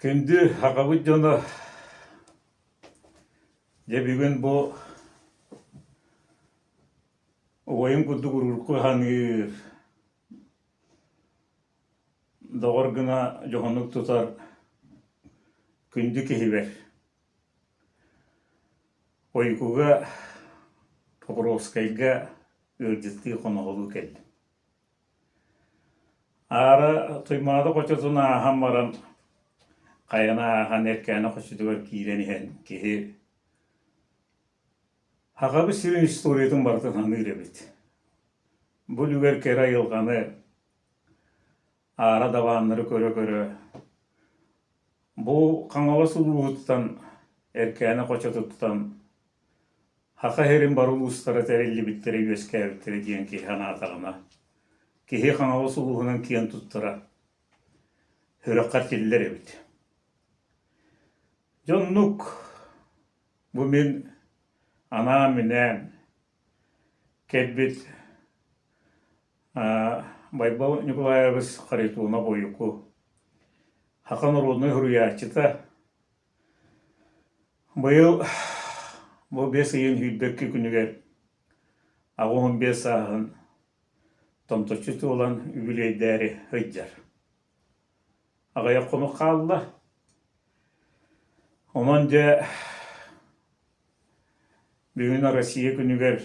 Күндү аҕабыт дьоно, дьэ бүгүн бу убайым курдук урукку саныыр, доҕор гына дьоһуннук тутар күндү киһибэр Ойукуга Покровскайга ыалдьыттыы хоноһолуу кэллим. Аара Туймаада хочотун ааһан баран, хайаны ааһан Эркээни хочотугар киирэн иһэн киһи Сахабыт сирин историятын барытын саныыр эбит. Бу үлүгэр кэрэ айылҕаны аара дабааннары көрө-көрө бу Хаҥалас улууһуттан Эркээни хочотуттан Саха сирин бары улуустара тэриллибиттэрэ, үөскээбиттэрэ диэн киһи санаатаҕына, киһи Хаҥалас улууһунан киэн туттара сүрэххэр тиллэр эбит. Дьэ оннук бу мин анаан-минээн кэлбит Байбал Николаевич Харитонов-Ойуку саха норуодунай суруйааччыта, Быйыл бу бэс ыйын 22 күнүгэр 85 сааһын томточчу туолан үбүлүөйдээри сылдьар. Аҕыйах хонук хаалла. Онон дьэ бүгүн Россия күнүгэр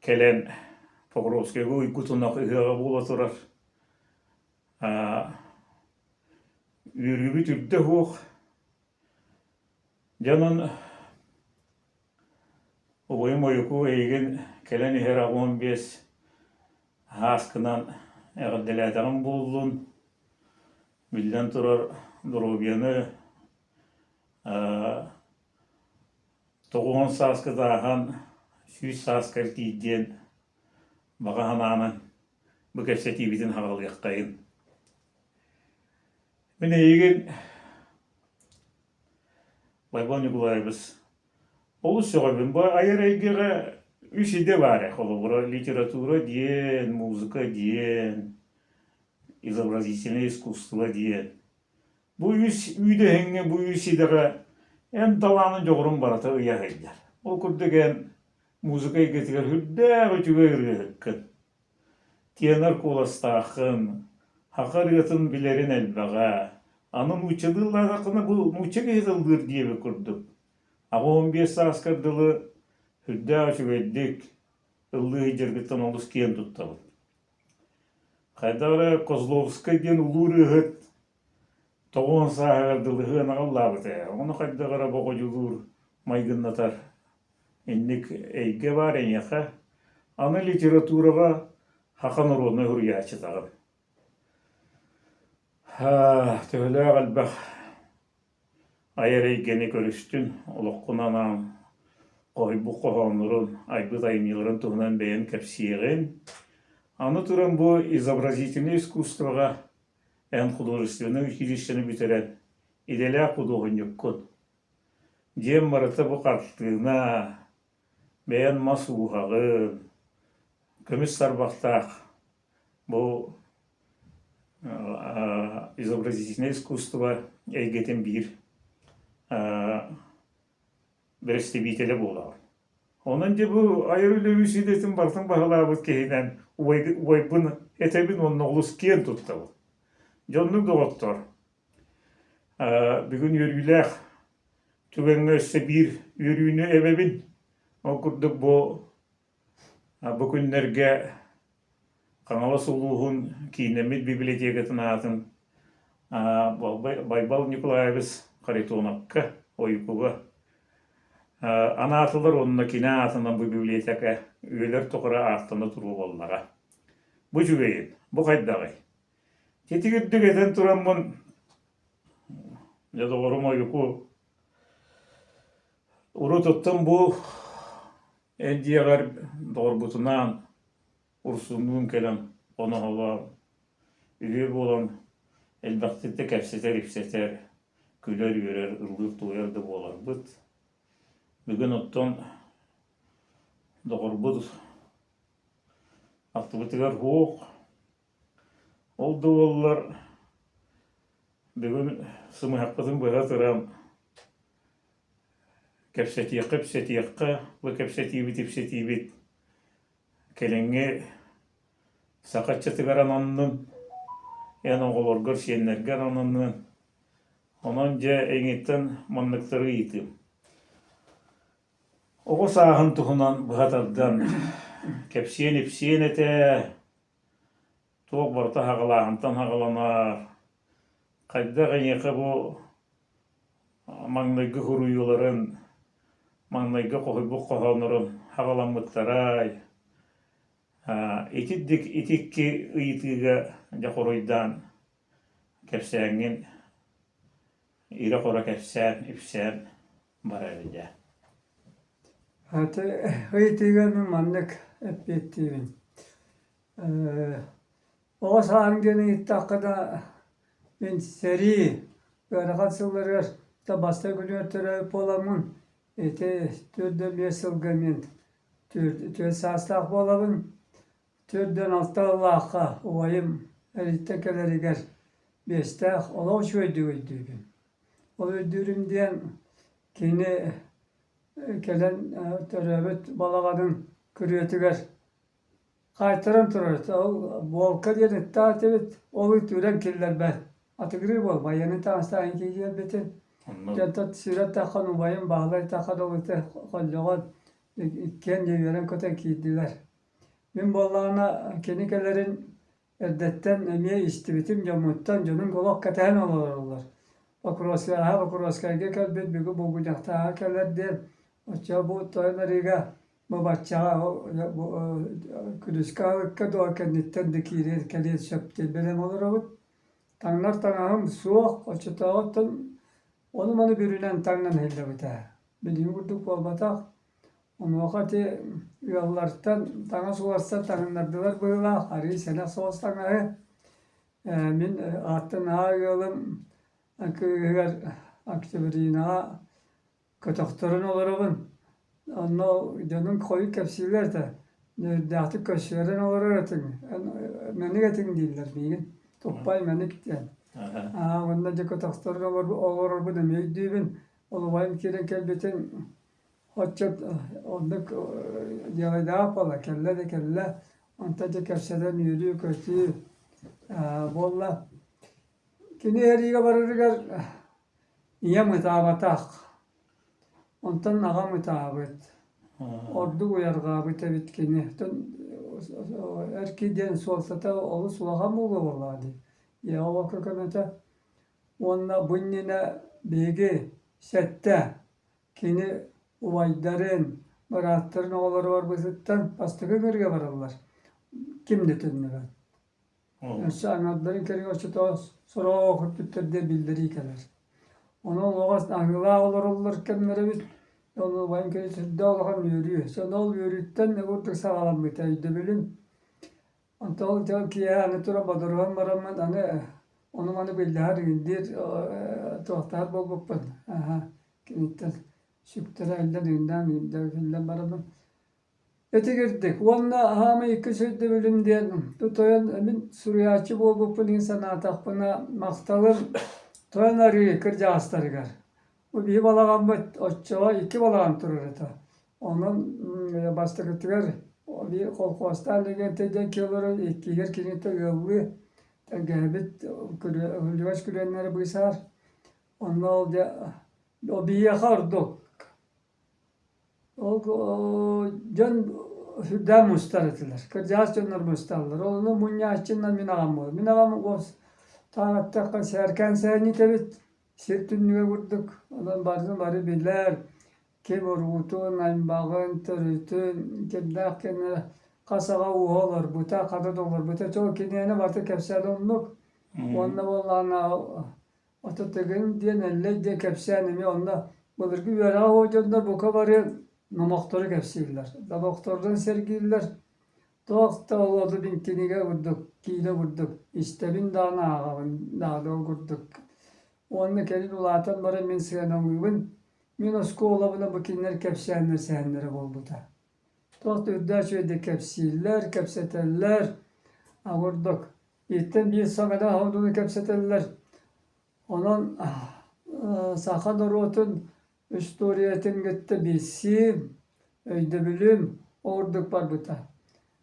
кэлэн Покровскайга уйгу тунах ыһыаҕа буола турар. Үөрүүбүт үрдэ суох. Дьэ онон убайым Ойуку эйигин кэлэн иһэр 85 һааскынан эҕэрдэлээтэҕим буоллун. Биллэн турар, доруобуйаны 90 сааскыт ааһан 100 сааскар тиийдиэн баҕа санаанан бу кэпсэтиибитин саҕалыаххайын. Мин эйигин Байбал Ньукулаайабыс олус сөҕөбүн. Бу айар эйгэҕэ үс идэ баар ээ, холобура, литература диэн, музыка диэн, изобразительное искусство диэн. Бу үс үүдэһиҥҥэ, бу үс идэҕэ эн талаанын дьоҕурун барыта ыйа сылдьар. Ол курдук эн музыка эйгэтигэр сүрдээх үчүгэй ырыаһыккын. Тенор куоластааххын, саха ырыатын билэрин элбэҕэ. Аны нууччалыы ыллаатаххына бу нуучча киһитэ ыллыыр диэбит курдук. 85 сааскар дылы сүрдээх үчүгэйдик ыллыы сылдьаргыттан олус киэн туттабын. Хайдах эрэ Козловскай диэн улуу ырыаһыт 90 сааһыгар дылы сыанаҕа ыллаабыта ээ. Ону хайдах эрэ боҕодьулуур, майгыннатар Инник эйгэ баар эйиэхэ. Аны литератураҕа саха норуодунай суруйааччытаҕын. Төһөлөөх элбэх айар эйгэни көрүстүн, олоххун анаан хоһуйбут хоһооннорун, айбыт айымньыларын туһунан бэйэҥ кэпсиэҕин. Аны туран бу изобразительнай искусствоҕа эн художественнай училищены бүтэрэн идэлээх худуоһунньуккун. Дьиэм барыта бу хартыына, бэйэм мас ууһаҕын, көмүс сарбахтаах бу изобразительнай искусство эйгэтин биир бэрэстэбиитэлэ буолаҕын. Онон дьэ бу айар үлэ үс идэтин барытын баһылаабыт киһинэн убайбын этэбин уонна олус киэн туттабын. Дьоннук доҕоттор, Бүгүн үөрүүлээх түгэҥҥэ өссө биир үөрүүнү эбэбин. Ол курдук бу бу күннэргэ Хаҥалас улууһун кииннэммит библиотекатын аатын Байбал Николаевич Харитоновка, Ойукуга анаатылар уонна кини аатынан бу библиотека үйэлэр тухары ааттана туруо буоллаҕа. Бу үчүгэйин, бу хайдаҕый? Титигирдик этэн тураммын, дьэ доҕорум Ойуку, урут оттон бу эн дьиэҕэр доҕорбутунаан Урсуннуун кэлэн хоноһолоон, үһүө буолан элбэхтик да кэпсэтэр-ипсэтэр, күлэр-үөрэр, ыллыыр-туойар да буоларбыт. Бүгүн оттон доҕорбут аттыбытыгар суох. Ол да буоллар. Бүгүн сымыһахпытын быһа туран кэпсэтиэххэ-ипсэтиэххэ, бу кэпсэтиибит-ипсэтиибит кэлиҥҥи саха ыччатыгар ананнын, эн оҕолоргор, сиэннэргэр ананнын. Онон дьэ эйигиттэн манныктары ыйытыым. Оҕо сааһын туһунан быһа тардан кэпсиэн-ипсиэн этэ, туох барыта саҕалааһынтан саҕаланар. Хайдах эйиэхэ бу маҥнайгы суруйууларын, маҥнайгы хоһуйбут хоһооннорун саҕаламмыттарай? Итирдик ити икки ыйытыыга дьэ хоруйдаан кэпсээҥҥин ирэ-хоро кэпсээн, ипсээн барар дьэ. Аты ыйытыыга мин маннык эппиэттиибин. Оҕо сааһым диэн ыйыттахха да, мин сэрии ыарахан сылларыгар да бастакы күнүгэр төрөөбүт буоламмын, ити 45 сылга мин түөрт саастаах буолабын. 46 сыллаахха убайым эриттэн кэлэригэр биэстээх олох үчүгэйдик өйдүүбүн. Ол өйдүүрүм диэн кини кэлэн төрөөбүт балаҕанын күрүөтүгэр хаайтаран турар. Ол буолка диэн ыттаах этибит, ол ыт үрэн киллэрбэт. Атыгырыы буол, байыаннай таҥастаах киирбитин. Дьэ сүрэ таххан убайым Баһылай таххан ол ыты холлоҕон иккиэн дьэ үөрэн-көтөн киирдилэр. Мин буоллаҕына кини кэлэрин эрдэттэн эмиэ истибитим дьоммуттан, дьонум олох кэтэһэн олороллор. Покровскайга Покровскайга кэлбит бүгүн Булгунньахтааҕа кэлэр диэн, оччоҕо бу тойон арыыга бу баччаҕа күнүскү аһылыкка дуо кэнниттэн да киириэн кэлиэн сөп диэн бэлэм олоробут. Таҥнар таҥаһым суох, оччотооҕуттан ону-маны бүрүнэн таҥнан иһиллэбитэ. Билиҥҥи курдук буолбатах. Онуоха ити ыаллартан таҥас уларсан таҥыннардылар быһыылаах, арыый сэнэх соҕус таҥаһы. Мин ааттан аа ыалым кыыһыгар Октябринаҕа көтөхтөрөн олоробун. Онно дьонум хойут кэпсииллэр этэ, үөрдээхтик көрсүһэрэн олорор этиҥ, мэник этиҥ дииллэр миигин, туппай мэник диэн. Аа уонна дьэ көтөхтөрөн олорорбун эмиэ өйдүүбүн. Ол убайым киирэн кэлбитин Оччот оннук дьыалайдаах буолла, кэллэ да кэллэ, онтон дьэ кэпсэтэн үөрүү-көтүү буолла. Кини эриигэ барарыгар ийэм ытаабатах, онтон аҕам ытаабыт, ордук уйарҕаабыт эбит кини. Оттон эр киһи диэн суолтата олус улахан буолуо буоллаҕа дии. Ийэҕэ уокка көмөтө. Уонна бу иннинэ биһиги сэттэ Кини убайдарын, бырааттарын оҕолоро барбытыттан бастакы ыҥырыыга бараллар. Ким да төннүбэт. Өссө аҥардарын кэриҥэ оччотооҕу сороҕо оҕо диэн биллэрии кэлэр. Онон олоҕо аһыылаах олороллор кэмнэрэ эбит. Ол убайым кини сүрдээх улахан үөрүү. Сонно ол үөрүүттэн курдук саҕаламмыта өйдөбүлүм. Онтон ол дьон киэһэ аны туран бодоруһан бараммын аны ону-маны биллэһэр иҥиндиир туохтаах буолбуппун. Аһа киниттэн сүктэрэ иллэн иҥнээн иҥнэн бараммын. Итигирдик уонна аһаамай иккис өйдөбүлүм диэн тойон мин суруйааччы буолбуппун иһин санаатахпына махталым Тойон Арыы кырдьаҕастарыгар. Бу биһи балаҕаммыт оччоҕо икки балаҕан турар этэ. Онон бастакытыгар биир колхуостаах Лэгиэнтэй диэн киһи олорор, иккиһигэр киниттэн ыаллыы тэлгэһэбит күлүгэс күрүөннэри быысаһар. Онно ол дьэ биһиэхэ ордук. Ол дьон сүрдээх мустар этилэр. Кырдьаҕас дьоннор мусталлар. Ол онно мунньааччынан мин аҕам буолар. Мин аҕам таах эттэххэ сээркээн сэһэнньит эбит. Сир түннүгэ курдук. Онон барытын бары билэр. Ким уруутун, аймаҕын, төрүтүн, кимнээх кини хас аҕа ууһа олорбута, хата да олорбута чол киниэнэ барыта кэпсээн оннук. Уонна буоллаҕына ото Тыгын диэн Эллэй диэн кэпсээн эмиэ онно былыргы үөрэҕэ суох дьоннор бука бары номохтору кэпсииллэр. Номохторунан сэргииллэр. Туох да ол оту мин кинигэ курдук, киинэ курдук истэбин даҕаны ааҕабын даҕаны ол курдук. Уонна кэлин улаатан баран мин сыаналыыбын. Мин оскуолабына бу кинилэр кэпсээннэр сэһэннэрэ буолбута. Туох да үрдээх үчүгэйдик кэпсииллэр, кэпсэтэллэр. А курдук. Бииртэн биир саҥаны аһыллыыны кэпсэтэллэр. Онон саха норуотун историятын кытта билсиим, өйдөбүлүм ордук барбыта.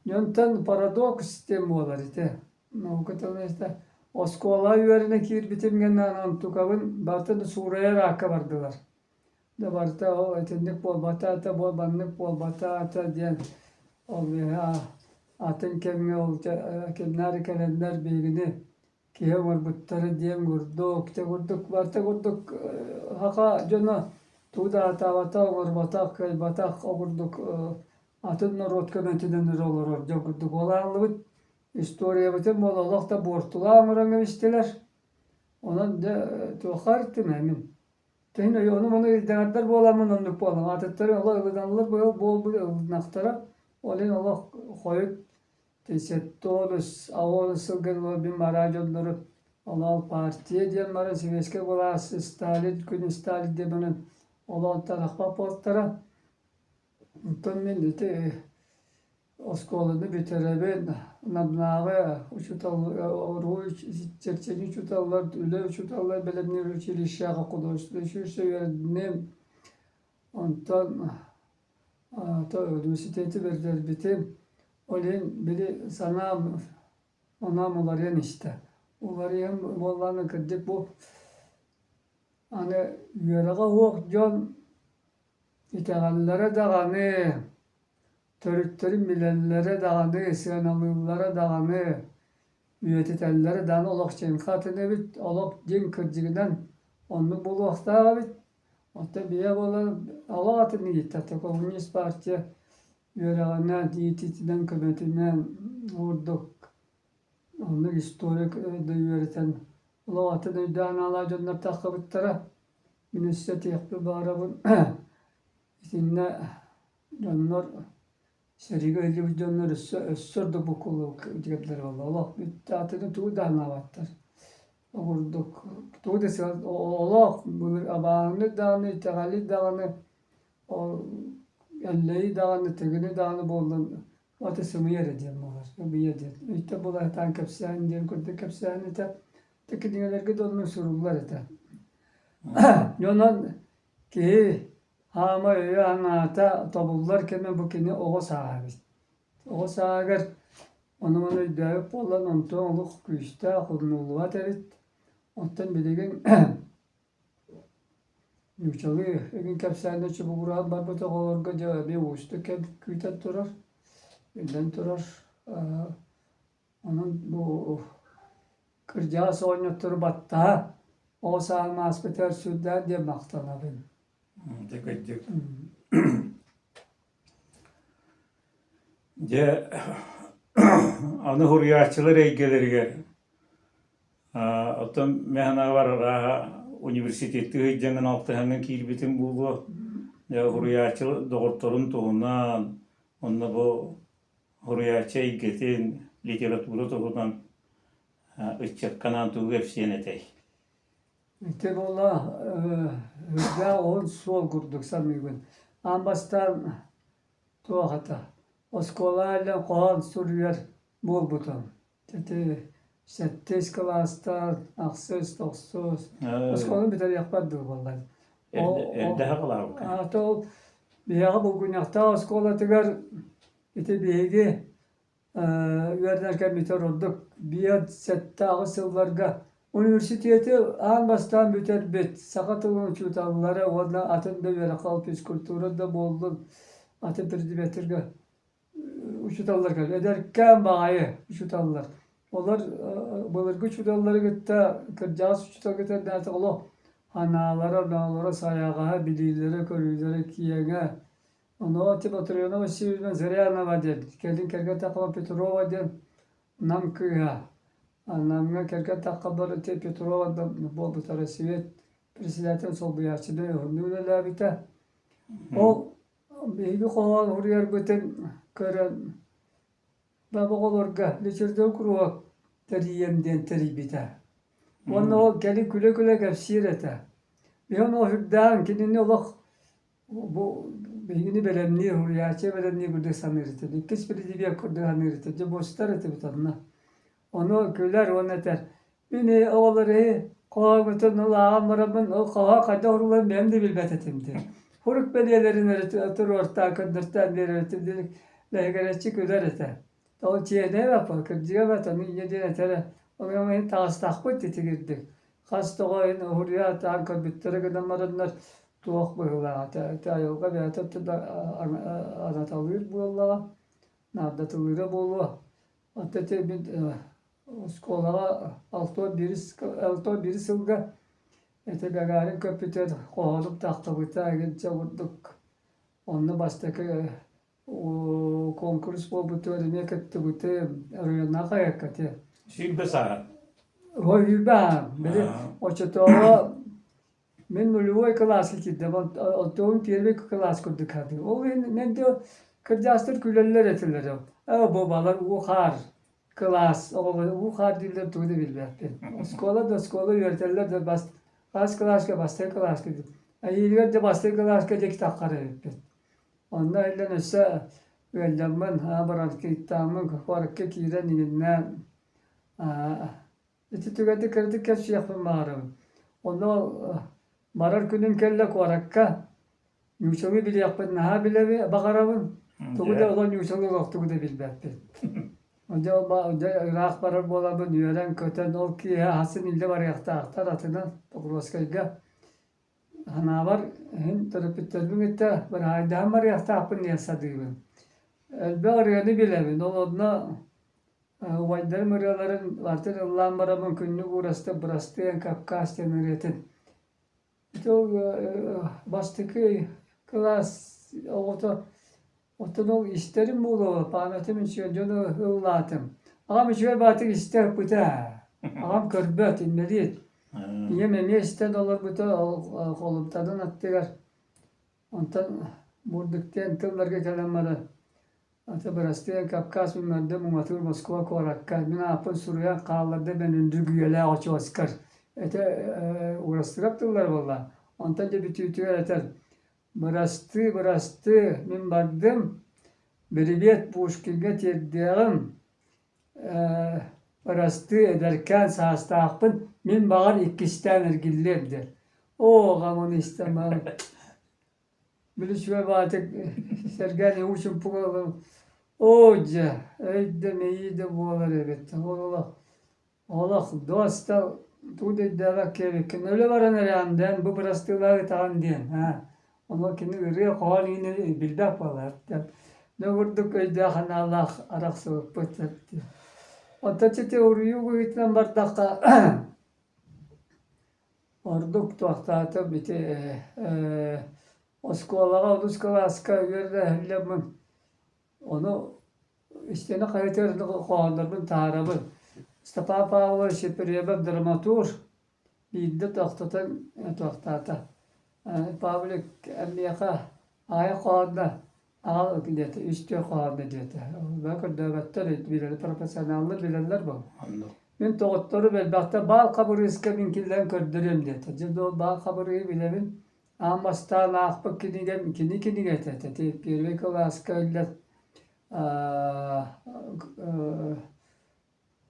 Дьонтон парадокс диэн буолар ити. Наука тылын оскуола үөрэнэ киирбитим гэнэ онтукабын барытын суурайар аакка бардылар. Да барыта ол итинник буолбатаата, маннык буолбатаата диэн ол атын кэмҥэ ол кимнээр кэлэннэр биһигини киһи оҥорбуттара диэн курдук, дьэ курдук барыта курдук саха дьоно тугу да аатаабатах, оҥорботох, кыайбатах ол курдук атын норуот көмөтүнэн эрэ олорор дьон курдук буолааллыбыт. Историябытын буола олох да буортулаах оҥорон кэбистилэр. Онон дьэ туохха ырыттым ээ мин. Тэһин ону-маны ирдэҥэрдэр буоламмын оннук буоллум. Атыттары олох ылыналлар быһыл буолбут ылынахтара. Ол иһин олох хойут 70 сылга дылы мин бараа дьоннору олоол партия диэн баран сэбиэскэй былаас Сталин күн Сталин диэн баран олоон тарахпат буолтара. Онтон мин ити оскуоланы бүтэрэбин, Намнааҕы учуутал уруһуй чэрчэни учууталлар, үлэ учууталлар бэлэмниир училищеҕа художественнай училище үөрэнним. Онтон университеты бэрдэрбитим. Ол иһин били санаам санаам уларыйан истэ. Уларыйан буоллаҕына кырдьык бу аны үөрэҕэ суох дьон итэҕэллэрэ даҕаны, төрүттэрин билэллэрэ даҕаны, сыаналыыллара даҕаны, үйэтитэллэрэ даҕаны олох чыҥха атын эбит, олох дьиҥ кырдьыгынан оннук буолуохтаах эбит. Оттон бэйэ буолан олох атын ииттэ коммунист партия үөрэҕинэн, иитиитинэн, көмөтүнэн ордук оннук историк да үөрэтэн олох атын өйдөөн аалаах дьоннор таххыбыттара. Мин өссө этиэхпин баҕарабын итиннэ дьоннор сэриигэ ыһыллыбыт дьоннор өссө өссө ордук буккуллубут диэбиттэрэ буолла. Олох бүттэ атыны тугу да анаабаттар. Ол курдук тугу да олох былыр абааһыны даҕаны, итэҕэли даҕаны, ол Эллэйи даҕаны, Тыгыны даҕаны буоллун аты сымыйа эрэ диэн буолар. Сымыйа диэн. Өйтө була сатаан кэпсээн диэн курдук кэпсээн этэ. Ити кинигэлэргэ да оннук суруллар этэ. Онон киһи хаама өйө-санаата тобуллар кэмэ бу кини оҕо сааһа эбит. Оҕо сааһыгар ону-маны өйдөөбүт буолан, онтон олох күүстээх, умнуллубат эбит. Оттон билигин нууччалыы игин кэпсээнэ чубугураан барбыт оҕолорго дьэ эмиэ уустук кэм күүтэн турар, биллэн турар. Онон бу кырдьаҕас оҕонньоттору баттаһа оҕо сааһым ааспытыгар сүрдээх диэн махтанабын. Дьэ кырдьык. Дьэ аны суруйааччылар эйгэлэригэр оттон мин санаабар арааһа университеттыы сылдьаҥҥын алтыһаҥҥын киирбитиҥ буолуо. Дьэ суруйааччы доҕотторун туһунан онно бу суруйааччы эйгэтин, литература туһунан ыччакка анаан тугу кэпсиэн этэй? Ити буолла үрдээх уһун суол курдук саныыбын. Аан бастаан туох этэ, оскуола илэ хоһоон суруйар буолбутум. Ити сэттис кылаастан ахсыс, тохсус оскуоланы бүтэриэхпэр дылы буолла. Эрдэ аҕалаабыккын. Аата ол биһиэхэ Булгунньахтаах оскуолатыгар ити биһиги үөрэнэр кэммитигэр ордук биир сэттэ-аҕыс сылларга университеты аан бастаан бүтэрбит саха тылын учууталлара уонна атын да үөрэххэ ол физкультура да буоллун атын предметтэргэ учууталлар эдэркээн баҕайы учууталлар. Олор былыргы учууталлары кытта кырдьаҕас учуутал кытта олох анаалара, ноолоро сайаҕаһа, билиилэрэ-көрүүлэрэ киэҥэ. Онуоха Матрена Васильевна Зырянова диэн, кэлин кэргэн таххаба Петрова диэн Нам кыыһа. Намҥа кэргэн таххабар ити Петрова буолбуттара Совет председателин солбуйааччыны уһуннук үлэлээбитэ. Ол биһиги хоһоон суруйарбытын көрөн баба оҕолорго литература куруһуок тэрийиэм диэн тэрийбитэ. Уонна ол кэлин күлэ-күлэ кэпсиир этэ. Биһи ону сүрдээн кинини олох Бу биһигини бэлэмниир, уһуйааччы бэлэмниир курдук саныыр этим. Иккис президент курдук саныыр этим. Дьэ, бу сытар этибит онно. Ону күлэр уонна этэр, мин оҕолор эһи. Хоһооммутун ол ааҕан бараммын, ол хоһоон хайдах урууларын бэйэм да билбэт этим диэн. Хурук бэлиэлэрин эрэ туруортаан, көрдөртөөн биэрэр этим диэн лэһигирэччи күлэр этэ. Ол чиэһинэй эбэппин, кырдьыга эбээт, ону инньэ диэн этэрэ. Ол иһин таҕыстахпыт итигирдик. Хас да оҕо иһин уһуруйа сатаан көрбүттэрэ гынан бараннар туох быһыылаах этэ. Ити айылҕа бэйэтэ анаталыыр буоллаҕа, наардатылыыра буолуо. Оттон ити мин оскуолаҕа 61 сылга ити Гагарин көппүтүгэр хоһоонум тахсыбыта игин чэ курдук онно бастакы конкурс буолбутугар эмиэ кыттыбытым оройуоннаах хаһыакка ити. 20 сааһа. Ой, 20 ааһан. Били оччотооҕу Мин нулевой кылааска киирдим, оттон первый кылаас курдук хатыы. Ол иһин мен де кырдьаҕастар күлэллэр этилэр. Ээ, бу балар уу-хаар кылаас, оҕолор уу-хаар дииллэр тугу да билбэппин. Оскуола да оскуола үөрэтэллэр да бас хас кылааска бастакы кылааска диир. Эһиилигэр да бастакы кылааска диэки таххар эбиппит. Онно иһиллэн өссө ыалдьаммын, бронхиттааммын куоракка киирэн иҥиннээн Ити түгэни кыратык кэпсиэхпин баҕарабын. Онно барар күнүм кэллэ куоракка. Ньуучалыы билиэхпин наһаа билэбин, баҕарабын. Тугу да олох ньуучалыы олох тугу да билбэппин. Дьэ, дьэ ыраах барар буоламмын үөрэн-көтөн ол киэһэ аһасын илдьэ барыахтаахтар атынан Покровскайга. Санаабар иһин төрөппүттэрбин кытта быраһаайдаһан барыахтаахпын диэн сатыыбын. Элбэх ырыаны билэбин, ол онно Убайдарым ырыаларын барытын ыллаан бараммын күннүк уурастык бырастыан Кавказ диэн ырыатын. Ити ол бастакы кылаас оҕото оттон ол истэрим буолуо памятым үчүгэй дьону ыллаатым. Аҕам үчүгэй баатык истэ ыппыта. Аҕам көрбөт, инбэлиит. Ийэм эмиэ истэн олорбута ол холумтанын аттыгар. Онтон бурдук диэн тылларга кэлэн баран Аты бырастыан Кавказ муннарда муҥатыыр Москва куоракка мин ааппын суруйан хаалларда мен үндүргүйэлээх очуоскар этэ уурастырап тыллар буолла. Онтон дьэ бүтүүтүгэр этэр бырастыы бырастыы мин бардым бирибиэт Пушкиҥҥа тиэрдиэҕим бырастыы эдэркээн саастаахпын мин баҕар иккистээн эргиллиэм диэн. Оо аҕам ону истэн баран Били үчүгэй баҕайытык сэргээн уу чуумпуга ылан оо дьэ, өй да мэйии да буолар эбит ол олох олох дуоста тугу да өйдөөбөккө эбиккин өлө баран эрэҕин дээн бу бырастыылаах ытаҕын диэн аа ону кини ырыа хоһоон иһин билбэт буолар дьэ курдук өйдөөх санаалаах арахсыбыппыт оттон ити уруйуу быһыытынан бардахха Ордук туохтаатым ити оскуолаҕа олус кылааска үөрэнэ ону истиэнэ хайатыгар хоһооннорбун таһаарабын. Степан Павлович Епремов драматург биирдэ тохтотон туохтаата Павлик миэхэ аҕыйах хоһоонно аҕал диэтэ, үс-түөрт хоһоонно диэтэ. Бары көрдөөбөттөр, билэллэр, профессионаллар билэллэр буол. Мин доҕотторум элбэхтэ баал хабырыыска мин киллэрэн көрдөрүөм диэтэ. Дьэ дуол баал хабырыыһы билэбин. Аан бастаан аахпыт кинигэм кини кинигэтэ этэ. Ити первый кылааска иллэр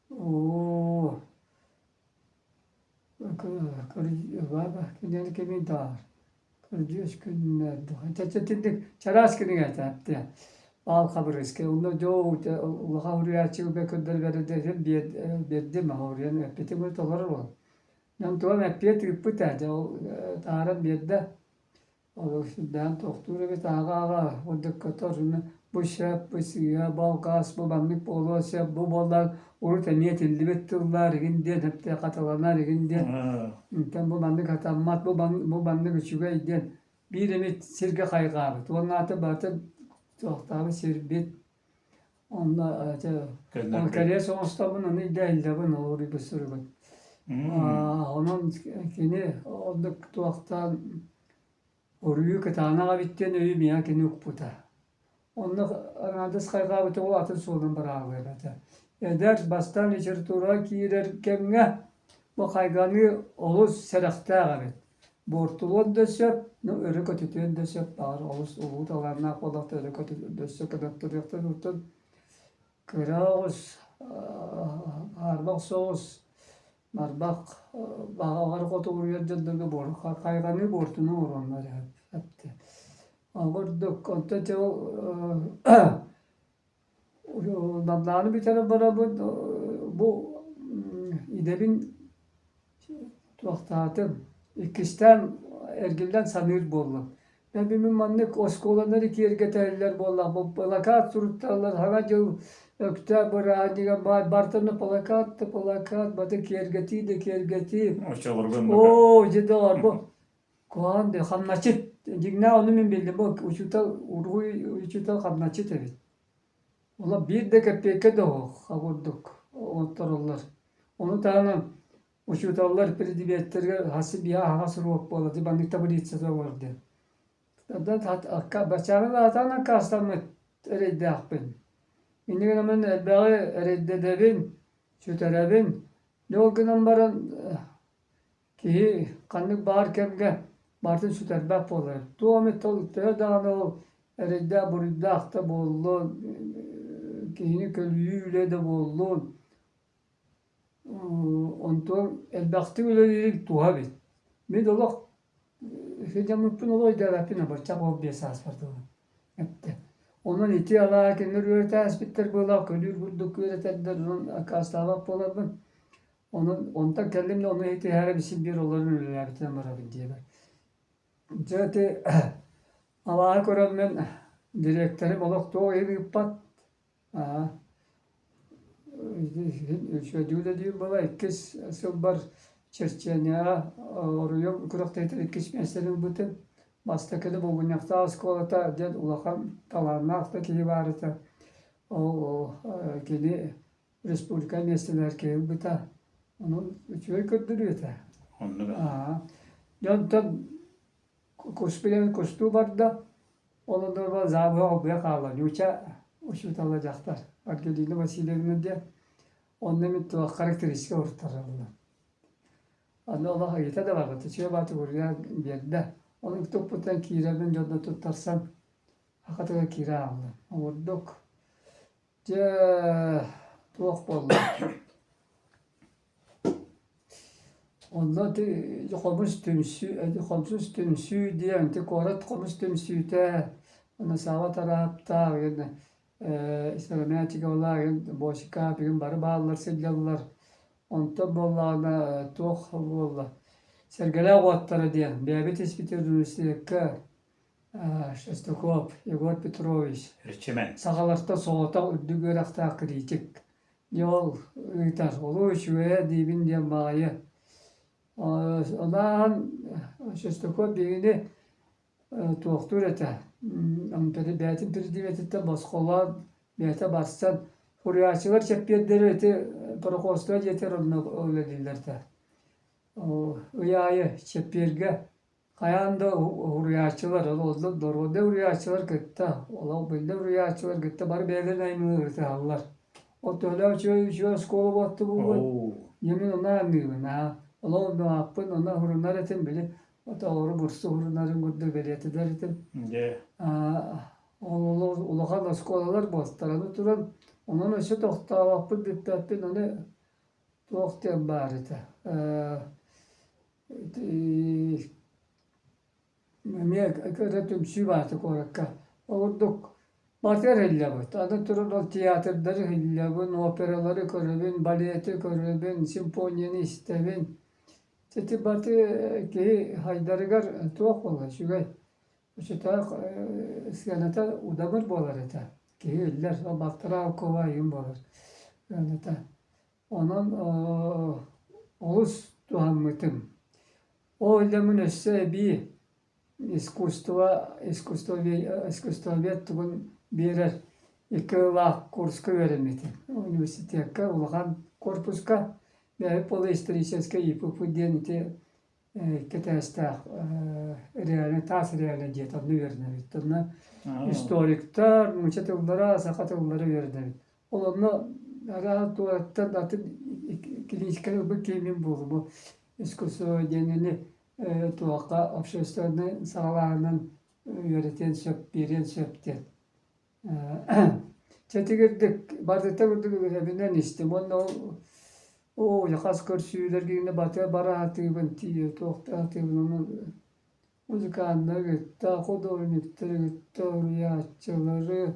оо Кинини кимий даар Кырдьыас күннэр итинник чараас кинигэ этэ Баал Хабырыыскай онно дьоо улахан уруйааччыга көрдөрбөрү биэрдим уруйан эппитим толорор уол Онтуон эппиэт ыыппыт ээ дьэ ол таһааран биэрдэ Ол сүрдээҕин туохтуур эбит ааҕа-ааҕа курдук көтөр бу сөп, бу сыыһа, бу алҕас, бу маннык буолуон сөп, бу буоллар урут эмиэ этиллибит тыллар игин диэн эптэ хатыланар игин диэн онтон бу маннык сатаммат, бу бу маннык үчүгэй диэн биир эмит сиргэ хайҕаабыт уонна аты барытын туохтаабыт сирбит онно ити ол кэриэс оҥостобун ону идэһиллэбин ол уруйбут суругун онон кини оннук туохтаан Уруйу кытаанах эбит диэн өйү миэхэ кини укпута. Онно аҥаардас хайҕаабыта ол атын суолун быраҕалыыр этэ. Эдэр, бастаан литератураҕа киирэр кэмҥэ бу хайҕаныы олус сэрэхтээх эбит. Буортулуон да сөп, ну өрө көтүтүөн да сөп, баҕар олус улуу талааннаах буоллахта өрө көтүтүөн өссө кынаттырыахтан оттон кыра оҕус, аарбах соҕус. Барбах баҕаҕар хотугуруйар дьоннорго хайҕаныы буортуну оҥоруоннар эптэ. Ол курдук онтон дьэ ол Намнааны бүтэрэн бараммын бу идэбин туохтаатым, иккистээн эргиллэн саныыр буоллум. Мин маннык оскуолалары киэргэтэллэр буоллах, бу плакат сурутталлар, Саҥа дьыл Өктөөп бырааһынньыга бартаны плакат да плакат, баты киэргэтии да киэргэтии. Оччолорго Оо, дьэ доҕор, бу куһаҕан да хамначчыт. Дьиҥнээх ону мин биллим, бу учуутал, уруһуй учуутал хамначчыт эбит. Ола биир да кэппиэккэ да суох курдук оҥоттороллор. Ону таһынан учууталлар предметтэргэ хас биир аһаҕас уруок буолар, дии маннык таблицата олор диэн. Баччааҥҥы аатаан аккаастаммыт эрэйдээхпин. Инньэ гынан элбэҕи эрэйдэдэбин, сүтэрэбин. Дьэ ол гынан баран киһи ханнык баар кэмҥэ барытын сүтэрбэт буолар. Туох эмит ол төһө даҕаны ол эрэйдээх-буруйдаах да буоллун, киһини көлүйүү үлэ да буоллун, онтон элбэхтик үлэлиирин туһа эбит. Мин олох сылдьаммыппын олох өйдөөбөппүн абырчах ол биэс сааспар дылы эттэ. Онон ити алаа кинилэр үөрэтэ ааспыттар быһыылаах көлүүр курдук үөрэтэрдэр онон аккаастаабат буоларбын. Онон онтон кэллим да ону итиһээри син биир олорон үлэлээбитинэн барабын диэбэр. Дьэ ити алааһы көрөммүн дириэктэрим олох туох иһин ыыппат Үчүгэйдик үлэлиир буола иккис сылбар Чечняҕа оройуон күрэхтэһиитин иккис миэстэни ылбытым. Бастакыны Булгунньахтаах оскуолата диэн улахан талааннаах да киһи баар этэ. Ол кини республика миэстэлэһэр киһи ылбыта. Онон үчүгэй көрдөрүү этэ. Оннук. Дьэ онтон Куспунан кустуу барда, ол оннугар заабыһа олбуйа хаалла. Ньууча учуутала дьахтар Ангелина Васильевна диэн онно мин туох характеристика уруттараллар. Аны олох ыйыта да барбат, үчүгэй бааты уруйан биэрдэ. Ону туппутунан киирэрбин дьонно туттарсан хатыга киирэ хаалла. Ордук дьэ туох буолла? Онно ити хомус түмсүү хомус түмсүү диэн ити куорат хомус түмсүүтэ уонна Саба Тараптаах Сыромятниковалаах Босика бүгүн бары бааллар сылдьаллар. Онтон буоллаҕына туох буолла Сэргэлээх уоттара диэн бэйэбит испитигэр университекка Шестаков Егор Петрович Эрчимэн. сахалартан соҕотох үрдүк үөрэхтээх критик Дьэ ол ыытар олус үчүгэйэ диибин диэн баҕайы. Онон Шестаков биһигини туохтуур этэ бэйэтин президентиттэн босхолоон бэйэтэ барсан суруйааччылар чэппиэрдэри ити Прокопскай дьиэтигэр онно үлэлииллэр этэ. Ый аайы чэппиэргэ Хайаан да уһуруйааччылар, ол доруобай уруйааччылар кытта, олох биллэр уруйааччылар кытта бары бэйэлэрин аймыгы ырытыһаллар. Ол төһөлөөх үчүгэй үчүгэй оскуола буолта буолуой? Дьэ мин онно аныыбын аа. Олох онно онно уһурунар этим, били оҕолору бурсу уһурунарын курдук бэлиэтэтэр этим. Дьэ. Ол улахан оскуолалар буолтараны туран, онон өссө тохтообоппун, бүппэппин, аны туох диэн баар этэ Эмиэ кыра түмсүү баата куоракка. Ол курдук барытыгар иһиллэбит. Аны туран ол театрдары иһиллэбин, опералары көрөбүн, балеты көрөбүн, симфонияны истэбин. Ити барыта киһи хайдарыгар туох буолар үчүгэй. Оччотоох сыаната удамыр буолар этэ. Киһи иһиллэр, ол балтараа алкоголь айыым буолар сыаната. Онон олус туһаммытым. Ол үлэм өссө эбии искусство искусствовед тугун биэрэр икки ыйлаах курска үөрэммитим. Университекка улахан корпуска бэйэбит полуисторическай ИПП диэн ити кэтээстээх реальный таас реальный диэт онно үөрэнэбит. Онно историктар, нуучча тыллара, саха тыллара үөрэнэбит. Ол онно араас туораттан атын клиническай ылбыт киһи мин буолуом. Бу искусство диэнини туохха общественнай саҕалааһынан үөрэтиэн сөп, биэриэн сөп диэн. Чэтигирдик барыта курдук эбинэн истим уонна ол Оо, хас көрсүүлэргэ бата бара сатыыбын, тиийэ туохта сатыыбын, онон музыканнары кытта, художниктары кытта, уруйааччылары,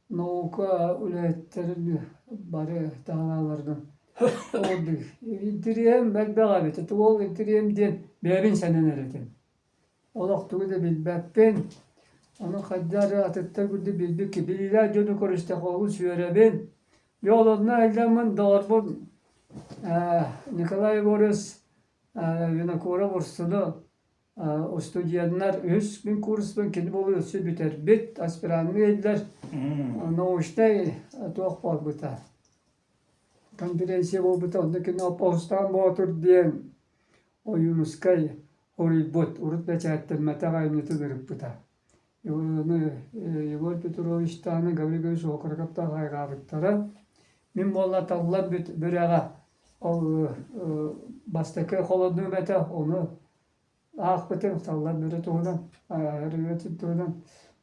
наука үлэһиттэрин бары таһааларынан ордук интириэһим элбэх эбит. Ити ол интириэһим диэн бэйэбин сэнэнэр этим. Олох тугу да билбэппин. Ону хайдах эрэ атыттар курдук билбит билиилээх дьону көрүстэххэ олус үөрэбин. Дьэ ол онно сылдьаммын доҕорбун Николай Егорович Винокуров Урсуну устудьуоннар үһүс мин курспун кини буолуо өссө бүтэрбит, аспиранныы иһиллэр научнай туох буолбута конференция буолбута онно кини Оппоһустаан Боотур диэн Ойуунускай хоруйбут, урут бэчээттэммэтэх айымньытын ырыппыта. Ону Егор Петровичтааны Гаврил Гаврилович Окороковтаах хайҕаабыттара. Мин буолла таллан бүрэҕэ ол бастакы холонуум этэ, ону аахпытым таллан бүрэ туһунан, ырыатын туһунан.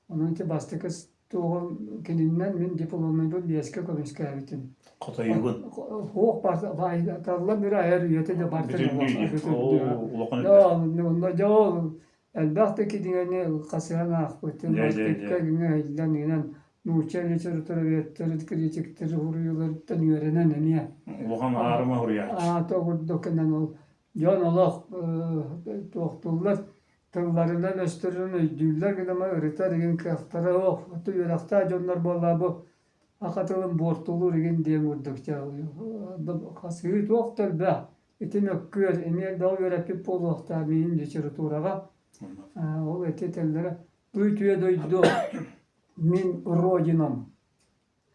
Онон ити бастакы туоҕун кининнэн мин дипломнайбын биэскэ көмүскээбитим. Хотойугун. Суох таллан бүрэ айар үйэтэ да бартын Улахан Онно дьэ ол элбэх да кинигэни хасыһан аахпытым, архивка иһиллэн иҥэн нуучча литературоведтарын, критиктери суруйууларыттан үөрэнэн эмиэ Улахан аарыма суруйааччы. Аата курдук гынан ол дьон олох туохтууллар тылларынан-өстөрүнэн өйдүүллэр гынан ырытар игин кыахтара суох. Үөрэхтээх дьоннор буоллаа бу саха тылын буортулуур игин диэн курдук хасыһыы туох да элбэх. Ити мөккүөр эмиэ элбэҕи үөрэппит буолуохтаах миигин литератураҕа. Ол ити этэллэрэ бу үтүө дойду мин родинам,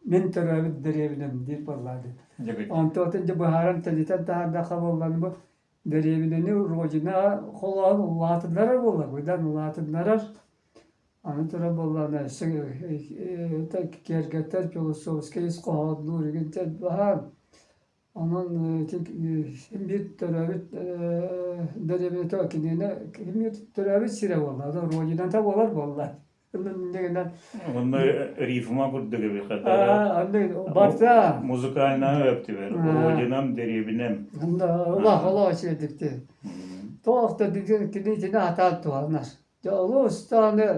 мин төрөөбүт дэриэбинэм диир буоллаҕа. Онтон дьэ быһааран тэнитэн таһаардахха буоллаҕына бу дэриэбинэни родина холоон улаатыннарар буолла, быдан улаатыннарар. Аны туран буоллаҕына өссө киэргэтэр философскай ис хоһооннуур игин баһаам. Онон ити син биир төрөөбүт дэриэбинэтэ кинини син биир төрөөбүт сирэ буолла, родината буолар буолла. Иннигинэн Онно рифма курдук эбит барта музыкальная өптүбэр родинам дэриэбинэм Улах үчүгэйдикти. Туох да кини итини атаан туһанар. Дьэ олус даҕаны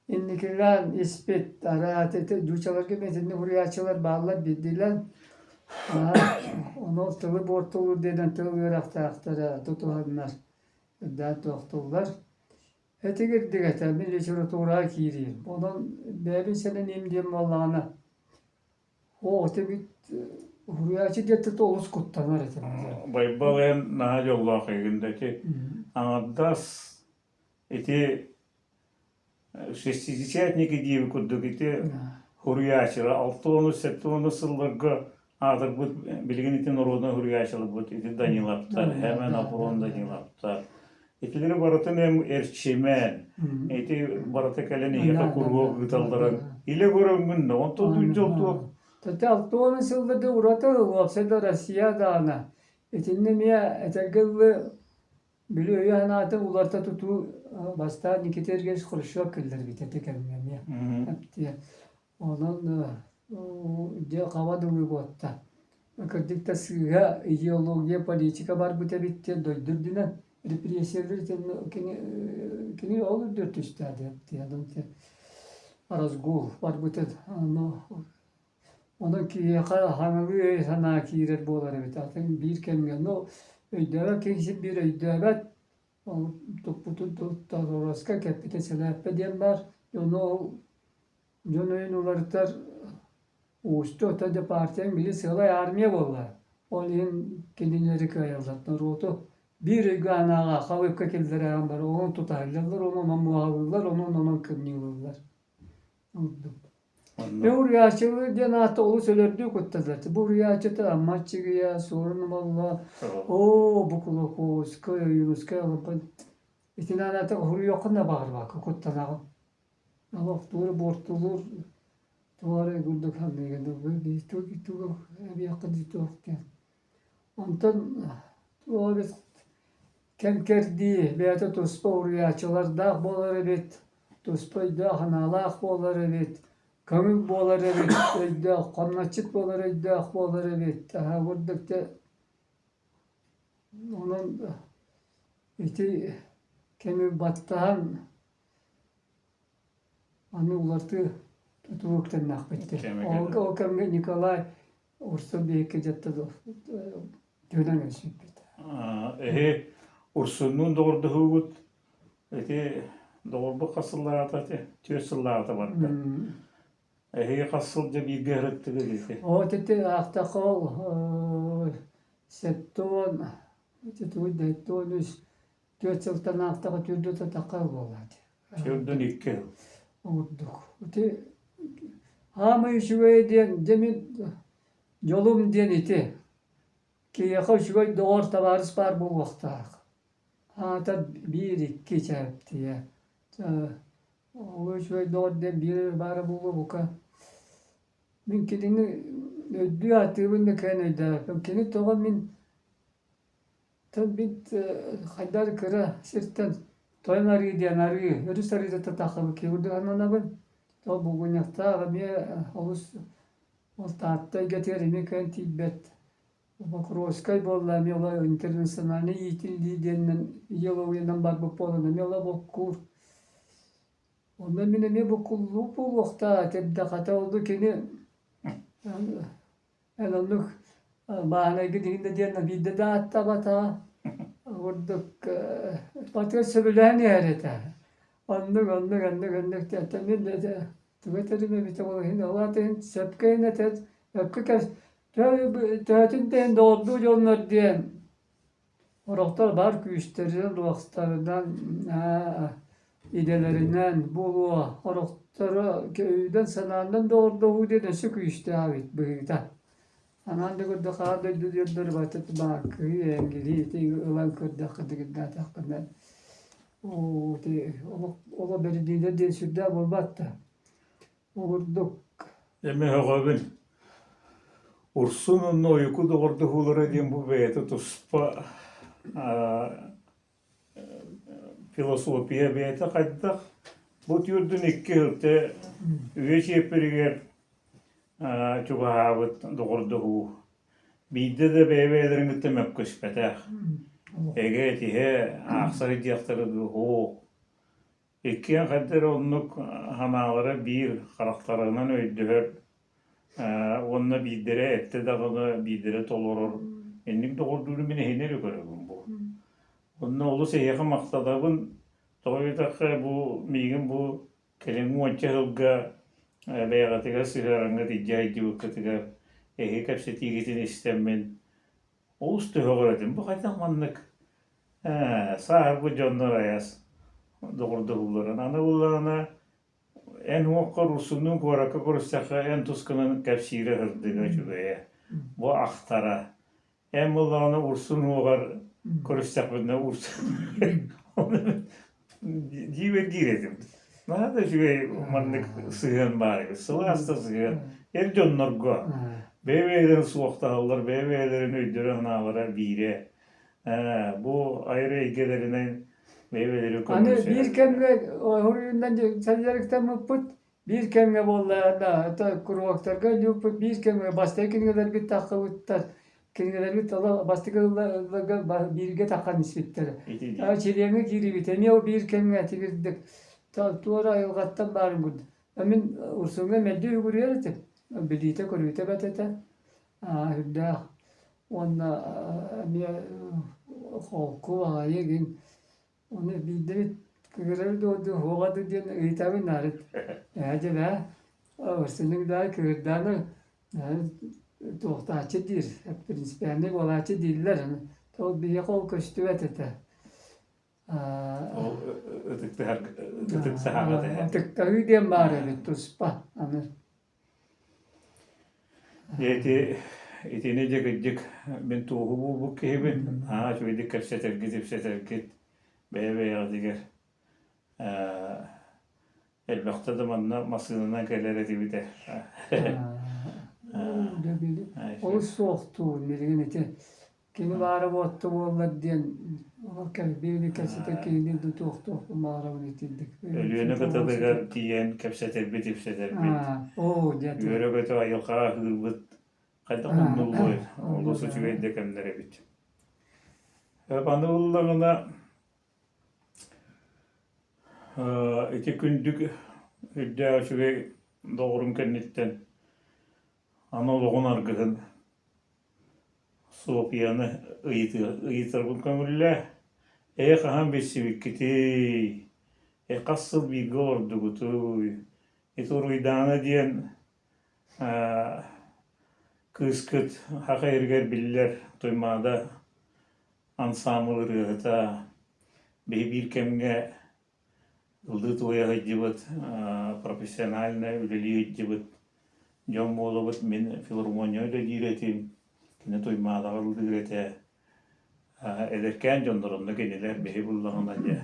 инникилээн испит араат ити нууччаларга эмиэ итинник суруйааччылар бааллар биирдиилээн ону тылы буортулуур диэнэн тыл үөрэхтээхтэрэ тутуһаннар үрдээн туохтууллар. Этигирдик этэ мин литератураҕа киириим. Онон бэйэбин сэрэниим диэн буоллаҕына оо ити суруйааччы диэттэн олус куттанар этим. Байбал эн наһаа дьоллоох эйигин да ити аҥардас ити шестидесятники диэби курдук ити суруйааччылар 60-70 сылларга аатырбыт билигин ити норуодунай суруйааччыларбыт ити Даниловтар, Хэмэн Апрон Даниловтар итилэри барытын эм эрчимэн ити барыта кэлэн эһиэхэ куруһуок ыыталларын илэ көрөҥҥүн да онтон дьол туох Тete 60 сылларда ураты уопсай да Россия даҕаны итиннэ эмиэ этэргэ дылы Били өйө-санаатын уларыта тутуу бастаан Никита Сергеевич Хрущев киллэрбитэ ити кэмҥэ эмиэ. Онон дьэ хаба дылы буотта. Кырдьык да сыыһа идеология, политика барбыт эбит диэн дойду үрдүнэн репрессиялар кини кини ол үрдүгэр түстээтэ разгул барбытын. Онон киһиэхэ хаҥалыы өй-санаа киирэр буолар эбит. Атын биир кэмҥэ ну өйдөөбөт киһи син биир өйдөөбөт, ол туппутун торуоска кэппитэ сэлээппэ диэн баар. Ону ол дьон өйүн уларытар уустук. Оттон дьэ партияҥ били сыалай армия буолла. Ол иһин кинилэри кыайаллар. Норуоту биир өйгө-санааҕа халыыпка киллэрээҕин бары онон тутаһыллаллар, онон омуоһалыыллар, онон онон кымньыылыыллар. Ордук. Дьэ уруйааччылыы диэн аата олус өлөрдүү куттанар. Бу уруйааччыта Амма Аччыгыйа, Суорун Омолло, оо, бу Кулаковскай, Ойуунускай Алампа итинэн аата уруйуоххун да баҕарбакка куттанаҕын. Олохтуур, буортулуур туох эрэ курдук саныыгын. Тугу эбиэххин туох диэн. Онтон туох эбит Кэм-кэрдии бэйэтэ туспа уруйааччылардаах буолар эбит, туспа өйдөөх-санаалаах буолар эбит, көҥүл буолар эбит, өйдөөх, хамначчыт буолар өйдөөх буолар эбит. Аһаа курдук дьэ. Онон ити кэми баттаһан аны уларытыы тутуу үктэннэхпит дии. Ол, ол кэмҥэ Николай Урсун биһикки дьэтте түһүнэн өлсүппүт. Эһи Урсуннуун доҕордоһуугут ити доҕорбут хас сыллааҕыта ити? Түөрт сыллааҕыта барда. Эһиги хас сылдьа бииргэ ыһыттыгыт ити? Оо, ити аахтахха ол 70 ити тугуй да 73 түөрт сылтан аахтаҕа түүрдү тутахха буолаат. Түүрдүн икки сыл. Ордук. Ити аамай үчүгэй диэн дьэ мин дьолум диэн ити. Киһиэхэ үчүгэй доҕор табаарыс баар буолуохтаах. Аата биир икки чээптийэ. Ол үчүгэй доҕор диэн биир баара буолуо бука. Мин кинини өйдүү ааттыыбын да кыайан өйдөөбөппүн. Кини тоҕо мин Бит хайдах кыра сиртэн Тойон арыы диэн арыы, өрүс арыыта таххабыт киһи сананабын. Ол булгунньахтаах эмиэ олус ол Таатта эйгэтигэр эмиэ кыайан тиийбэт. Покровскай буолла эмиэ ол интернациональнай иитиллии диэнинэн идеологиянан барбыт буолан эмиэ олох буккуур. Онно мин эмиэ буккуллуу буолуохтаах этим да хата ол кини Эн оннук бааһынайгын иһин да диэн биирдэ да ааттаабатаҕа. Курдук батыга сөбүлээн иһэр этэ. Оннук, оннук, оннук, оннук диэн мин да тугу этэрим эбитэ буолуо иһин ол аата иһин сөпкө иһин этэр сөпкө төһөтүн да иһин доҕордуу дьоннор диэн Сорохтор баар күүстэринэн-уохтарынан, идэлэринэн буолуо, сорохторо өйүнэн-санаанан доҕордоһуу диэн өссө күүстээх эбит быһыыта. Анаан да көрдөххө, аан дойду диэн барыта бааккыһыы, эҥгилии ити ылан көрдөххө, дыгыннаатаххына оо ити олох олох бэриллиилэр диэн сүрдээх буолбат да. Ол курдук Эмэ өҕөбүн. Урсун уонна Уйуку доҕордоһуулара диэн бу бэйэтэ туспа философия бэйэтэ хайдах бу түөрдүн икки ылты үйэ чиэппэригэр чугаһаабыт доҕордоһуу. Биирдэ да бэйэ-бэйэлэрин кытта мөккүспэтэх. Эгэ этиһэ аахсар диэхтэрэ дуу, һуох. Иккиэн хайда эрэ оннук санаалара биир, харахтарынан өйдөһөр уонна биирдэрэ эттэ даҕаны, биирдэрэ толорор. Инник доҕордууру мин эһини эрэ көрөбүн бу. Онно олус эһиэхэ махтанабын. Тоҕо диэтэххэ, бу миигин бу кэлиҥҥи уонча сылга бэйэҕитигэр сыһыараҥҥыт илдьэ сылдьыбыккытыгар эһиги кэпсэтиигитин истэммин Олус төһөҕөр этим. Бу хайдах маннык ээ, сааһырбыт дьоннор айас доҕордоһууларын. Аны буоллаҕына эн уоххар урсуннуун куоракка көрүстэххэ эн тускунан кэпсиирэ сырдыга үчүгэйэ. Бу ахтара. Эн буоллаҕына урсун уоҕар көрүстэхпитинэ урсун дьиибэргиир этим. Наһаа да үчүгэй маннык сыһыан баар эбит. Сылаас да сыһыан. Эр дьоннорго бэйэ-бэйэлэрин суохтаһаллар, бэйэ-бэйэлэрин өйдөрө-санаалара биирэ. Бу айар эйгэлэринэн бэйэ-бэйэлэрин Аны биир кэмҥэ уруйунан дьарыктаммыппыт, биир кэмҥэ буолла да, это куруоктарга өлүүппүт, биир кэмҥэ бастакы кинигэлэрбит таххыбыттар. Кинигэлэрбит олох бастакы ылларга бииргэ таххан испиттэрэ. Чилиэҥҥэ киирибит эмиэ ол биир кэмҥэ тигирдик туора айылҕаттан баарын курдук. Мин Урсуҥҥа мэлдьи үгүрүйэр этим. Билиитэ-көрүүтэ бэрт этэ. Үрдээх. Уонна эмиэ холку аҕайы игин Ону биирдэбит кыырар дуо дуу, суоҕа дуу диэн ыйытабын арыт. Ээ дьэ бээ, Урсунуҥ даа кыырдааны туохтааччы диир, принципиальнай буолааччы дииллэр. Ол биһиэхэ ол көстүбэт этэ. Ол ытыктаһар ытыктаһаҕыт ээ. Ытыктаһыы диэн баар эбит туспа аны. Дьэ ити итини дьэ кырдьык мин туоһу буолбут киһибин наһаа үчүгэйдик кэпсэтэргит ипсэтэргит бэйэ-бэйэҕитигэр элбэхтэ да манна массыынанан кэлэр этибит ээ. Олус суохтуун билигин ити Кини баара буотта буоллар диэн олох кэлбиэни кэпсэтэр киһини да туохтуохпун баҕарабын итинник. Өлүөнэ кытылыгар тиийэн кэпсэтэрбит-ипсэтэрбит. Оо, дьэ Үөрэ-көтө айылҕаҕа аһыырбыт хайдах умнуллуой, олус үчүгэй да кэмнэр эбит. Аны ыллаҕына ити күндүк үрдээх үчүгэй доҕорум кэнниттэн аны олоҕун аргыһын Суопуйаны ыйытарбын көҥүллээ. Ээ хаһан билсибиккитий? Ээ хас сыл бииргэ олордугутуй? Ити Уруйдаана диэн кыыскыт саха иһигэр биллэр Туймаада ансаамбыл ырыаһыта биһи биир кэмҥэ ыллыы-туойа сылдьыбыт, профессионально үлэлии сылдьыбыт дьон буолабыт. Мин филармония үлэлиир этим, кини Туймаадаҕа ыллыыр этэ. Эдэркээн дьоннор онно кинилэр биһи буллаҕына дьэ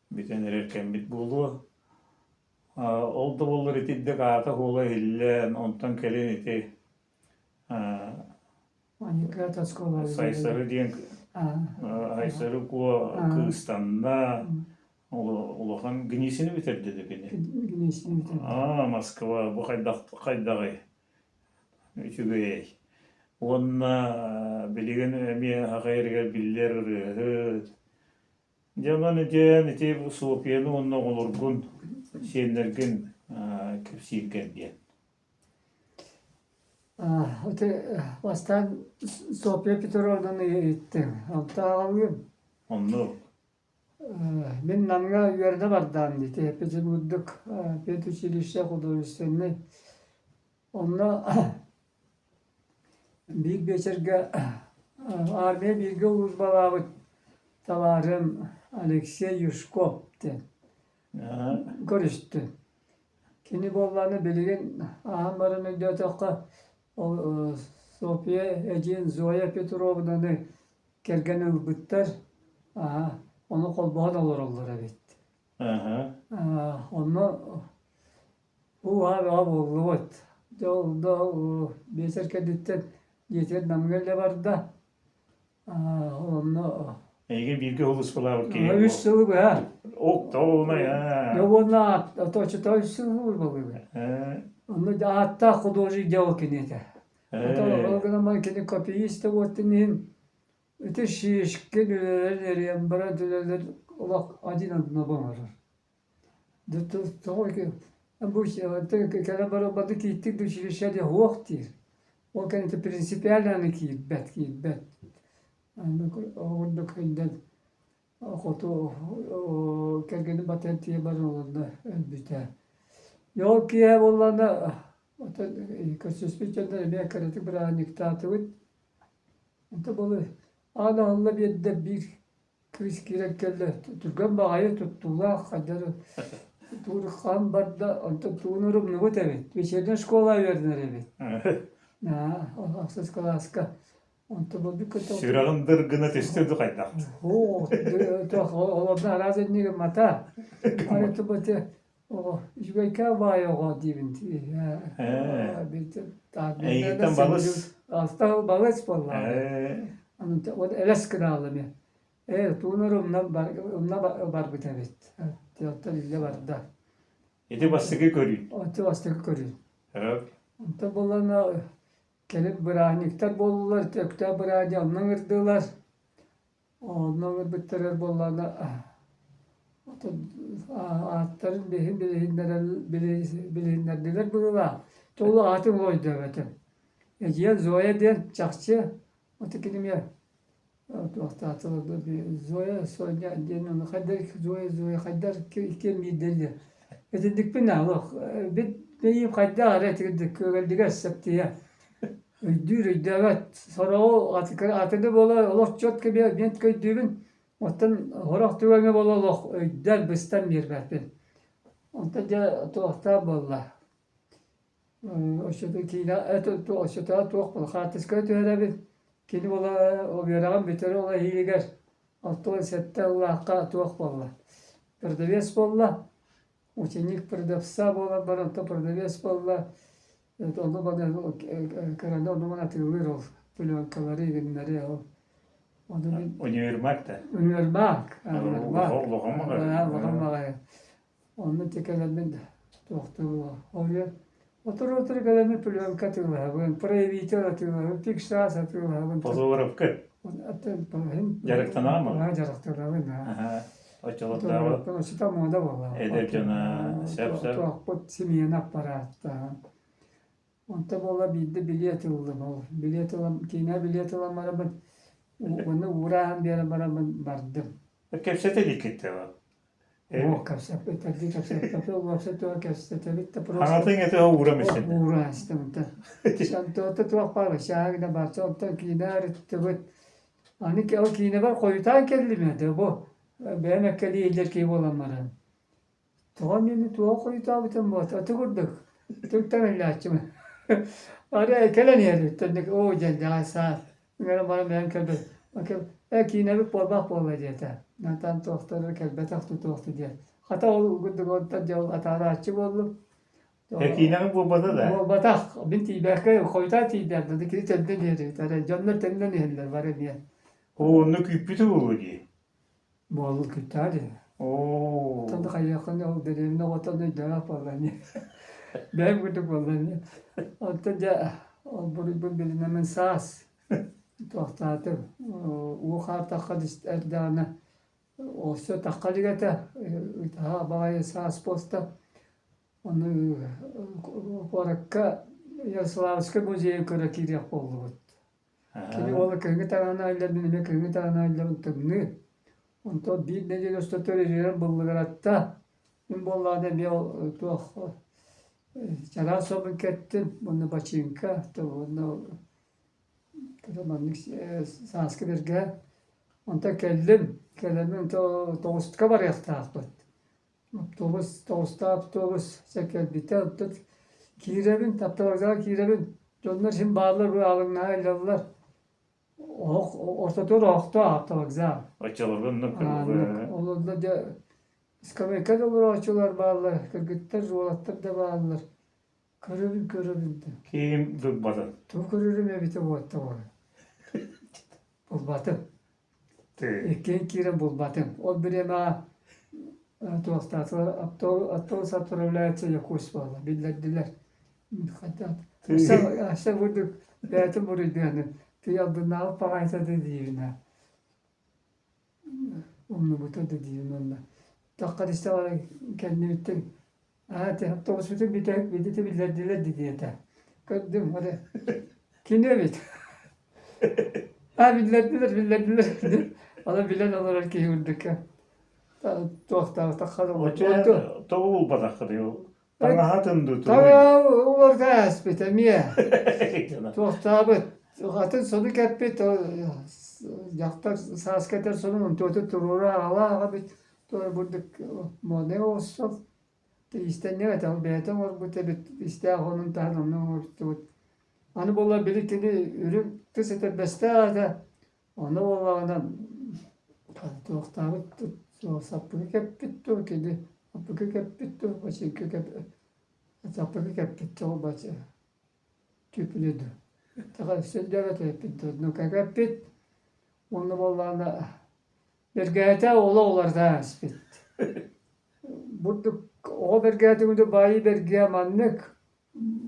бүтэн эрэр кэммит буолуо. Ол да буоллар итирдик аата-суола иһиллэн, онтон кэлин ити Сайсары диэн Айсары Куо кыыстанна, улахан Гнисини бүтэрдэ да кини. Гнисини бүтэрдэ. Аа, Москва бу хайдах хайдаҕый? Үчүгэй. Уонна билигин эмиэ саха эригэр биллэр ырыаһыт. Дьэ онон ити ити Софьяны уонна оҕолоргун, сиэннэргин кэпсииргэр диэн. Ити бастаан Софья Петровнаны иһиттим. Онто аҕалыым. Оннук. Мин Намҥа үөрэнэ бардаам дии. Петербурдук педучилище художественнай. Онно биир биэчэргэ армия бииргэ службалаабыт табаарым Алексей Юшков диэн көрүстүм. Кини буоллаҕына билигин ааһан баран өйдөөтөххө, ол Софья эдьиийин Зоя Петровнаны кэргэн ылбыттар, аһа, ону холбоһон олороллор эбит. Онно уу-haa бөҕө буоллубут. Дьэ ол да биэчэр кэнниттэн дьиэтигэр Намҥа илдьэ барда. Онно Эйигин бииргэ улууспалаабыт киһи үс сылы быһа. Октоолунай аа. Дьэ уонна оччотоо үс сылы быһа. Онно ааттаах художник дьэ кини этэ. Ол гынан баран кини копиист уоттун иһин ити Шишкин үлэлэрин эрийэн баран үлэлэр олох один одного оҥорор. Тоҕо бу кэлэн баран бары киирдик да училище диэн суох диир. Ол кэнниттэн принципиально аны киирбэт, киирбэт. Ол курдук сылдьан хоту кэргэнин батыһан тиийэ баран олордо өлбүтэ. Дьэ ол киэһэ буоллаҕына оттон көрсүспүт дьоннор эмиэ кыратык бырааһынньыктаатыбыт. Онтон буолуо аан аһылла биэрдэ биир Кыыс киирэн кэллэ, түргэн баҕайы туттуулаах, хайдары тугу хаан барда, онтон тугун ырымныбыт эбит, вечерняя школа үөрэнэр эбит. Ахсыс кылааска. Онтон булбут көтө Сүрэҕин дыр гына түстэ ду хайдах? Оо, олордо араас иннигин мата. Ары тубаты оҕо үчүгэйкээ баай оҕо диибин. Эйигиттэн балыс. Алта балыс буоллаҕа. Элэс гынаалла эмиэ. Ээ, тугун умна барбыт эбит. Оттон илдьэ барда. Ити бастакы көрүү. Ити бастакы көрүү. Онтон буоллаҕына кэлин бырааһынньыктар буоллулар, Өктөөп бырааһынньыга онно ыҥырдылар. Онно ыҥырбыттарыгар буоллаҕына оттон ааттарын биһин билиһиннэрдилэр быһыылаах. Ол аатын өйдөөбөтүм. Эдьиийэ Зоя диэн чахчы Ото кини эмиэ туохтаатылар Зоя, Соня диэн ону хайдар Зоя, Зоя хайдар иккиэн биирдэр диэн. Итинникпин олох бит бэйиим хайдах эрэ итирдик күөгэлдигэ септийэ өйдүүр өйдөөбөт сороҕу атыны буола олох четко мен өйдүүбүн оттон сорох түгэҥҥэ буола олох өйдөөн быстан биэрбэппин онтон дьэ туохтаах буолла Оччото киинэ оччотоо туох буолла хаартыскаҕа түһэрэбин. Кини буола үөрэҕин бүтэрэ ол эһиилигэр 67 ыллаахха туох буолла продавец буолла. Ученик продавца буолан баран онтон продавец буолла. Ону маны кыраны ону маны атыылыыр ол пленкалары игиннэри ол. Ону мин Универмаг да? Универмаг. Универмаг. Улахан маҕаһыын. Улахан маҕаһыын. Онно ити кэлэммин туохтуу ол отур-отур кэлэммин пленка атыылаһабын, проявитель атыылаһабын, фиксаж атыылаһабын. Фотографка? Дьарыктанаҕын Аа, дьарыктанабын, аа. Оччолордооҕу Оччото муода буолла. эдэр дьоно сөп-сөп. Туохпут симиэнэ аппарааттаан. Онто буола биирдэ билиэт ыллым ол. Билиэт ылан, киинэ билиэт ылан бараммын, уонна уурааһын биэрэн бараммын бардым. Кэпсэтэ иликкит да Оо, кэпсэппит, кэпсэппит, уопсай туох кэпсэтэбит да просто Хаҥатыҥ этэ уурам истин. Уура истим да. Онто туох баар, чааһы да барса, онтон киинэ арыттыбыт. Аны ол киинэбэр хойутаан кэллим этэ бу. Бэйэм эккэлии киһи буолан баран. Тоҕо миэнэ туох хойутаабытым буолта, аты курдук түктэн ыллааччымын. Ары кэлэн иһэр оо диэн дьаҕай саас ыҥыран баран бэйэм кэлбит ээ киинэбит буолбах буолла диэтэ. Мантан туохтара кэлбэтэх тутуохту диэн. Хата ол курдук онтон дьэ ол атаарааччы буоллум. Э киинэҕин буолбата да? Буолбатах. Мин тиийбэккэ хойутаан тиийдим да кини төннөн иһэр эрэ дьоннор төннөн иһэллэр бары эмиэ. Оо, онно күүппүтэ буолуо дии. Буолу күүттэҕэ дии. Оо. Оттон да хайыаххын ол дэриэбинэ оҕото өйдөөх буолла ини. Бэйэм курдук буолла ини. Оттон дьэ ол буруйбун билинэммин саас туохтаатым уу хаар тахха эрдэҕинэ өссө тахха илик этэ ытаһа баҕайы саас буоста ону куоракка Ярославскай музейын көрө киириэх буоллубут. Кини уола кыһыҥҥы таҥаһын ааллар, мин эмиэ кыһыҥҥы таҥаһын аалларым тымныы. Онтон биир нэдиэлэ устата өрүһүйэн быллыгыратта. Мин буоллаҕына эмиэ ол туох чараас сонун кэттим уонна бачыыҥка уонна маннык сааскы бэргэһэ. Онтон кэллим, кэлэммин тоҕуска барыахтаахпыт. Автобус, тоҕустаах автобус чэ кэлбитэ, оттон киирэбин, тапталарга киирэбин, дьоннор син бааллар, бу аалыҥнаһа илдьэллэр. Оһох, ортотугар оһохтоох автовокзал. Оччолорго оннук Ааннык. Ол онно дьэ скамейка да олорооччулар бааллар, кыргыттар, уолаттар да бааллар. Көрөбүн, көрөбүн да. Киһим дурбатын. Тугу көрөрүм эбитэ буолта буолан. Булбатым. Иккиэн киирэн булбатым. Ол бириэмэҕэ туохтаатылар автобус отправляется Якутск буолла биллэрдилэр. Өссө курдук бэйэтин буруйдуону тый албыннаабыт баҕайыта да диибин аа. Умнубута да диибин уонна. Тахха истэҕинэ кэннибиттэн Аа, автобуспутун бүтэ биллэрдилэр диэтэ. Көрдүм, эрэ кини эбит. Аа, биллэрдилэр, биллэрдилэр. Аны билэн олорор киһи үрдүккэ туохтаабатахха да Оччо тоҕо булбатаххытый ол? Таҥаһатын дуу тугуй? Таҥаһа уларга ааспыт эмиэ. Туохтаабыт. Атын сону кэппит, дьахтар сааска этэр сонун онтуотун туруора аҕала аҕабыт. Туора бурдук муодунай оҕуссал. Иистэнньэҥ этэ, ол бэйэтэ оҥорбут эбит, истээх онун таһын онно оҥорбут. Аны буолла били кини үрүҥ тыс этэрбэстээх этэ, ону буоллаҕына туохтаабыт саппыкы кэппит дуо кини саппыкы кэппит дуо бачыыҥка саппыкы кэппит дуо бачы түүпүлэ дуо сүрдээх этэ эппит дуо ну кэппит уонна буоллаҕына Бэргэһэтэ олох уларытан испит. Бурдук оҕо бэргэһэтин курдук баайыы бэргэһэ маннык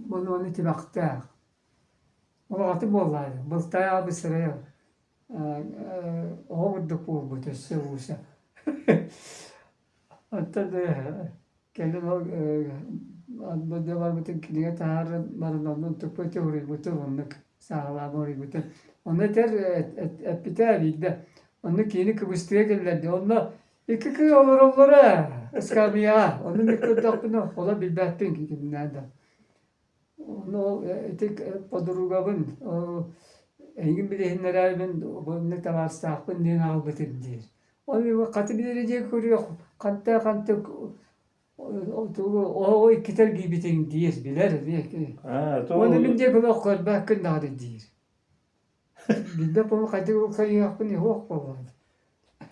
маны тимэхтээх. Улаҕатын буоллаҕа дии, былтайаҕа бысырайа оҕо курдук буолбут өссө ууса. Оттон Кэлин ол дьэ барбытын кинигэ таһааран баран оннун туппут уруйбутум оннук саҕалаан уруйбутум. Ону этэр эппитэ биирдэ онно киһини кыбыстыга киллэрди. Онно икки кыыс олороллоро ээ ыскаамыйаҕа. Ону мин көрдөхпүнэ олор билбэппин кимнээн да. Ону ол ити подругабын эйигин билиһиннэрээрбин бу табаарыстаахпын диэн аҕалбытым диир. Ол хаты биэри диэн көрүөх, хантан-хантан тугу оһоҕу иккитэ эргийбитиҥ диир, билэр эмиэ. Уонна мин диэки олох көрбөккүн даҕаны диир. Билбэт буолан хайдах хайыахпын иһуох буоллаҕа.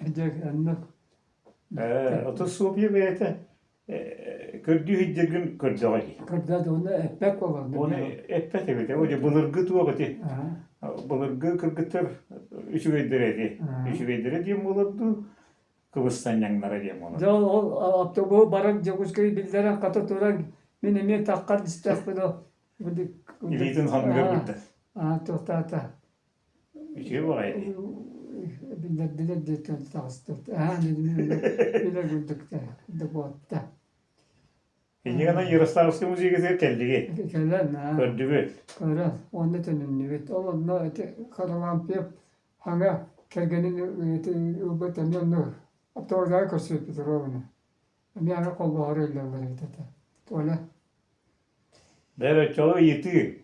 Дьэ оннук. Ото Софья бэйэтэ көрдүү сылдьаргын көрдөҕө дии. Көрдөөт уонна эппэт буолан. Оны эппэт эбит. О дьэ былыргы туох ити. Былыргы кыргыттар үчүгэйдэрэ ити. Үчүгэйдэрэ диэн буолар дуу, кыбыстанньаҥнара диэн буолар. Дьэ ол автобуһу баран Дьокуускайы биллэрэн хата туран мин эмиэ таххар истэхпинэ Илиитин ханныгар билдэ. Туохтаата. Үчүгэй баҕайы дии. Биллэрдилэр диэтэн таҕыстыбыт. Аһаан билэ курдук докуотта. Инньэ гынан Ярославскай музейгытыгар кэллигит? Кэлэн, Көрдүгүт? Көрөн, уонна төнүннүбүт. Ол онно ити Харалампьев хаҥа кэргэнин ылбыт эмиэ онно оптовозаҕа көрсүбүт Петровна. Эмиэ аҥа холбоһор иллэллэр эбит этэ. Толя. Бэр оччоҕо ыйытыы.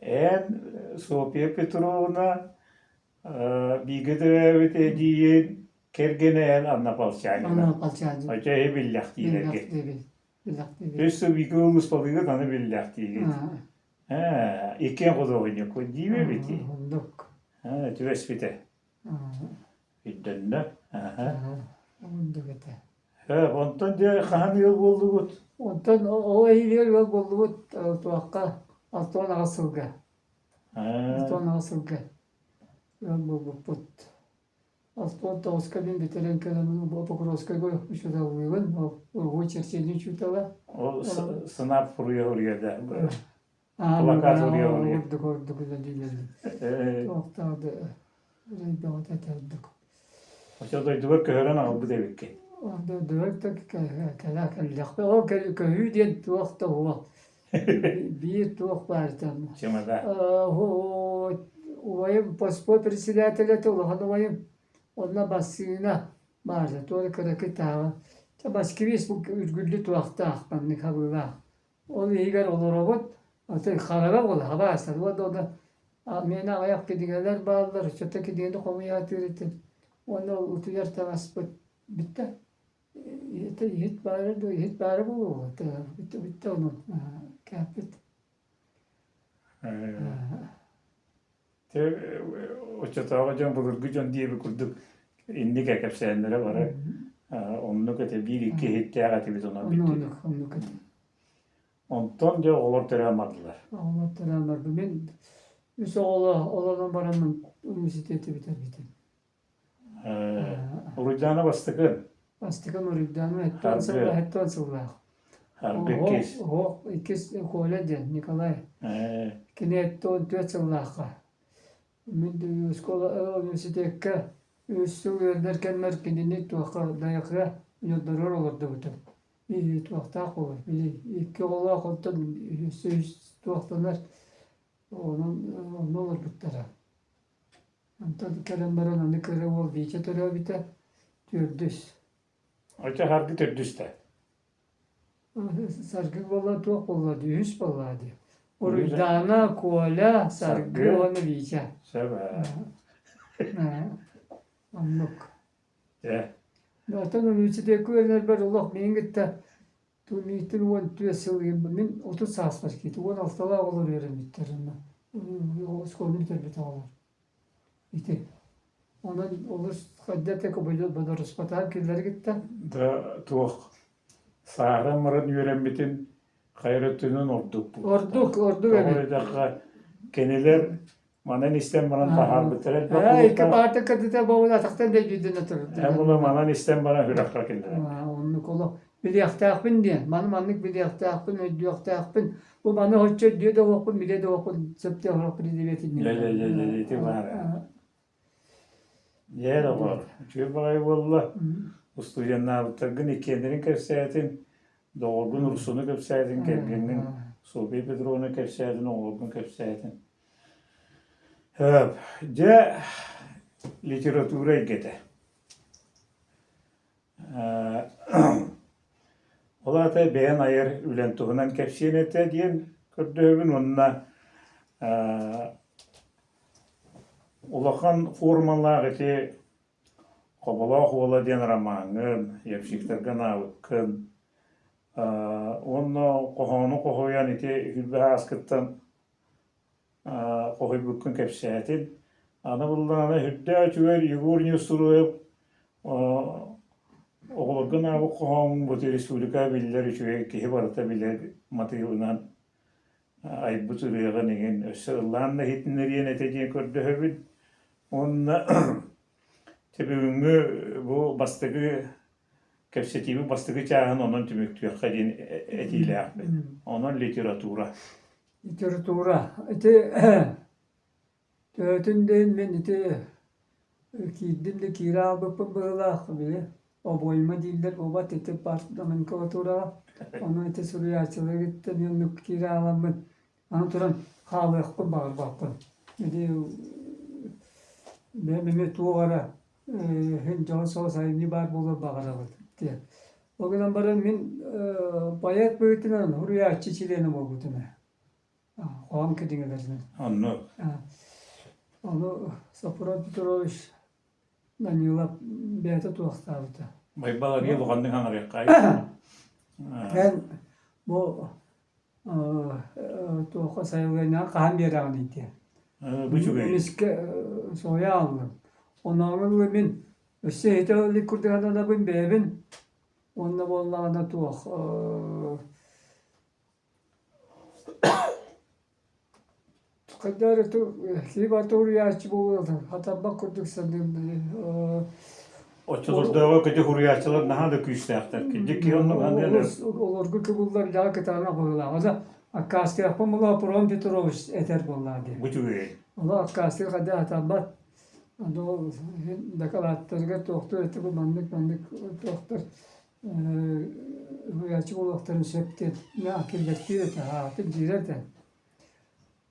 Эн Софья Петровна бииргэ төрөөбүт эдьиийин кэргэнэ эн Анна Полчанина. Анна Полчанина. Оччо эһи биллэхтиилэргит. Биллэхтиибит. Биллэхтиибит. Үс сыл бииргэ улууспалыыгыт аны биллэхтиигит. Ээ, иккиэн худуоһунньуккут диибэ эбити. Оннук. Ээ, түбэспитэ. Өйдөннө. Аха. Оннук этэ. Ээ, онтон дьэ хаһан ыал буоллугут? Онтон ол эһиилигэр ыал буоллубут туохха 68 сылга. 68 сылга ыал буолбуппут. 69-ка мин бүтэрэн кэлэн Покровскайга учууталлыыбын, ол уруһуй черчение учуутала. Ол сынап суруйа-суруйа да плакат суруйа-суруйа. Ордук ордук үлэлиилэр. Туохтаах да үрэйбэҕит этэ ордук. Оччо дойдугар көһөрөн аҕалбыт эбиккин. Дойдугар да кэлэ кэллэхпэ. Ол көһүү диэн туох да уол. Биир туох баар этэ. Чемодан. Убайым поспо председателэ этэ, улахан убайым. Онно бассыына баар этэ, туох кыракый тааҕа. Москвич бу үргүллү туохтаах, маннык хабыылаах. Ол иһигэр олоробут, аты хараҕа буола хабаастар уонна онно миэнэ аҕыйах кинигэлэр бааллар, оччото кинигэни хомуйаатыыр этим. Уонна ол утуйар таҥаспыт бүттэ. Иһит, иһит баара дуо, иһит баара буолуо, бүттэ, бүттэ онон кээппит. Оччотооҕу дьон былыргы дьон диэбит курдук инник кэпсээннэрэ бары оннук этэ биир-икки иһиттээх этибит онон бүттүбүт. Оннук этэ. Онтон дьэ оҕолор төрөөн бардылар. Оҕолор төрөөн барды. Мин үс оҕолоох олорон бараммын университеты бүтэрбитим. Уруйдаана бастакы. Бастакы Уруйдаана сэттиэн сыллаах, сэттиэн сыллаах. Харгы иккис. Оһох иккис Коля диэн Николай. Кини 74 сыллаахха. Мин оскуола университекка үс сыл үөрэнэр кэммэр кинини туохха Дайахыга ньордорор олордубутум. Туохтаах буолар. Икки оҕолоох онтон үс туохтанар. Онон онно олорбуттара. Онтон кэлэн баран аны кыра уол Витя төрөөбүтэ, төрдүс. Оччо Саргы төрдүс да? Саргы буолла туох буолла дии, үһүс буолла дии. Уруйдаана, Коля, Саргы уонна Витя. Сөп ээ. Оннук. Дьэ. Оттон университекка үөрэнэрбэр олох миигин кытта Миитин 14 сыл мин 30 сааспар киирдим. 16-лаах оҕолор үөрэммиттэр онно. Оскуоланы бүтэрбит оҕолор. Ити. Онон олус хайда да бодоруспатаҕым кинилэри кытта. Да туох сааһыран баран үөрэммитин хайа өттүнэн ордук Ордук, ордук Тоҕо эбит. диэтэххэ кинилэр Манан истэн баран таһаарбыттара элбэх Ээ, икки буолуохтаах. паата кытыта буолан атахтан дэйбиирдэнэ Эн була манан истэн баран сүрэххэ киллэрэр. Оннук олох билиэхтээхпин диэн, маны маннык билиэхтээхпин, өйдүөхтээхпин. Бу маны оччо өйдүө да уохпун, билиэ да уохпун сөптөөх олох предметин Дьэ, дьэ, дьэ, дьэ, ити баар. Дьэ, доҕоор, үчүгэй баҕайы буолла. Устудьуоннаабыттаргын иккиэннэрин кэпсээтин, доҕоргун Урсуну кэпсээтин, кэргэҥҥин Софья Петровна кэпсээтин, оҕолоргун кэпсээтин. Дьэ, литература эйгэтэ. Ол аата бэйэн айар үлэн туһунан кэпсиэн этэ диэн көрдөһөбүн уонна улахан формалаах ити Хоболоох уола диэн ромаҥҥын, ямщиктарга анаабыккын уонна хоһоону хоһуйан ити сүүрбэ сааскыттан хоһуйбуккун кэпсээтин. Аны буллаҕына үрдээх үчүгэй Егор Неустроев оҕолорго анаабыт хоһооҥҥун бу республика биллэр үчүгэй киһи барыта билэр матыыбынан айбыт ырыаҕын иҥин өссө ыллаан да иһитиннэриэн этэ диэн көрдөһөбүн. Уонна дьэ бүгүҥҥү бу бастакы кэпсэтиибит бастакы чааһын онон түмүктүөххэ диэн этиилээхпин. Онон литература. Литература. Ити Төһөтүн да иһин мин ити киирдим да киирэ хаалбыппын быһыылаах, били обойма дииллэр буолбат ити номенклатураҕа. Ону ити суруйааччылары кытта эмиэ оннук киирэ хааламмын, аны туран хаалыахпын баҕарбаппын. Ити бэйэм эмиэ туох эрэ иһин дьоһун соҕус айымньы баар буолуон баҕарабын диэн. Ол гынан баран мин поэт быһыытынан суруйааччы чилиэнэ буолбутум ээ. Хоһоон кинигэлэринэн. Оннук. Ону Софрон Петрович Данилов бэйэтэ туохтаабыта. Байбал арыйа улаханнык хаҥарыаххай. Эн бу туохха сайылыанньаҕа хаһан биэрэҕиний диэн. Бу үчүгэй. Эмискэ соһуйа ааллым. Онооҕун ыла мин өссө иһитэ илик курдук сананабын бэйэбин. Уонна буоллаҕына туох Хайдах эрэ киһи барыта уруйааччы буолуо хатаммат курдук саныыбын. Оччолордооҕу көтө уруйааччылар наһаа да күүстээхтэр. Кырдьык киһи оннук ханнык эрэ Олорго кыбыллар дьаҕа кытаанах быһыылаах. Аны аккаастыахпын буоллаҕа Пром Петрович этэр буоллаҕа дии. Бу үчүгэй. Ону аккаастыыр хайдах хатаммат. Аны ол дакылааттарыгар туохтуур этэ бу маннык-маннык туохтар уһуйааччы буолуохтарын сөп диэн киллэртиир этэ, аатын диирэ этэ.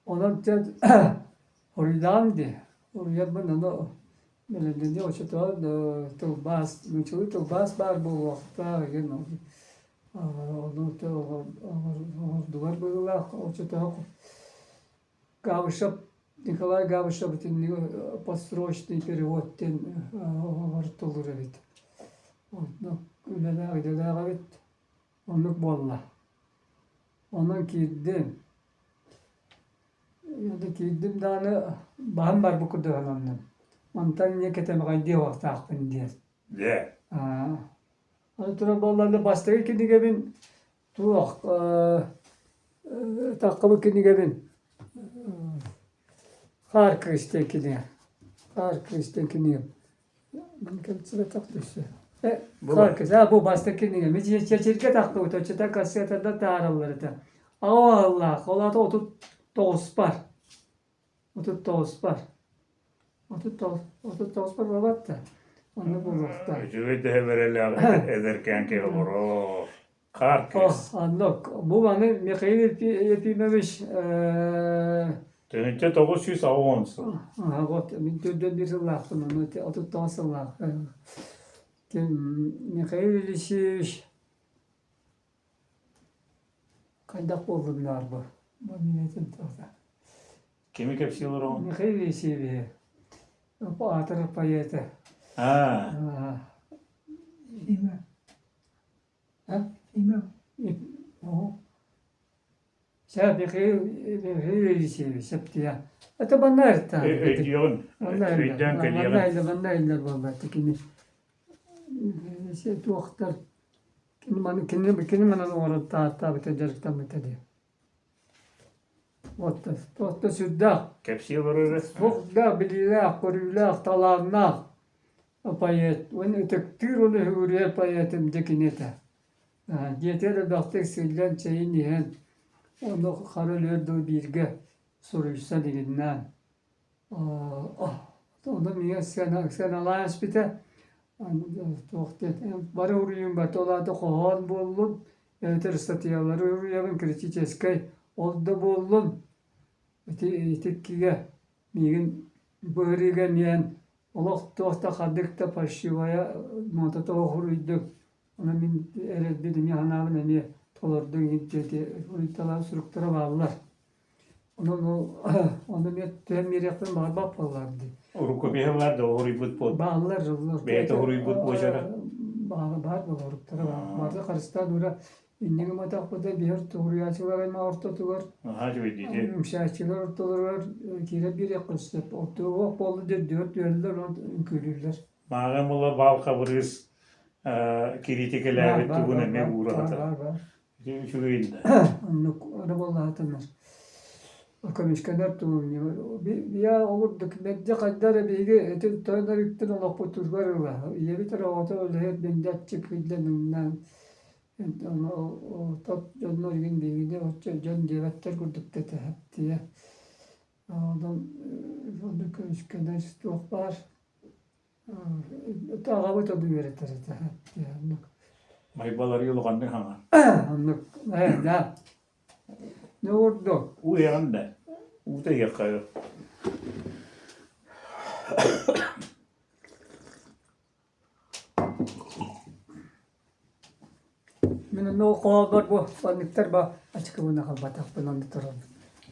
Онон дьэ уруйдаан дии, уруйарбын ону бэлэмнэнии оччотугар тылбаас, нууччалыы тылбаас баар буолуохтаах игин ону оҥордулар быһыылаах оччотоох Габышев Николай Габышев итинник подсрочный перевод диэн оҥортоллор эбит. Онно үлэлээх идэлээх эбит. Оннук буолла. Онон киирдим. Киирдим даҕаны баһым барбыт курдук сананным. Мантан инньэ кэтэмэҕэйдиэ уохтаахпын диэн. Дьэ. Аны туран буоллаҕына бастакы кинигэбин Туох таххыбыт кинигэбин Хаар кыыс диэн кинигэ. Хаар кыыс диэн кинигэм. Кэлсибэтэх түссе. Хаар кыыс. А бу бастакы кинигэ. Мин чэчиргэ таххыбыт оччото кассетарда таһаараллар этэ. Аҕа ааллаах, ол аата 39-пар. 39-пар. 39 39-пар буолбат да. Онно буолуохтаах. Үчүгэй да эбэрэлээх эдэркээн киһи олорор. Хаар кыыс. Оннук. Бу маны Михаил Ефимович 1980 сыл. Вот мин төрдүөн биир сыллаахпын, ону 39 сыллаах. Михаил Елисеевич хайдах буоллуннаар бу? Бу мин этим тоҕо. Кими кэпсии олороҕун? Михаил Елисеевиһи. Аатырар поэты. Аа. Сэ Михаил Михаил Елисеевич сөптүө. Это манна эртэ. Өйдүөҕүн, өйдөөн кэлиэҕин. Манна иллэр, манна иллэр буолбат кини туохтар кини маны кини кини манан оҥорон тааттаабыта дьарыктаммыта дии. Вот туохта сүрдээх. Кэпсии олорор. Туохтаах билиилээх, көрүүлээх, талааннаах поэт уонна ытыктыыр уонна үһүгүрүйэр поэтым дьэ кини этэ. Дьиэтигэр элбэхтик сылдьан чэйин иһэн, ону хара өлүөр дылы бииргэ суруйсан игиннээн. Ону миигин сыаналаан испитэ. Туох диэн бары уруйуум барыта ол аата хоһоон буоллун, эбэтэр ыстатыйалары уруйабын критическэй ол да буоллун ити итиккигэ Миигин быһырыыга эмиэн олох туох да ханнык да фальшивая нотата уруйдуҥ. Онон мин эрэлбин эмиэ санаабын эмиэ толордуҥ диэти уруйталаан суруктара бааллар. Онон ол ону эмиэ түһэн биэриэхпин баҕарбат буоллар дии. Рукопиһа баар да уруйбут буол. Бааллар, Бэйэтэ уруйбут буочара. Баар, баар буолар, баар. Барыта харыстаан ура Инники матахпыта биһир туруйааччылар аймах ортотугар, Наһаа үчүгэйдии. үҥсээччилэр ортолоругар киирэн биэриэххэ сөп. Оттуох буолла диэн түөрт түһэллэр, онон үҥкүүлүүллэр. Мааҕын була баал хабырыыс кириитикэлээбит тугун эмиэ уура Баар, баар, баар. Үчүгэй да. Оннук ары буоллаатыннар. Көмүскэнэр тугун я олордук мэлдьи хайда эрэ биһиги ити тойон өрүттэн олохпутугар ыла. Ийэбит эрэ оҕото үлэһит мэлдьи аччык ыңнаан Тот дьоннор игин биһигини оччо дьон диэбэттэр курдук да этэ. Онон оннук көмүскэнэр туох баар аҕабыт ону үөрэтэр этэ. Оннук. Майбалары улаханнык хаҥа. Оннук. Да. Не ордук. Уу иһэҕин да? Уута иһиэххэ. Мин онно оҕолор бу манныктар ба ачыкыбын аҕалбатахпын онно турабын.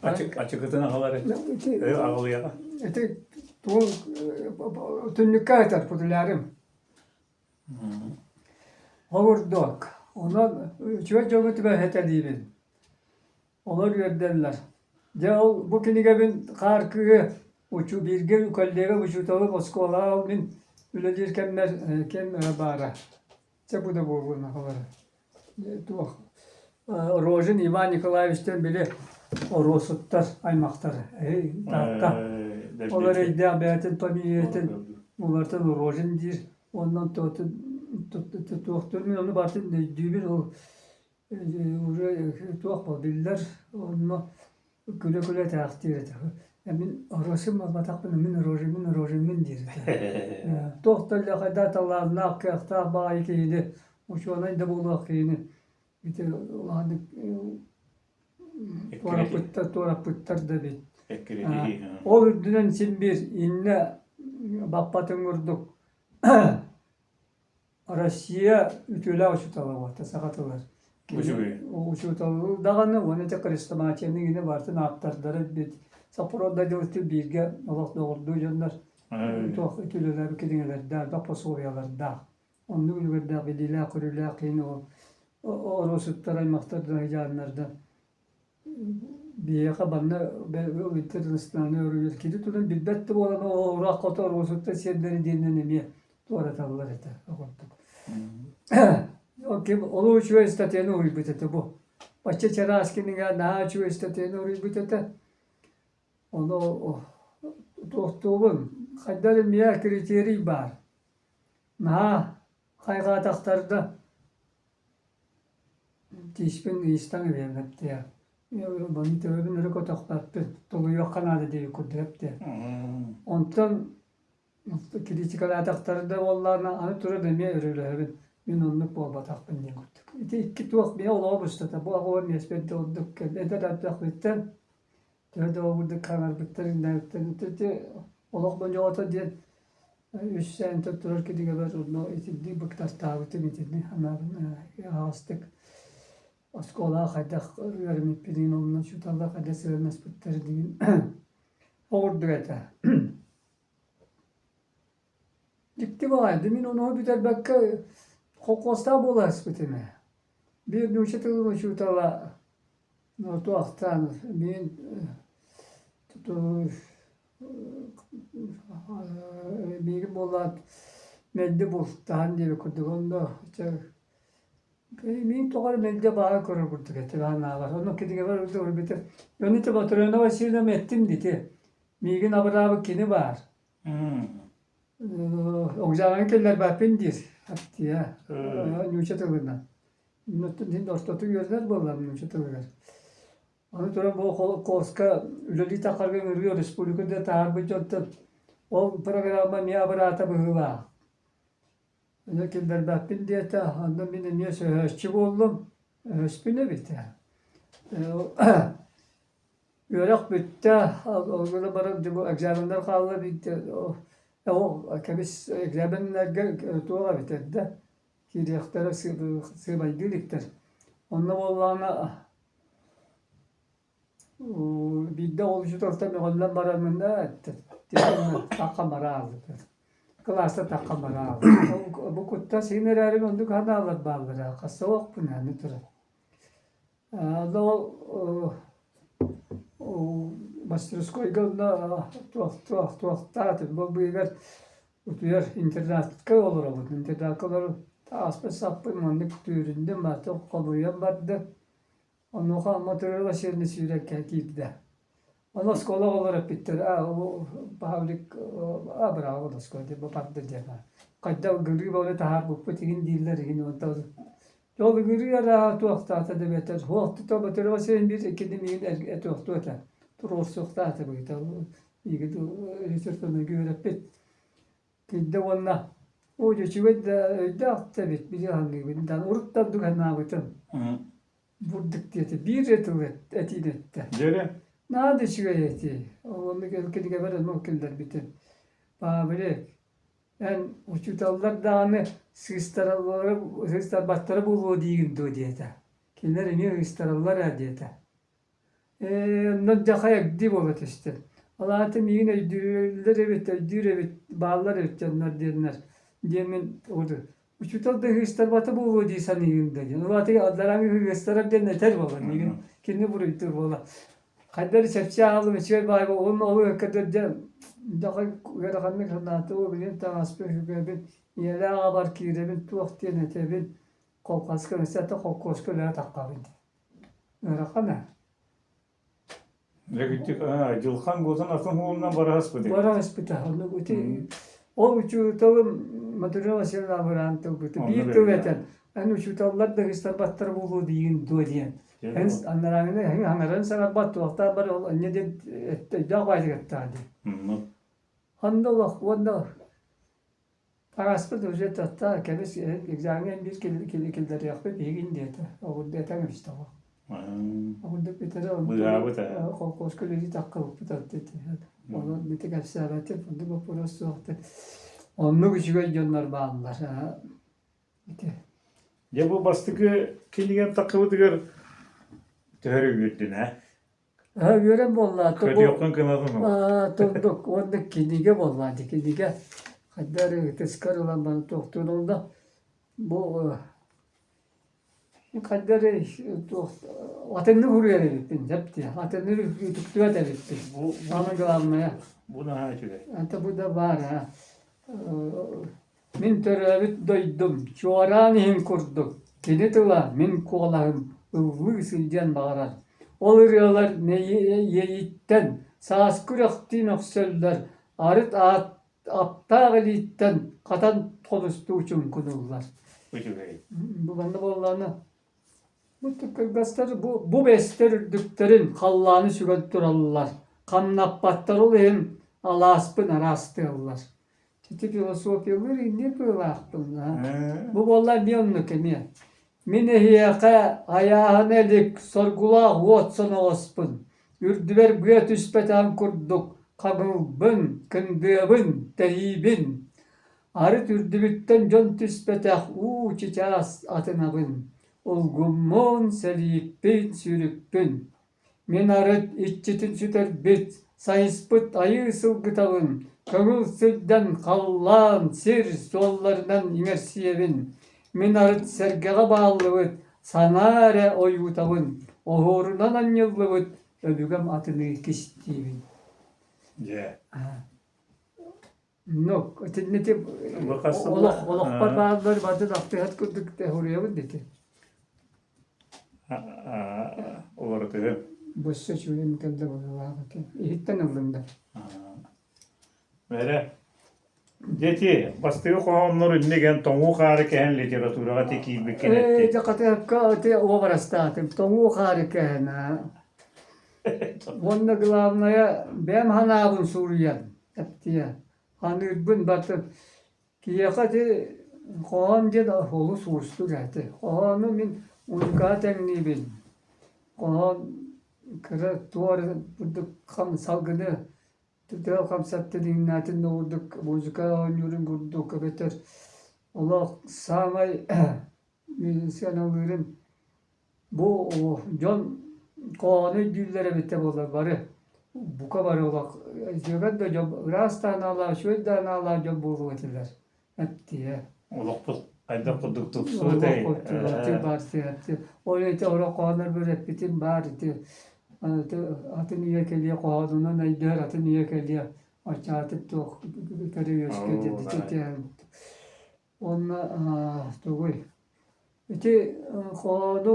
Ачык ачыкытын аҕалар ити аҕалыаҕа. Ити тугу түннүккэ ыытар футлярым. Холурдуок. Онон үчүгэй дьоҥҥо түбэһэтэлиибин. Олор үөрдэллэр. Дьэ ол бу кинигэбин хаар кыыһы учу бииргэ коллега учууталым оскуолаҕа ол мин үлэлиир кэммэр кэм баара. Чэ бу да буолуон аҕалара. Туох Рожин Иван Николаевичтан били Оруосуттар аймахтара. Таатта. Ол эрэйдээх бэйэтин фамилиятын улартан Рожин диир. Онон туохтур мин ону барытын өйдүүбүн ол уже туох буол биллэр онно күлэ-күлэ этээхтиир этэ. Мин Рожин буолбатахпын мин Рожиммин Рожиммин диир этэ. Туох да эллэхэ да талааннаах, кыахтаах баҕайы киһини, учуонай да буолуох киһини ити улаханнык туораппыттар, туораппыттар да эбит. Ол үрдүнэн син биир иннэ баппатын курдук Россия үтүөлээх учуутала буолта саха тылыгар. Үчүгэй. Учуутал даҕаны уонна ити хрестоматияны иҥинэ барытын ааптардара бит Сопрун Даниловтыын бииргэ олох доҕордуу дьоннор туох үтүөлэлээбит кинигэлэрдээх, элбэх пособиелардаах. Оннук үлүгэрдээх билиилээх-көрүүлээх киһини ол оруосуттар аймахтар дьааннарда Биһиэхэ манна интернациональнай уруйар кини тылын билбэт да буолан оҕураах хото оруосуттан сиэрдэри диэнинэн эмиэ туораталлар этэ курдук. Ол ким олус үчүгэй ыстатыйаны уруйбут этэ бу. Бачча чараас кинигэ наһаа үчүгэй ыстатыйаны уруйбут этэ. Ону туохтуубун хайдах эрэ эмиэ критерий баар. Наһаа хайҕаатахтарына Тииспин ыйыстан эбиэм эптиэ. Маны төбөбүн өрө көтөхпөппүн, тулуйуохха наада диэбит курдук эптиэ. Онтон критикалаатахтара да буоллаҕына, аны туран эмиэ өрөлөһөбүн. Мин оннук буолбатахпын диэн курдук. Ити икки туох миэ олоҕум устата бу оҕо миэспэр да ордук эдэр эрдэхпиттэн төһө да курдук хаҥарбыттар иннээбиттэн ити олох боньоҕото диэн үс сээнтэн турар кинигэбэр онно итинник быктартаабытым итинник анаабын аһаҕастык оскуолаҕа хайдах үөрэммиппин онно учууталлар хайдах сыһыаннаспыттар диин ол курдук этэ. Дьикти баҕайы, мин ону бүтэрбэккэ холкуостаах буола сыспытым ээ. Биир нуучча тылын учуутала туохтаан мин миигин буоллаат мэлдьи бултаан диэбит курдук онно чэ миин тоҕо эрэ мэлдьи баара көрөр курдук этэ анаабар онно кинигэбэр көрбүтүм ону ити Матрена Васильевнам эттим дии миигин абыраабыт кини баар Огдьааҥҥа киллэрбэппин диир Аттия нуучча тылынан Мин ортоту үөрэнэр буоллаҕым нуучча тылыгар. Аны туран бу холкуоска үлэлии тахарга ыҥырыы республика да таһаарбыт дьонтон ол программа эмиэ абыраата быһыылаах. Онно киллэрбэппин диэтэ, онно мин эмиэ сөһөөччү буоллум, өһөспүн эбит. Үөрэх бүттэ, ол гынан баран дьэ бу экзаменнар хаалла биирдэ ол кэбис экзаменнарга туох эбит эрдэ киириэхтэрэ сыымайдыы иликтэр. Онно буоллаҕына биирдэ ол учууталтан мөҕүллэн бараммын ээ таххан бара хаалбыт. Кылааста таххан бара хаалбыт. Бу куттас иһин эрээри оннук санаалар бааллара хасса уохпун аны туран. Ол мастерскойга онно туох туох туохтаатым бу быыһыгар утуйар интернатка олоробут интернатка олорон ааспыт саппын маннык түүрүннүм аты хомуйан бардым онуоха Матрена Васильевна сүүрэн киирдэ Ону оскуола оҕолоро эппиттэр аа Павлик абыраабыт оскуола диэн барда диэн хайдах ыгырыы бөҕөнү таһаарбыппыт игин дииллэр игин онтон ол ыгырыы арааһа туохтаата да эбэтэр суох Матрена Васильевна биир кини миигин туохтуо этэ. Туруорсуохтаах этэ Миигин литературнайга үөрэппит. Киирдэ уонна оо дьэ үчүгэй да өйдөөх да эбит били саныыбын да урут да ордук санаабытым. Бурдук диэтэ биир эрэ тыл этиини эттэ. Дьэрэ. Наһаа да үчүгэй этии. Оннук кинигэбэр онно киллэрбитим. Павлик, эн учууталлар даҕаны сыыстараллара сыыстарбаттара буолуо диигин дуо диэтэ. Кинилэр эмиэ ыыстараллар ээ диэтэ. Ээ, онно дьахай эгди буола түстэ. Ол аата миигин өйдүүллэр эбит, өйдүүр эбит, бааллар эбит дьоннор диэннэр. Диэммин учуутал да ыһыыстарбата буолуо дии саныыгын да диэн. Ол аата алларааҥы ыһыыстарар диэн этэр буолар миигин. Кини буруйдуур буола. Хайдах эрэ чэпчээн хааллым, үчүгэй баайга уонна ол ыһыкка дьэ дьахай ыараханнык санаата, оо билигин таҥаспын сүгэбин, ийэлээх аҕабар киирэбин, туох диэн этэбин, холкуоска ыччата холкуоска үлэҕэ таххабын диэн. Ыарахан ээ. Дьылхан Гозан атын уолунан бараһаспыт Бараһаспыта. Оннук ити ол учууталым Матрена Васильевна Абыраан тылбыта. Биир тыл этэн, эн учууталлар да ыһыстарбаттар буолуо диигин дуо диэн. Эн анарааҥҥыны хаҥаран саҥарбат туохтаах бар ол анньа диэн өйдөөх баайдык эттэҕэ дии. Онно олох уонна Таҥаспыт уже татта кэбис экзамеҥҥа биир киллэриэхпит биһигин диэтэ. Оҕурду этэн эбистэ оҕо. Оҕурду бүтэрэ Быыһаабыт ээ. Холкуоска үлэлии таххыбыппыт Онон ити кэпсээбэтим, оннук боппуруос суох Оннук үчүгэй дьоннор бааллар. Ити. Дьэ бу бастакы кинигэм таххыбытыгар төһө үөрдүн ээ? Аа, үөрэн буолла Көтүөххүн кынатын Турдук уонна кинигэ буолла дии кинигэ хайдах эрэ ытыскар ылан баран туохтуур онно бу хайдах эрэ туох атыннык уруйар эбиппин сөп дии атыннык үтүктүбэт эбиппин Бу самое главное бу наһаа үчүгэй. Это бу да баар аа Мин төрөөбүт дойдум чуораан иһин курдук, кини тыла мин куолаһым ыллыы сылдьыан баҕарар. Ол ырыалар иэйиттэн, сааскы үрэхтиин өхсөллөр, арыт аптаах илииттэн хатан хомустуу чуҥкунуллар. Үчүгэй. Бу манна буоллаҕына бу кыргастар бу, бу бэстэр үрдүктэрин халлааны сүгэн тураллар, хамнаппаттар ол иһин алааспын араастыаллар. Ити философиялыыр иннин быылаахпын. Бу буолла эмиэ оннук эмиэ. Мин эһиэхэ айааһына илик соргулаах уот соноҕоспун, үрдүбэр быа түспэтэҕин курдук хаҥылбын, кындыабын, тэһиибин. Арыт үрдүбүттэн дьон түспэтэх уу чычаас атынабын, улгуммун, сэлииппин, сүүрүкпүн. Мин арыт иччитин сүтэрбит, сайыспыт айыы сылгытабын, көҥүл сылдьан халлаан, сир суолларынан иҥэрсийэбин. Мин арыт сэргэҕэ бааллыбыт санаа эрэ ойуутабын, оһуорунан анньыллыбыт өбүгэм атыныы кистиибин. Дьэ. Ну, итиннити олох олохпор бааллар бардын ахтыһат курдук хуруйабын дити. Уларытыһы. Боссе үчүгэйин кэллэ быһыылаах этэ. Иһиттэн ыллым да. Эрэ. Дети, бастакы хоһооннор иннигэн тоҥуу хаары кэһэн литератураҕа ти киирбиккин Ээ, этти. дьэ хатыһыкка ити уобарастаатым. Тоҥуу хаары кэһэн Уонна главное, бэйэм санаабын суруйан, эптиэ. Ханыырбын бартын Киһиэхэ ити хоһоон диэн олус уустук этэ. Хоһоону мин музыкаҕа тэҥниибин. Хоһоон кыра туох эрэ курдук салгыны тыал хамсаттын иҥнээтин да курдук музыка оонньуурун курдук эбэтэр олох саамай мин сыаналыырым Бу дьон хоһоону өйдүүллэр эбитэ буоллар бары бука бары олох дьөгөр да дьон ыраас да анаалаах, үчүгэй да анаалаах дьон буолуо этилэр эптиэ. Олохпут хайдах курдук тупсубутай? Ол ити орох хоһооннорбор эппитим баар ити атын үйэ кэлиэ хоһоонунан өйдөөр атын үйэ кэлиэ оччоҕо туох көрө үөскүө диэн Уонна тугуй ити хоһоону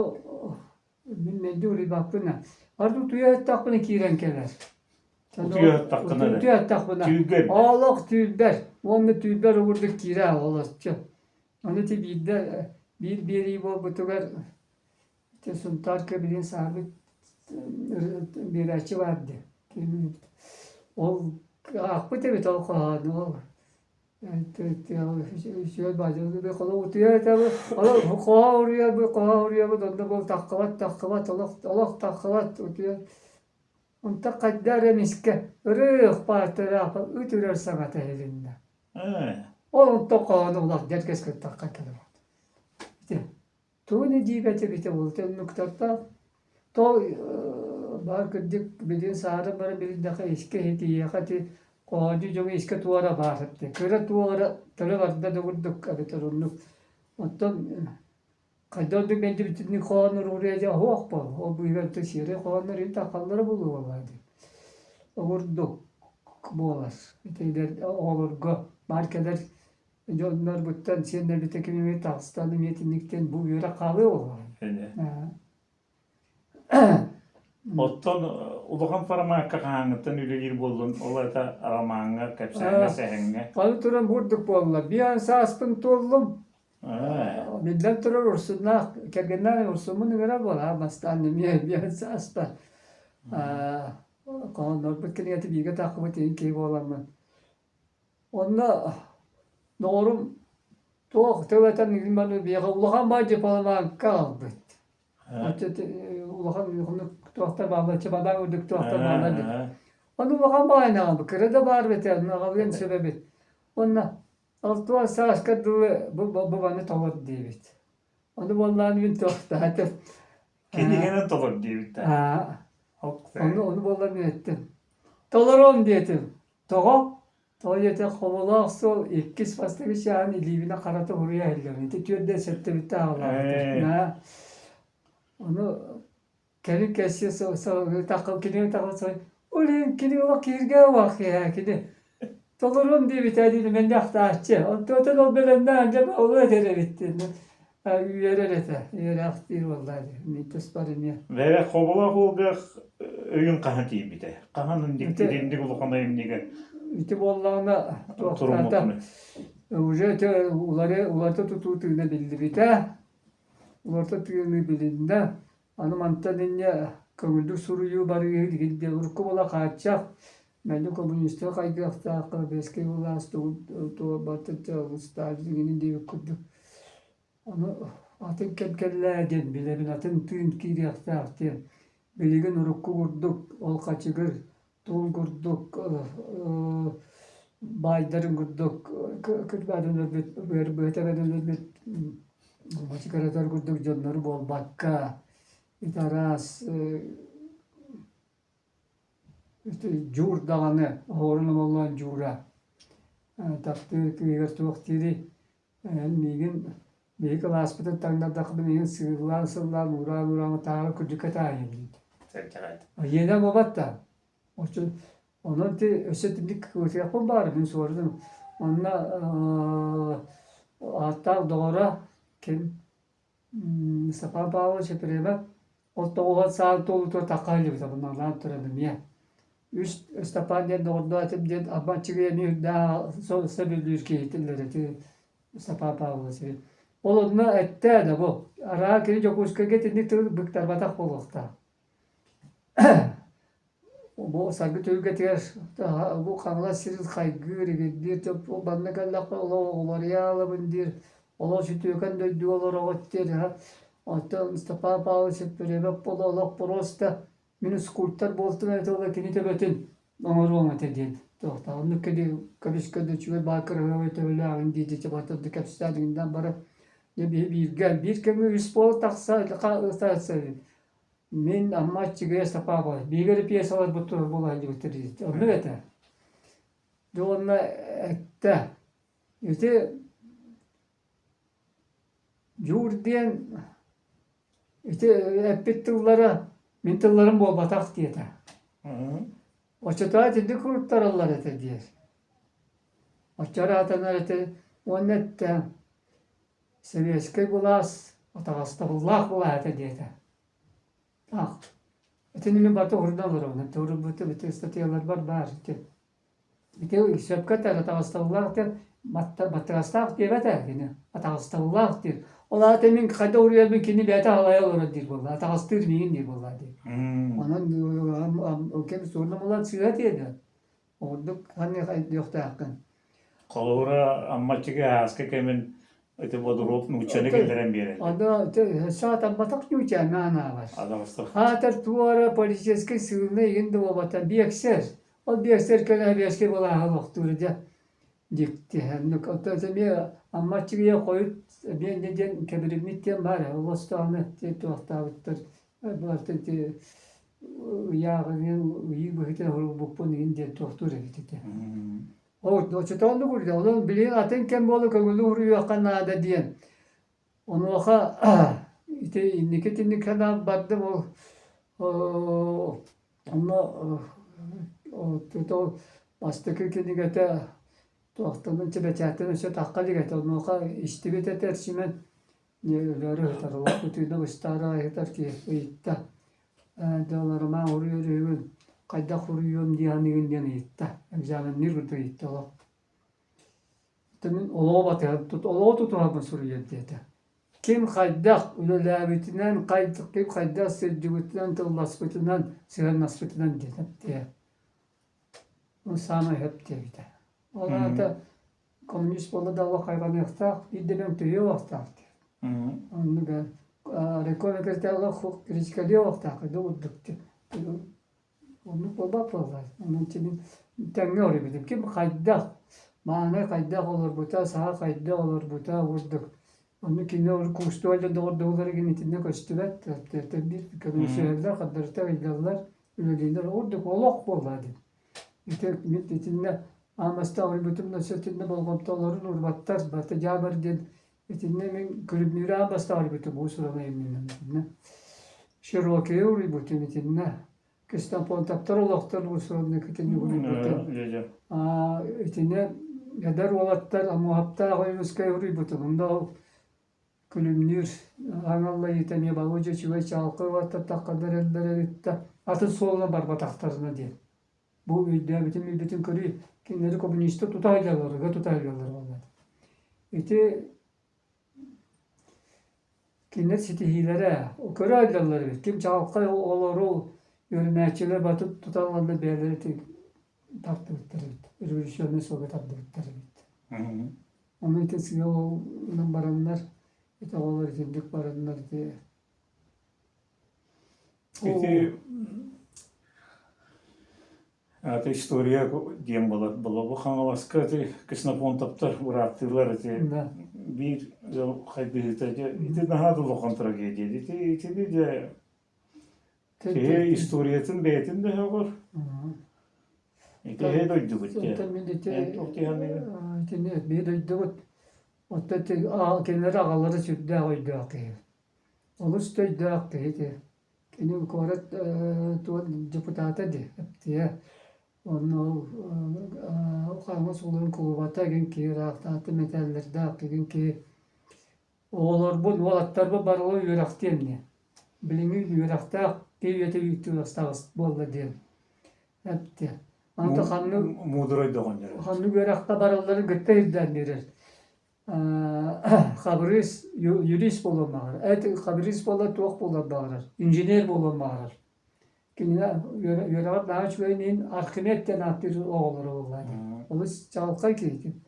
мин мэлдьи улуйбаппын ээ. Арыт утуйа сыттахпына киирэн кэлэр. Утуйа сыттаххына эрэ? Утуйа сыттахпына. Түүгэр? Олох түүрбэр. Уонна түүрбэр уурдук киирэ олоччу. Ону ити биирдэ биир биэрии буолбутугар ити Сунтаарка билигин саһарбыт биэрээччи баар дии. Ол аахпыт эбит ол хоһоону ол Утуйар этэ хоһоо уруйабыт хоһоо уруйабыт онно буол таххыбат таххыбат олох олох таххыбат утуйар онтон хайда эрэ эмискэ ырыых паартыраах ыт үрэр саҥата иһилиннэ ол онтон хоһоону улах дьэргэс гыттахха кэлэбит ити Тугун дьиибэтэ эбитэ буолла оннуктартан то баар кырдьык билигин саһаран баран билиннэххэ искэ иһитийиэхэ ити хоһоонньу дьоҥу искэ туора баар эбитэ кыра туох эрэ төлө барда да курдук эбэтэр оннук оттон хайдах ордук мэлдьи хоһоон уруһуйа дьэ оһуох буол ол быыһыгар сиэрэй хоһооннор иһин таххаллара буолуо буоллаҕа дии обурдук буолар ити оҕолорго баар кэлэр Дьоннорбуттан сиэннэрбиттэн ким эмит таҕыстан эмиэ итинниктэн бу үөрэх хаалыа буоллаҕа. Оттон улахан формакка хаһааҥҥыттан үлэлиир буоллун, ол это ромаҥҥа, кэпсээҥҥэ, сэһэҥҥэ? Аны туран бурдук буолла. Биэн сааспын туоллум. Биллэн турар Урсуннаах, кэргэннээх Урсуммун ыҥыра буолаа бастаан эмиэ биэн сааспар. Хоһооннорбут кинигэтэ бииргэ таххыбыт иһин киһи буоламмын. Онно доҕорум туох тыл этэн биһиэхэ улахан баай дьыпаламаакка аҕалбыт. Улахан улаханнык туохтар бааллар, чемодан курдук туохтар бааллар эбит. Ону улахан баайын аҕалбыт, кыра да баар эбит, онно аҕалыан сөп эбит. Уонна алтыан сааска дылы бу бу маны толор диэбит. Ону буоллаан мин туохтаатым. Кинигэнэн толор диэбиттэр. Ону ону буоллар мин эттим. Толоруом диэтим. Тоҕо? Тоҕо диэтэх хоболоох суол иккис бастакы чааһын илиибинэн харата уруйа иһиллэбин. Ити түөрдэн сэттэ аҕалаабыттар. Ону кэлин кэссиэ кинигэ тахха ол иһин кини олох киһиргээ убах киһи кини толоруом диэбитэ диэн мэннэ ахтааччы. Онтуотун ол бэлэмнээн дьэ олу этэр эбит диэн үөрэр этэ үөрээхтиир буоллаа дии мин туспар эмиэ Бэйэ хоболоох уолга өйүн хаһан тиийбитэ? Хаһан инник итинник улахан айымньыга ити буоллаҕына туохтаата уже ити улары уларыта тутуу тыына биллибитэ уларыта тыыны билиннэ аны мантан инньэ көҥүллүк суруйуу барыыһы диэн урукку буола хааччах мэлдьи коммунистар хайдыахтаах бэскэй былаас тугун туолбатын Сталин диэбит курдук Ону атын кэм кэллээ диэн билэбин, атын тыын киириэхтээх диэн. Билигин урукку курдук ол хачыгыр туун курдук баайдарын курдук кырбаатын өлбүт, быһыта өлбүт хачыгыратар курдук дьоннору буолбакка ити араас ити дьуур даҕаны оһуорун омоллоон дьуура таптыыр кыыһыгар туох диирий Эн миигин биһи кылааспытын таҥнардахпына миигин сыыллаан-сыллаан уураан-уураан таары кырдьыкка таайыам диит. Ийэнэ буолбат да. Онон ти өссө итинник кыытыахпын баар мин суордум. Онно ааттаах доҕоро ким Степан Павлович Ефремов ол тоҕуһан саан туолуутугар тахха илдьибитэ мунаалаан туран эмиэ. Үс Ыстапаан диэн доҕордоох этим диэн Амма-Аччыгый эмиэ үрдээх сөбүлүүр киһитиллэр ити Степан Павлович. Ол онно эттэ да бу араа кини Дьокуускайга итинник тыл быктарбатах буолуохтаах. Бу Саргы түһүлгэтигэр бу Хаҥалас сирин хайгыыр, игирдиир, манна кэллэххэ олох уларыйаалабын диир, олох сүтүөкэн дойдуга олороҕут диир. Оттон Степан Павлович Епифанов буола олох просто мин скульптор буолтум эбитэ буоллар кини төбөтүн оҥоруом этэ диэн туохтаах. Оннук кини көмүскэ да үчүгэй баар кыраһыабай төбөлөөҕүн дии дии барыта кэпсээн баран дьэ биһи бииргэ биир кэмҥэ үс буола тахса Мин Амма Аччыгыйа Сапаапа биһиги эрэ пьесаларбыт турар буола сылдьыбыттар диэбит. Оннук этэ. Дьэ уонна эттэ ити Дьуур диэн ити эппит тыллара мин тылларым буолбатах диэтэ. Оччотугар итинник куруттараллар этэ диир. Оччо ыраатанар этэ уонна эттэ Сэбиэскэй былаас атаҕастабыллаах былаас этэ диэтэ. Таах. Итини мин барыта уһурдан олоробун. Туруйбут ити ыстатыйаларбар баар ити. Ити сөпкө этэр атаҕастабыллаах диэн. Баттыгастаах диэбэт ээ кини, атаҕастабыллаах диир. Ол аата мин хайдах уруйарбын кини бэйэтэ халайа олорор диир буолла, атаҕастыыр миигин диир буолла дии. Онон ким суурнамыллан сыыһа диэдэ. Ордук ханнык өйдүөхтээххин. Холобура, Аммаччыга ааска кэмин ити бодуруоп нууччаны киллэрэн биэрэллэр. Аны саатамматах нууччаны анаабар. Аатар туора политическай сыылына игин да буолбата биэксэр. Ол биэксэр кэлэ биэскэ былааһы олохтуур дьэ дьикти. Оннук оттон эмиэ Аммаччыгыйа хойут эмиэ инньэ диэн кэбириммит диэн баар ээ. Олостоҕуна туохтаабыттар барытын ити ыйааҕыныын ыйыы быһыытынан уһулбуппун иһин диэн туохтуур эбит этэ. Оччотоону курдук, онон билигин атын кэм буола көҥүлү уруйуохха наада диэн. Онуоха ити инники итинник санаам бардым ол онно ол бастакы кинигэтэ туохтанан бэчээттэн өссө тахха илик этэ. Онуоха истибит этэ Эрчимэн өлөөрү сытар олохпутуйна быстаары аҕай сытар киһи ыйытта. Дьэ уруй өрүһүгүн хайдах уруйуом дии саныыгын диэн ыйытта. Экзаменныыр курдук ыйытта олох. Мин олоҕу батыһан олоҕу тутуһарбын суруйар диэтэ. Ким хайдах үлэлээбитинэн, ким хайдах сылдьыбытынан, тылласпытынан, сыһыаннаспытынан диэтэ. Ол саамай сөп диэбитэ. Ол аата коммунист буолла да олох хайҕаныахтаах, биирдэ төһүө уохтаах диэн. Оннук райком секретарь критикалиэ уохтаах да курдук Оннук буолбат буолла. Онон мин тэҥҥэ олорбутум. Ким хайдах, маанай хайдах олорбута, саха хайдах олорбута курдук. Ону кини куустуга да доҕордоһуулар игин итиннэ көстүбэт. Биир көмүсүһэллэр, хардарыта ыйдаллар, үлэлииллэр. Ордук олох буолла дии. Ити мин итиннэ аан бастаан олорбутум да итиннэ болҕомтолорун уурбаттар. Барыта дьаабар диэн итиннэ мин күлүмнүүрү аан бастаан олорбутум уус-уран айымньынан итиннэ. Широкие уруйбутум итиннэ. Ксенофонтовтар олохтор уус-ураннык итинник уруйбутум. Итини эдэр уолаттар Амуоһаптаах Ойуунускай уруйбутум. Онно ол Күлүмнүүр аҥаллайыыта эмиэ Болуодьа үчүгэй чаҕылхай уолаттар таххан эрэллэр эбит да, атын суолунан барбатахтарына диэн. Бу өйдөөбүтүм билбитин көрүү, кинилэри коммунистар тута сылдьаллар, ыга тута сылдьаллар буолла. Ити кинилэр ситиһиилэрэ көрө сылдьаллар эбит. Ким чаҕылхай олору үөрэнээччилэр батып тута ыланнар бэйэлэрэ ити тартыбыттар эбит, революционнай суолга тардыбыттар эбит. Ону ити сыал ылан бараннар, ити оҕолор итинник бараннар ити Ити аты история диэн буолар. Болобу Хаҥаласка ити Ксенофонтовтар бырааттыылар ити биир ыал хайдыһыыта ити наһаа да улахан трагедия. Ити итини дьэ киһи историятын бэйэтин да өҕөр. Ити дойдубут дьэ. Эн туох дии саныыгын? Итини биһи дойдубут оттон кинилэр аҕалара сүрдээх өйдөөх киһи. Олус да өйдөөх киһи ити. Кини куорат туох депутата дии, эптиэ. Онно ол Хаҥалас улууһун кулубата игин киһи ыраахтааты мэтээллэрдээх игин киһи Оҕолорбун, уолаттарбын барыларын үөрэхтиэм диэн. Билиҥҥи үөрэхтээх киһи үйэтэ үүттүгэстаҕыс буолла диэн эттэ. Онто ханнык Муударай доҕонньор. Ханнык үөрэххэ баралларын кытта ирдээн биэрэр. Хабырыыс юрист буолуон баҕарар. Эт хабырыыс буолар туох буолуон баҕарар. Инженер буолуон баҕарар. Кинини үөрэҕэр наһаа үчүгэйин иһин Архимед диэн ааттыыр оҕолоро буолла дии. Олус чаҕылхай киһитин.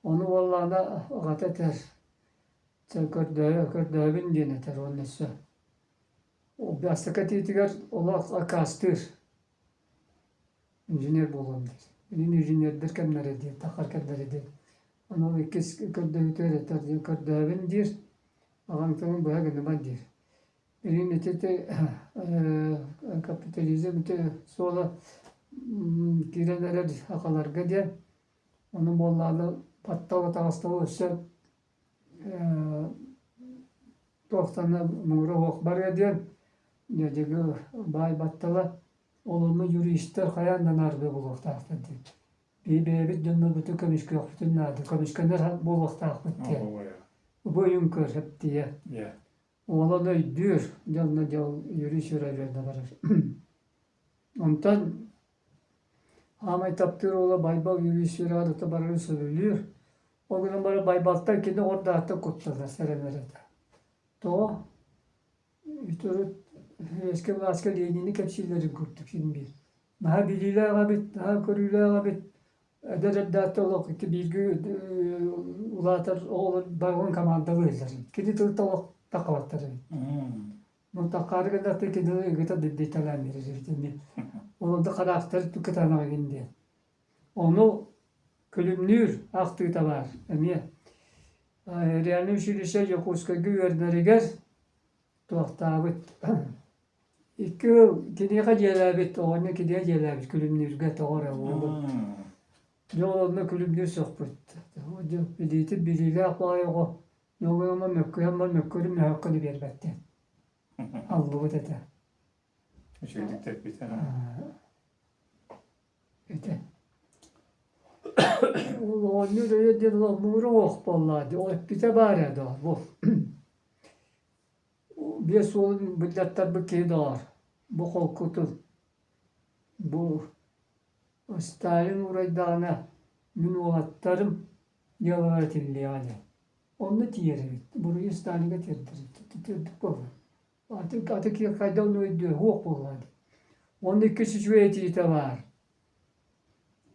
Ону буоллаҕына аҕата этэр, чэ көрдөөбүн диэн этэр уонна өссө бастакы этиитигэр олох аккаастыыр инженер буолуом диир. Билигин инженердэр кэмнэрэ диэн, таххар кэмнэрэ диэн. Ону ол иккис көрдөһүүтүгэр этэр көрдөөбүн диир, аҕаҥ тылын быһа гыныма диир. Билигин ити капитализм ити суола киирэн эрэр сахаларга диэн Ону буоллаҕына баттал атаҕастабыл өссө туохтана муҥура суох барыа диэн дьадьыгы баай баттала ол онно юристар хайаан да наардыа буолуохтаахтар диэн. Биһи бэйэбит дьоннорбутун көмүскүөхпүтүн наада, көмүскэнэр буолуохтаахпыт диэн. Бу өйүн көр эптийэ. Уолан өйдүүр, дьэ онно дьэ ол юрист үөрэ барар. Онтон Аамай таптыыр уола Байбал Юрий Сюрадата барарын сөбүлүүр. Ол гынан баран Байбалтан кини ордааттан куттанар сэрэнэр этэ. Тоҕо? Урут Советскай былааска Ленини кэпсииллэрин курдук син биир. Наһаа билиилээх эбит, наһаа көрүүлээх эбит. Эдэр эрдэхтэн олох ити бииргэ улаатар оҕолор барыларын командалыыллар. Кини тылта олох таххабаттар эбит. Ну таххаары гыннахтар кинини ыгыта дырдыйталаан биэрэр эбит эмиэ. Ол онто хараахтар кытаанаҕын диэн. Ону Күлүмнүүр ахтыыта баар эмиэ. Реальнай училище Дьокуускайга үөрэнэригэр туохтаабыт. Икки ыал киниэхэ дьиэлээбит, оҕонньор киниэхэ дьиэлээбит Күлүмнүүргэ тоҕо эрэ уолу. Дьэ ол онно Күлүмнүүр сөхпүт. Дьэ билиитин билиилээх баҕайы оҕо ньуолуйама мөккүһэн баран мөккүөрүн мөһөөххө да биэрбэттэр. Аллыбыт этэ. Үчүгэйдик тэппитэ. Ити оҕонньор өйө диэн муҥура оһох буоллаҕа дии, ол эппитэ баар ээ доо, бу биэс уолун биллэртэрбит киһи доҕоор, бу холкутун, бу Сталин уурайдаҕына мин уолаттарым дьыалалара тиллиэҕэ диэн. Онно тиийэр эбит, буруйу Сталиҥҥа тиэрдэр эбит, буолла. Аты, аты киһи хайдах онно өйдүө, суох буоллаҕа дии. Уонна иккис үчүгэй этиитэ баар.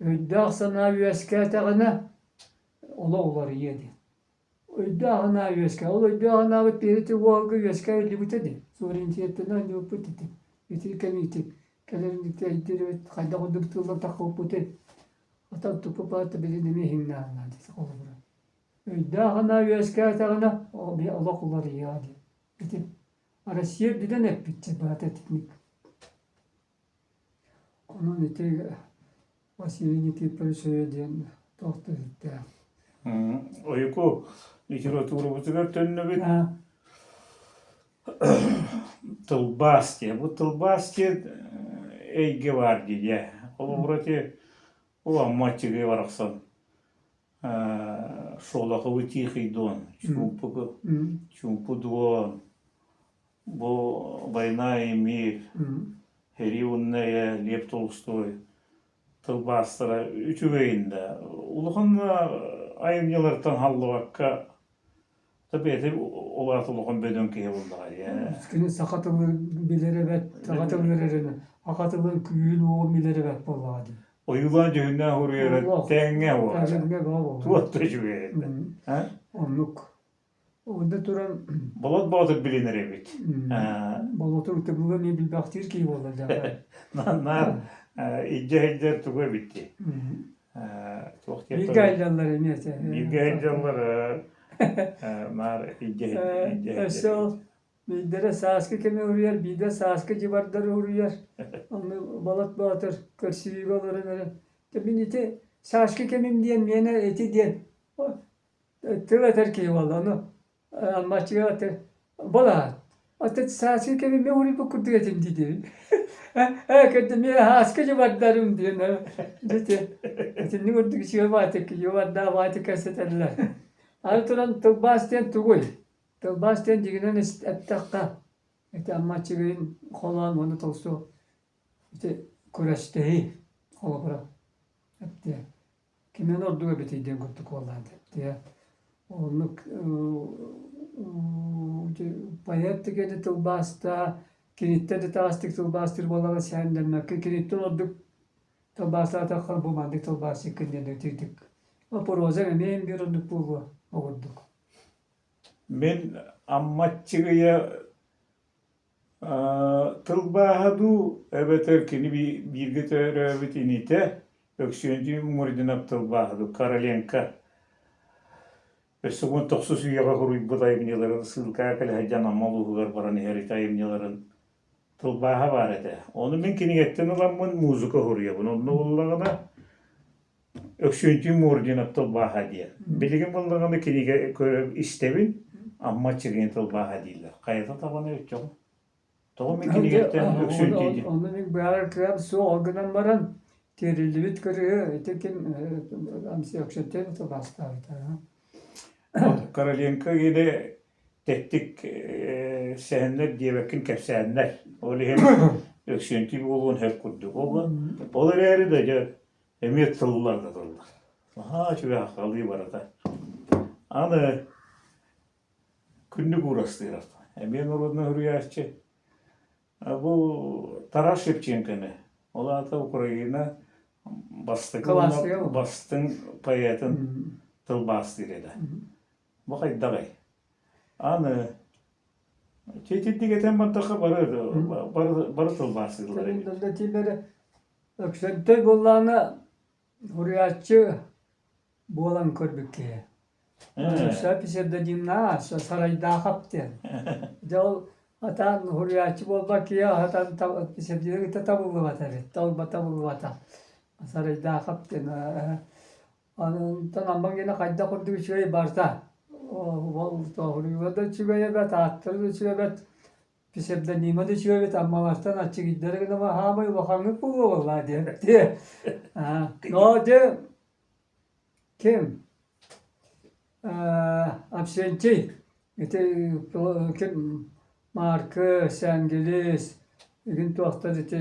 Өйдөөх санаа үөскээтэҕинэ олох уларыйыа диэн. Өйдөөх санаа үөскээ. Ол өйдөөх санаабыт биһиги уолга үөскээ иһиллибитэ дии. Суверенитеттэнэ оонньууппут ити. Ити кэм ити кэлэр өйдүүр хайдах курдук тыллар таххыппытый. Отон туппуппаата билин эмиэ иһиҥнээҕинэ дии холобура. Өйдөөх санаа үөскээтэҕинэ олох уларыйыа диэн. Ити Россия үрдүнэн эппитчэ баата итинник. Онон ити Василий Никифорович өйө диэн туох да сүрдээх. Ойуку литературабытыгар төннөбүт. Тылбаас диye. Бу тылбаас диэн эйгэ баар дии. Холобура ити Амма Аччыгый барахсан Шолоховы Тихий Дон, Чуумпу, Чуумпу Дон, бу Война и мир, Сэрии уонна эйэ, Лев Толстой тылбаастара үчүгэйин да улахан айымньылартан халлыбакка бэйэтэ улаат улахан бөдөҥ киһи буоллаҕа дии. Кини саха тылын билэр эбэт, саха тылын эрэрин, саха тылын күүһүн-уоҕун билэр эбэт буоллаҕа дии. Ойуулаан дьүһүннээх уруйара тэҥҥэ буолар. Тэҥҥэ буолар. Туох да үчүгэй этэ. Оннук. Онно туран Болот Боотур билинэр эбит. Болотур тыбылы эмиэ билбэхтиир киһи буолла дьаҕар. Наар илдьэ сылдьар тугу эбит дии. Туох Бииргэ айдаллар эмиэ этэ. Бииргэ айдаллар наар илдьэ Өссө ол биирдэрэ сааскы кэми уруйар, биирдэ сааскы дьыбардары уруйар. Онно Болот Боотур көрсүһүүгэ олорон эрэн, мин ити сааскы кэмим диэн миэнэ ити диэн тыл этэр киһи буолла. Ону Аммачыга Балаат, ата сааскы кэми мин уруйбут курдук этим дии ээ кэрдэ мин ааска дьыбардарым диэн дьэ итинник курдук үчүгэй баатык дьыбардаах баатык кэпсэтэллэр. Аны туран тылбаас диэн тугуй? Тылбаас диэн дьиҥинэн эттэххэ ити Аммачыгыйын холоон уонна Толстой ити күрэстэһии холобура эптиэ Кимэн ордук эбитий диэн курдук буоллаан дии. Оннук поэт дигени тылбаастаа, киниттэн итэҕэстик тылбаастыыр буоллаҕына сэһэннэммэккэ, киниттэн ордук тылбаастаатахха бу маннык тылбаасчыккын диэн итирдик. Проза эмиэ биир оннук буолуо ол курдук. Мин Аммаччыгыйа Тылбааһа дуу эбэтэр кини бииргэ төрөөбүт инитэ Өксүөнтүй Мурдинов тылбааһа дуу Короленко өссө уон тохсус үйэҕэ суруйбут айымньыларын ссылкаҕа кэлэ сылдьан Амма улууһугар баран иһэр ити айымньыларын тылбааһа баар этэ. Ону мин кинигэттэн ыламмын музыка суруйабын. Онно буоллаҕына Өксүөнтүй Мурдинов тылбааһа диэн. Билигин буоллаҕына кинигэ көрө истэбин, Амма Аччыгыйын тылбааһа дииллэр. Хайата табаны өттөҕүм? Тоҕо мин кинигэттэн Өксүөнтүй диэн? Ону мин быһаарар кыам суох, ол гынан баран тиэриллибит кырыһы ити ким Өксүөнтүй тылбаастаабыта. Короленко или тэттик сэһэннэр диэбэккин кэпсээннэр. Ол иһин Өксүөнтүй буолуон сөп курдук. Ол, ол эрээри да дьэ эмиэ тыллар да тыллар. Наһаа үчүгэй хаххалыы барыта. Аны күннүк уурастыырар. Эмиэ норуодунай суруйааччы. Бу Тарас Шевченконы, ол аата Украина бастакы Классика бастыҥ поэтын тылбаастыыр этэ. Бу хайдаҕый? Аны итинник этэн бардахха бары бары бары тылбаастыыллар эбит. Тимери Өксөнтөй буоллаҕына суруйааччы буолан көрбүт киһи. Өссө псевдонимнаах Сарайдаахап диэн. Дьэ ол атаан суруйааччы буолбат киһи аһатан псевдонимы кытта табыллыбат эбит. Табыллыбата. Сарайдаахап диэн. Онтон Амма гиэнэ хайдах курдук үчүгэй барда. Ол суруйууга да үчүгэй эбит, ааттара да үчүгэй эбит. Псевдонима да үчүгэй эбит, Аммалартан аччыгыйдара гына хаамай улахаҥҥыт буолуо буоллаа диэбит. Но дьэ ким Авсентий ити ким Маркы, Сенгилис, игин туохтар ити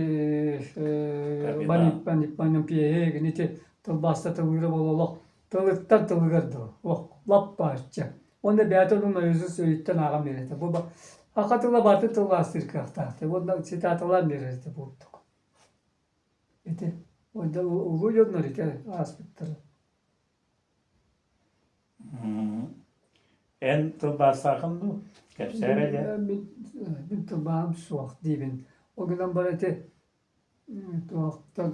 Маниппиэһи игин ити тылбаастатылыыра буола олох тылыттан тылыгар дылы олох лаппааччы. Уонна бэйэтэ ону наизусть өйүттэн ааҕан биэрэр этэ. Бу саха тыла барыта тылбаастыыр кыахтаах. Уонна цитаталаан биэрэр этэ курдук. Ити улуу дьоннор ити ааспыттара. Эн тылбаастааххын дуу? Кэпсээр дьэ. Мин тылбааһым суох диибин. Ол гынан баран ити туохтан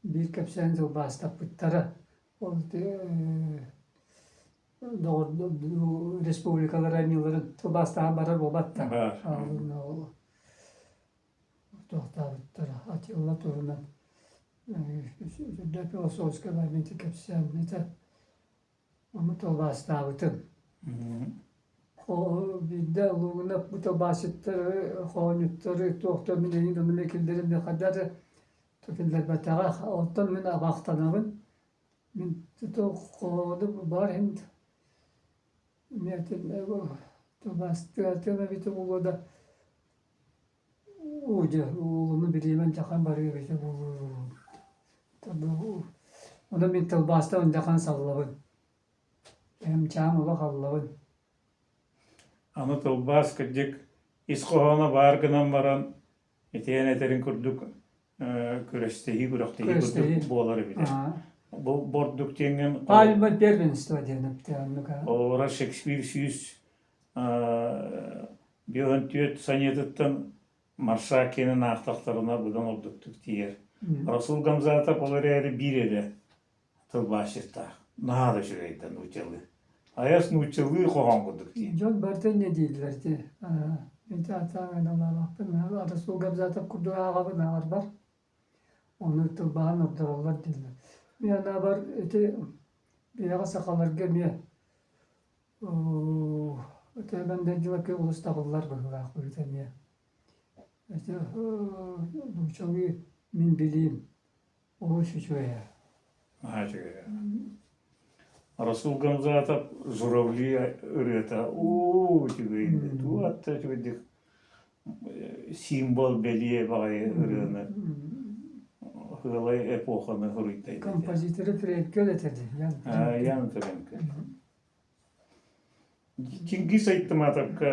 биир кэпсээн тылбаастаппыттара. Ол ити доҕор республикалар айымньыларын тылбаастаан барар буолбат да. Туохтаабыттара Атилла туһунан үрдэ философскай моменты кэпсээн этэ. Ону тылбаастаабытым. Биирдэ Лугунов бу тылбаасчыттары, хоһоонньуттары туохтан мин эйигин онно киллэрин хайдах да киллэрбэтэҕэ. Оттон мин абаахтанабын. Мин хоһоону баар иһин тылбаастыам эбитэ буолуо да Уу дьэ, уулуну билиэмэн дьахан барыа эбитэ буолуо. Онон мин тылбаастан дьахан саллабын. Эмчаам олох аллабын. Аны тылбаас кырдьык ис хоһооно баар гынан баран, итиэн этэрин курдук күрэстэһии күрэхтэһии курдук буолар эбитэ. Бу бордук диэҥҥин Пальма первенства диэн эптэ оннук. Олора Шекспир 154 сонетыттан Маршакины аахтахтарына быдан ордуктук тиийэр. Расул Гамзатов ол эрээри биир эрэ тылбаасчыттаах. Наһаа да үчүгэйдэн нууччалыы. Айас нууччалыы хоһоон курдук дии. Дьон барыта инньэ дииллэр дии. Ити атаан ылаабаппын. Расул Гамзатов курдук ааҕабын ааҕарбар. Ону тылбааһын ордороллор дииллэр. Мин анаабар ити биһиэхэ сахаларга эмиэ Ити Мэндэлдьилэкэ олус табыллар быһыылаах быһыыта эмиэ. Ити нууччалыы мин билиим олус үчүгэйэ. Наһаа үчүгэйэ. Расул Гамзатов «Журавли» ырыата уу үчүгэй туох да үчүгэйдик символ бэлиэ баҕайы ырыаны ыалай эпоханы суруйда Композиторы Френкель этэ дии. Ян Френкель. Чингиз Айтматовка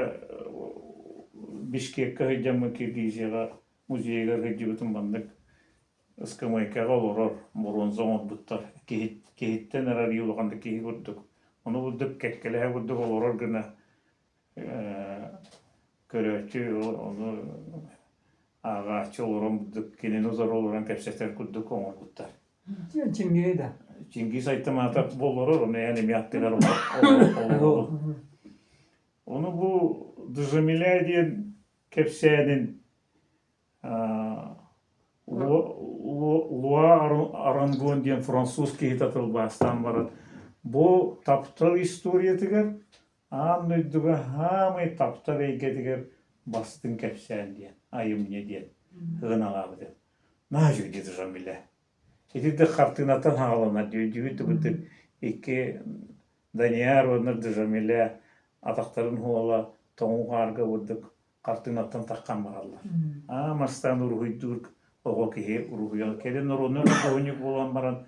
Бишкекка сылдьаммын Киргизияҕа музейыгар сылдьыбытым маннык ыскамыайкаҕа олорор боруонса оҥорбуттар киһиттэн эрэр улахан да киһи курдук ону курдук кэккэлэһэ курдук олорор гына көрөөччү ону ааҕааччы олорон курдук кинини утары олорон кэпсэтэр курдук оҥорбуттар. Чингиз да. Чингиз Айтматов бу олорор, ону эн эмиэ аттыгар олорор. Ону бу Джамиля диэн кэпсээнин Луа Арангон диэн француз киһитэ тылбаастаан баран бу таптал историятыгар аан дойдуга саамай таптал эйгэтигэр бастыҥ кэпсээн диэн, айымньы диэн сыаналаабыт. Наһаа үчүгэй Джамиля. Итирдик хартыынаттан хааланар дьүһүт тыбытык икки Данияр уонна Джамиля атахтарын уола тоҥуу хаарга курдук хартыынаттан таххан бараллар. Аа мастаан уруһуйдуур оҕо киһи уруһуйа кэлин норуодунай худуоһунньук буолан баран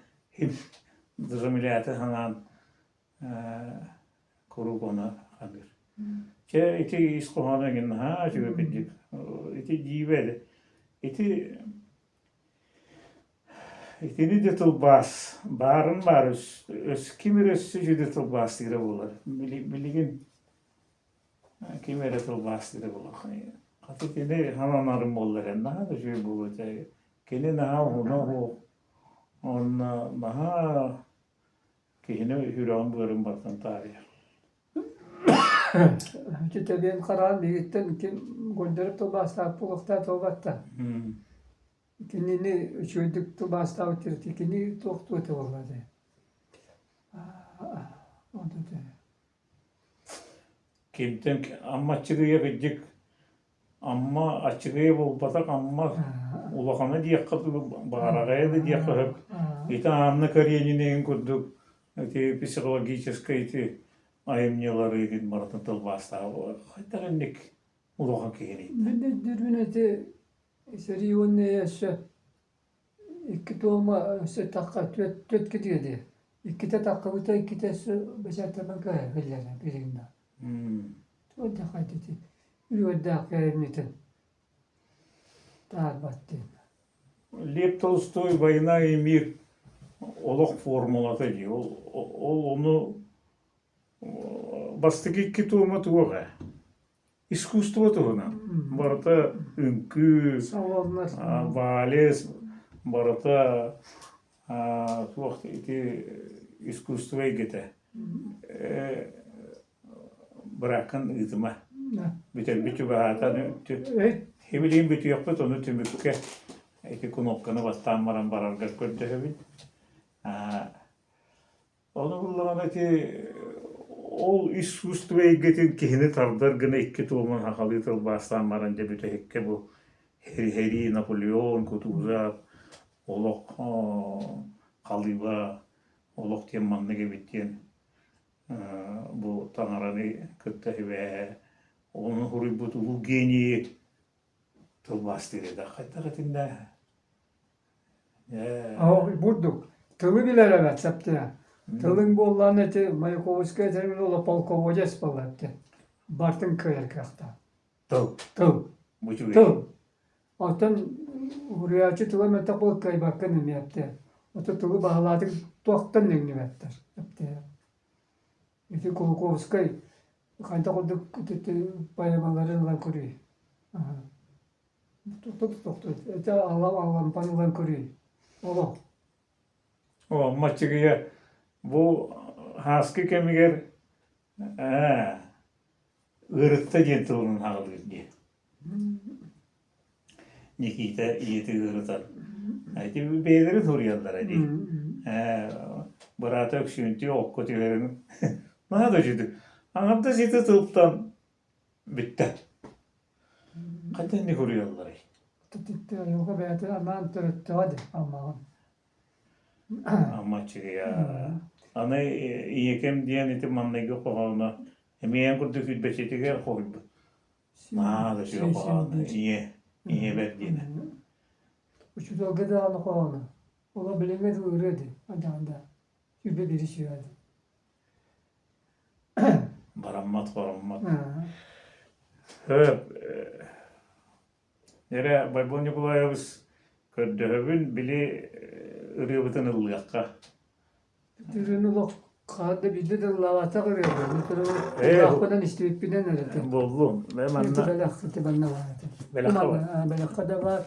Джамиляты санаан куруук ону ханыыр. Чэ ити ис хоһооно эҥин наһаа үчүгэй кырдьык. Ити дьиибэ ити итини да тылбаас баарын баар өс ким эрэ өссө үчүгэй тылбаастыыра буолар. Билигин ким эрэ тылбаастыыра буолар. Хата кини сананарым буолла эрэ наһаа да үчүгэй буолуо этэ. Кини наһаа уһуна уһуох уонна наһаа киһини сүрэҕин-быарын барытын таарыйар. Ити тэбиэн хараан биһигиттэн ким Гольдеров тылбаастаабыт буолуохтаах туолбатта. Кинини үчүгэйдик тылбаастаабыт диэри кини туохтуо этэ буолла дии. Кимтэн Амма аччыгыйа кырдьык Амма аччыгыйа буолбатах Амма улахана диэххэ дылы баараҕайа да диэххэ сөп. Ити Анна Каренина курдук ити психологическай ити айымньылары игин барытын тылбаастаабыт хайдах инник улахан киһиний? Мин өйдүүрбүн ити сэрии уонна өссө икки туома өссө тахха түөрт түөрт китигэ дии. Иккитэ таххыбыта иккитэ өссө бэчээттэммэккэ биллэрэ билигин Туох ити үөрдээх кээмньитин таарбат диэн. Лев Толстой «Война и мир» олох формулата дии. Ол, ол ону бастакы икки туома туох ээ? Искусство туһунан. Барыта үҥкүү, вальс, барыта туох ити искусство эйгэтэ. Бырааккын ыытыма. Бүтэрбит чугаһаатан Хибилиин бүтүөхпүт, ону түмүккэ ити кнопканы бастаан баран бараргар көрдөһөбүн. Ону буллаҕына ити ол искусство эйгэтин киһини тардар гына икки туомун сахалыы тылбаастаан баран дьэ бүтэһиккэ бу Херихерий, Наполеон, Кутузов олох халыыба олох диэн маннык эбит диэн бу таҥараны кытта сибээһэ ону суруйбут улуу генийи тылбаастыыр этэ хайдах итиннэ Бурдук тылы билэр эбээт саптыа. Тылыҥ буоллаҕына ити Маяковскай этэрин уола полководец буолла эбитэ. Бартын кыайар кыахтаах. Тыл. Тыл. Тыл. Оттон уһуруйааччы тыла мөлтөх буолан кыайбаккын эмиэ эптэ. Ото тылы баһылаатык туохтан иҥнибэттэр эптэ. Ити Кулаковскай хайдах курдук поэмаларын ылан көрүүй. Тохтуу ити Алампаны ылан көрүүй. Олох. О, маччыгыйа бу һааскы кэмигэр ээ ыарытта диэн тылынан аҕалыыр дии. Никита ийэтэ ыарытан. Ити бэйэлэрин суруйаллара дии. Ээ, быраата Өксүүнтүү окко түһэрин наһаа да үчүгэй. Аҥардас ити тылтан бүттэ. Хайдах инник суруйалларый? Айылҕа бэйэтэ анаан төрөттөҕө дии алмааҕын. Аммаччыйа. Аны ийэкэм диэн ити манныгы хоһооно эмиэ эн курдук күүрбэччитигэр хоһуйбут. Наһаа да үчүгэй хоһооно. Ийэ, ийэбэр диэнэ. Учууталга даҕаны хоһооно. Ола билиҥҥэ дылы ырыа дии, айдаан да. Сүүрбэ биири сүөһэ дии. Бараммат, хороммот. Хөп, Эрэ Байбал Ньукулаайабыс көрдөһөбүн, били ырыабытын ыллыахха. Ырыаны олох хаһан да биирдэ да ыллаабатах ырыабын. Кулгаахпынан истибиппинэн эрэ. Буоллун. Мин манна Бэлэх ити манна баар этэ. Бэлэххэ бар. Бэлэххэ да баар.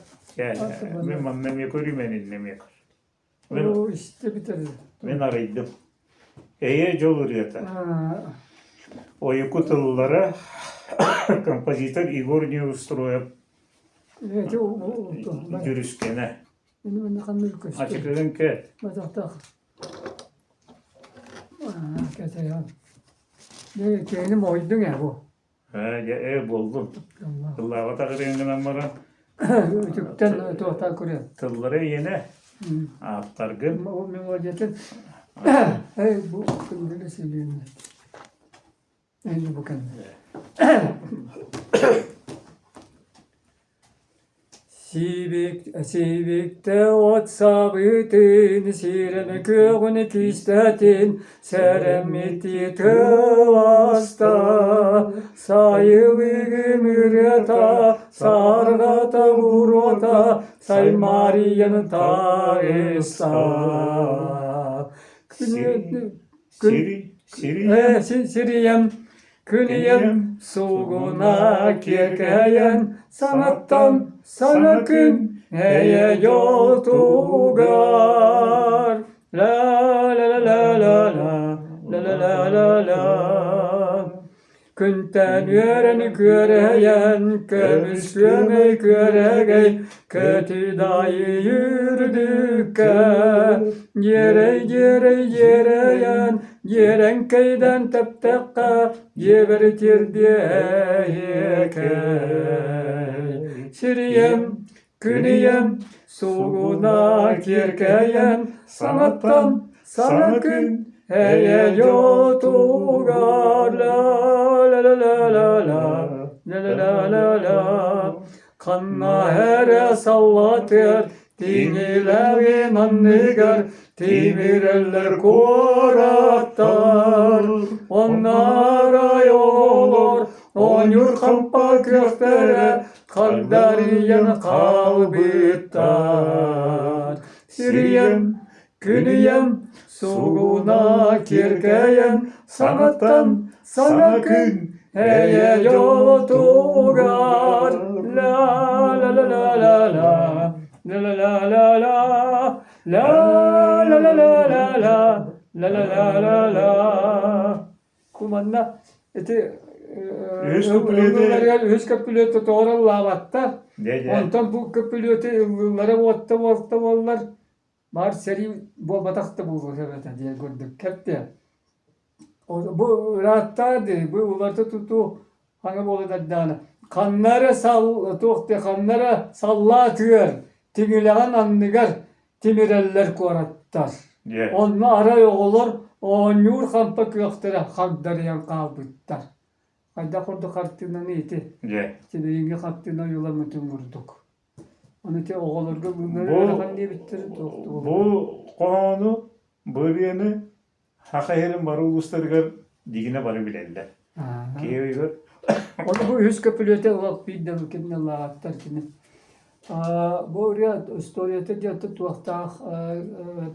Мин манна эмиэ көрүүм эниннэ эмиэ көр. Оо, истэ бүтэр. Мин арыйдым. Эйэ дьол ырыата. Ойуку тыллара композитор Егор Неустроев дьүрүскэнэ. Ачыкыгын кэт. Киһини моһуйдуҥ ээ бу. Ээ, дьэ, ээ буоллун. Ыллаабатах ырыаҥ гынан баран. Үтүктэн туохтаан көрүөм. Тыллары ийэнэ. Ааптаргын. Ол мелодиятын эй бу күндүлү сүлүүннэ. Эй бу кэннэ. Сиибик, сиибиктэ от сабыытын, сирэн күөҕүн кистэтин, сэрэммитти тыласта, сайылыгым ырыата, саргата буруота, саймарыйан таҕыста. Сирийэм Күнүйэм суугуна киэркэйэн саҥаттан саҥа күн эйэ дьолтугар ла ла ла ла ла ла ла ла ла ла Күнтэн үөрэн күөрэйэн көмүс күөмэй күөрэгэй көтүдайы үрдүккэ дьиэрэй дьиэрэй дьиэрэйэн Дьиэрэҥкэйдэн тэптэххэ, дьиэбэр тиэрдиэһиэкэй. Сирийэм, күнүйэм, суугуна киэркэйэн, саҥаттан саҥа күн эйэ дьотугар ла-ла-ла-ла-ла, ла-ла-ла-ла-ла. Ханна эрэ саллатыар Тиҥилэҕин анныгар тимирэллэр куораттар, онно арай оҕолор оонньуур хампа күөхтэрэ хагдарыйан хаалбыттар. Сирийэн, күнүйэн, сугуна киэркэйэн, саҥаттан саҥа күн эйэ дьолотугар ла-ла-ла-ла-ла-ла ла-ла-ла-ла-ла ла-ла-ла-ла-ла ла-ла-ла-ла-ла Куманна ити Үһүс көпүлүөтү үһүс көпүлүөтү тоҕо ыллаабаттар. Онтон бу көпүлүөтү ыллыыллара уотта уолта буоллар Баар сэрии буолбатах да буолуо эбэтэ диэн курдук кэптиэ. Бу ырааттаа дии, бу уларыта тутуу хаҥа буолан эрдэҕинэ ханна эрэ сал туох диэ ханна эрэ саллаа тыар тиҥилэҕин анныгар тимирэллэр куораттар. Онно арай оҕолор оонньуур хампа күөхтэрэ хагдарыйан хаалбыттар. Хайдах курдук хартыынаны ити тимириҥҥи хартыына ойууламмытын курдук. Ону ити оҕолорго Бу ыарахан диэбиттэрин туох бу хоһоону, бу ырыаны Саха сирин бары улуустарыгар дигинэ бары билэллэр. Киһи өйүгэр Ону бу үһүс көпүлүөтэ олох биир да кимнэ лааҕыттар кини. Бу ырыа историята диэн туохтаах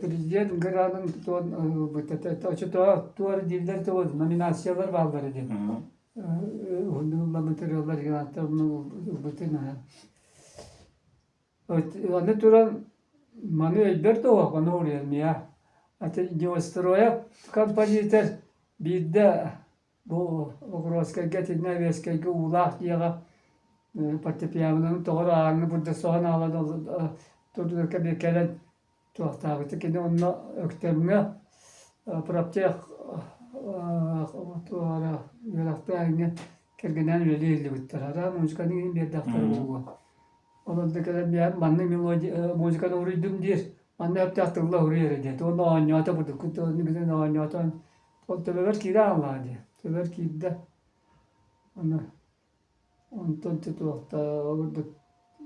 президент гранын тутуон ылбыта. Оччотоо туор дииллэр тугу номинациялар бааллар диэн. Уһуннук ырыалар ылбытын Аны туран маны өйбөр да оһох ону уруйан миэхэ ати Неустроев композитор биирдэ бу Покровскайга итиннэ Эвескайга уулаах дьиэҕэ фортепианоны тоҕо эрэ ааҥҥа бурда соһон аҕалан турдуга кэлэн Туохтаабыта кини онно Өктөмҥө проптех туора үөрэхтээһиҥҥэ кэргэнээн үлэлии иһиллибиттэр. Араа музыканы иһин биэрдэхтэрэ буолуо. Ол онно кэлэн миэхэ маннык мелодия музыканы уруйдум диир. Манна сөптөөх тылла уруй эрэ диэт. Уонна оонньоото бурдуккун тылын оонньоотон ол төбөбөр киирэ хааллаҕа дии. Төбөбөр киирдэ. Аны онтон туохтаа курдук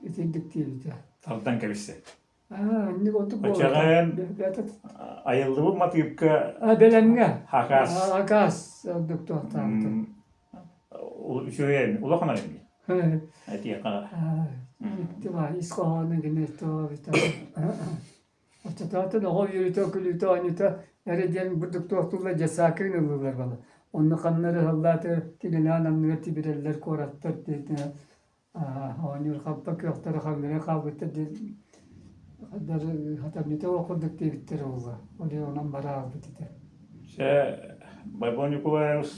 итинник диэбитэ. Тардан кэбистэ. Аа, инник онтук Оччоҕо айыллыбыт матыыпка бэлэмҥэ хакас хакас ордук туохтаабыта үчүгэй улахан айымньы этиэхэ ис хоһооно кини туоҕа оччотоотон оҕо үөрүүтэ күлүүтэ оонньуута эрэ диэн бурдук туохтууллар дьассаакы ыллылар бала онно ханна эрэ ыллааты тигинээн анныгар тибирэллэр куораттар диэн Оонньуур хампа күөхтэрэ хаҥнары хаалбыттар диэн хатамньыта ол курдук диэбиттэрэ буолуо. Ол иһин онон бара хаалбыт этэ. Чэ, Байбал Ньукулаевич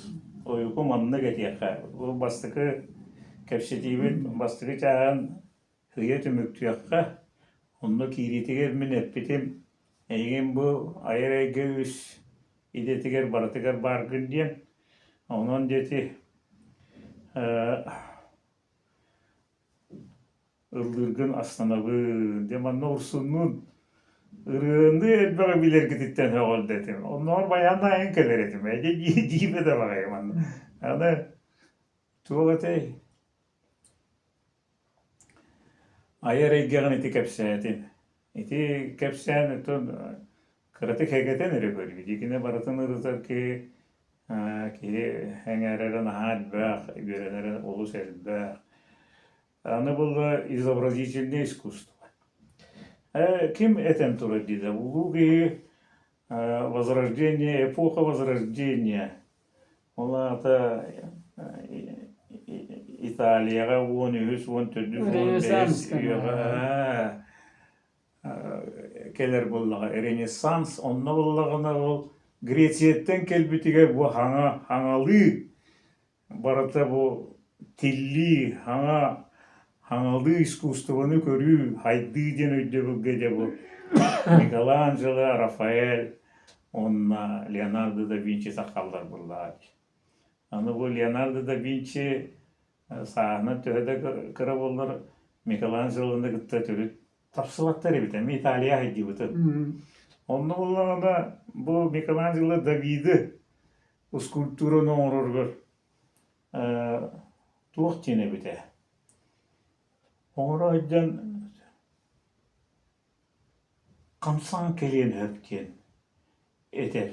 ойуку маннык этиэххэ. Бу бастакы кэпсэтиибит бастакы чааһын сыыйа түмүктүөххэ. Онно киириитигэр мин эппитим, эйигин бу айар эйгэ үс идэтигэр барытыгар бааргын диэн. Онон диэти Ыллыыргын астынабын, дьэ манна Урсуннуун ырыаны элбэҕи билэргититтэн сөҕөлдө этим. Оннооҕор байаан аайын кэлэр этим. Эдьэ дьиибэ да баҕайы манна. Аны туох этэй? Айар эйгэҕин ити кэпсээтин. Ити кэпсээн оттон кыратык эгэтэн эрэ көрүү. Итини барытын ырытар киһи киһи эҥээрэрэ наһаа элбэх, үөрэнэрэ олус элбэх. Аны буолла изобразительное искусство. Ким этэн турар диэтэ, улуу киһи возрождение, эпоха возрождения. Ол аата Италияҕа 13, 14, 15 үйэҕэ кэлэр буоллаҕа. Ренессанс онно буоллаҕына ол Грецияттан кэлбитигэр бу хаҥа хаҥалыы барыта бу тиллии, хаҥа хаҥалыы искусствоны көрүү, хайдыы диэн өйдөбүлгэ дьэ бу Микеланджело, Рафаэль уонна Леонардо да Винчи сахаллар буоллаҕа дии. Аны бу Леонардо да Винчи сааһынан төһө да кыра буоллар Микеланджелоны кытта төрүт тапсыбаттар эбит, эмиэ Италия хайдыбытын. Онно буоллаҕына бу Микеланджело Давиды скульптураны оҥороругар туох диэн эбитэ оҥоро сылдьан хамсаан кэлиэн сөп диэн этэр.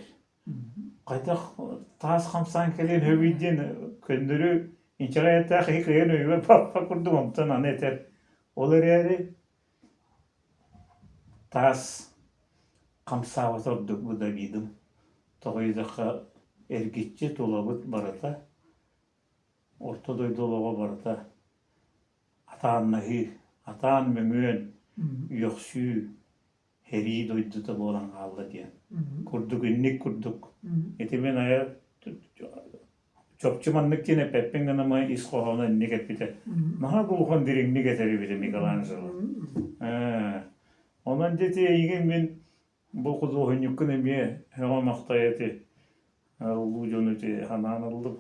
Хайдах таас хамсаан кэлиэн сөбүй диэн көннөрү инчэҕэй эттээх киһи кыайан өйүгэр баппат курдук онтон аны этэр. Ол эрээри таас хамсаабата ордук бу Давидым. Тоҕо диэтэххэ эргиччи тулабыт барыта, орто дойду олоҕо барыта атааннаһыы, атаан мөҥүөн, үөхсүү, сэрии дойдута буолан хаалла диэн курдук инник курдук. Ити мин айа чопчу маннык диэн эппэппин гына ис хоһооно инник эппитэ. Наһаа улахан дириҥник этэр эбитэ Микеланджело. Онон дьэ ити эйигин мин бу худуоһунньуккун эмиэ сөҕө-махтайа ити улуу дьону ити санаан ыллым.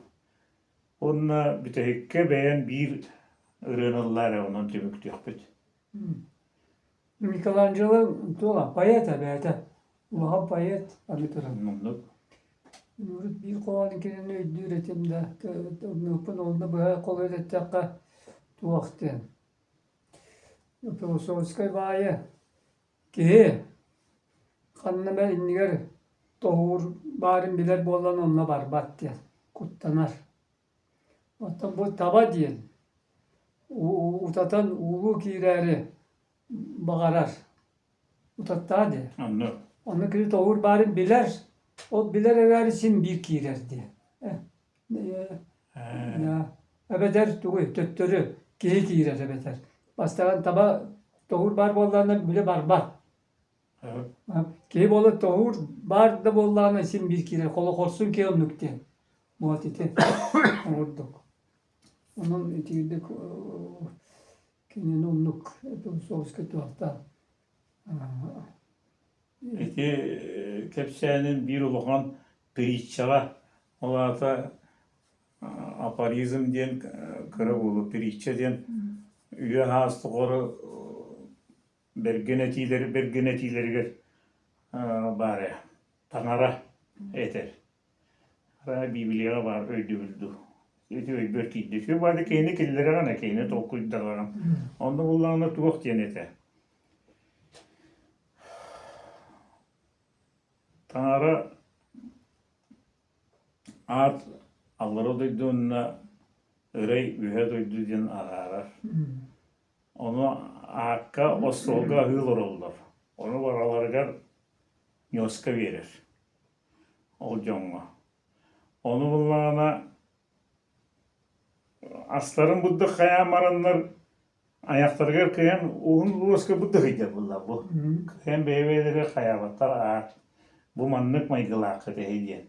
Уонна бүтэһиккэ бэйэм биир ырыаны ыллаа эрэ онон түмүктүөхпүт. Микеланджело туола поэт эбээтэ. Улахан поэт аны туран. Оннук. Урут биир хоһоон кинини өйдүүр этим да, оннукпун онно быһа холуйан эттэххэ туох диэн. Философскай баайы киһи ханна эмэ иннигэр тоһуур баарын билэр буолан онно барбат диэн куттанар. Оттон бу таба диэн утатан уулуу киирээри баҕарар. Утаттаа диэн. Онно. Онно кини тоһуур баарын билэр, ол билэр эрээри син биир киирэр диэн. Эбэтэр тугуй, төттөрү киһи киирэр эбэтэр. Бастаан таба тоһуур баар буоллаҕына били барбат. Киһи буола тоһуур баар да буоллаҕына син биир киирэр. Холохорсун киһи оннук диэн. Вот ити курдук. Онон итиирдик кинини оннук философскай туохтаах Ити кэпсээнин биир улахан притчаҕа, ол аата афоризм диэн кыра буолуо, притча диэн үйэ саас тухары бэргэн этиилэр бэргэн этиилэригэр баар ээ, таҥара этэр. Арай Библияҕа баар өйдөбүл дуу. Ити өйбөр киирдэ. Үчүгэй баҕайы киһини киллэрэҕин ээ, киһини толкуйдараҕын. Онно буоллаҕына туох диэн этэ? Таҥара аат аллара дойду уонна ырай үөһэ дойду диэн араарар. Ону аакка остуолга аһыы олороллор. Ону бараларыгар ньуоска биэрэр ол дьоҥҥо. Ону буллаҕына астарын бурдук хайаан бараннар айахтарыгар кыайан уһун луоска бурдук ыйдар буолла бу. Кыайан бэйэ-бэйэлэригэр хайаабаттар аат бу маннык майгылааххыт эһи диэн.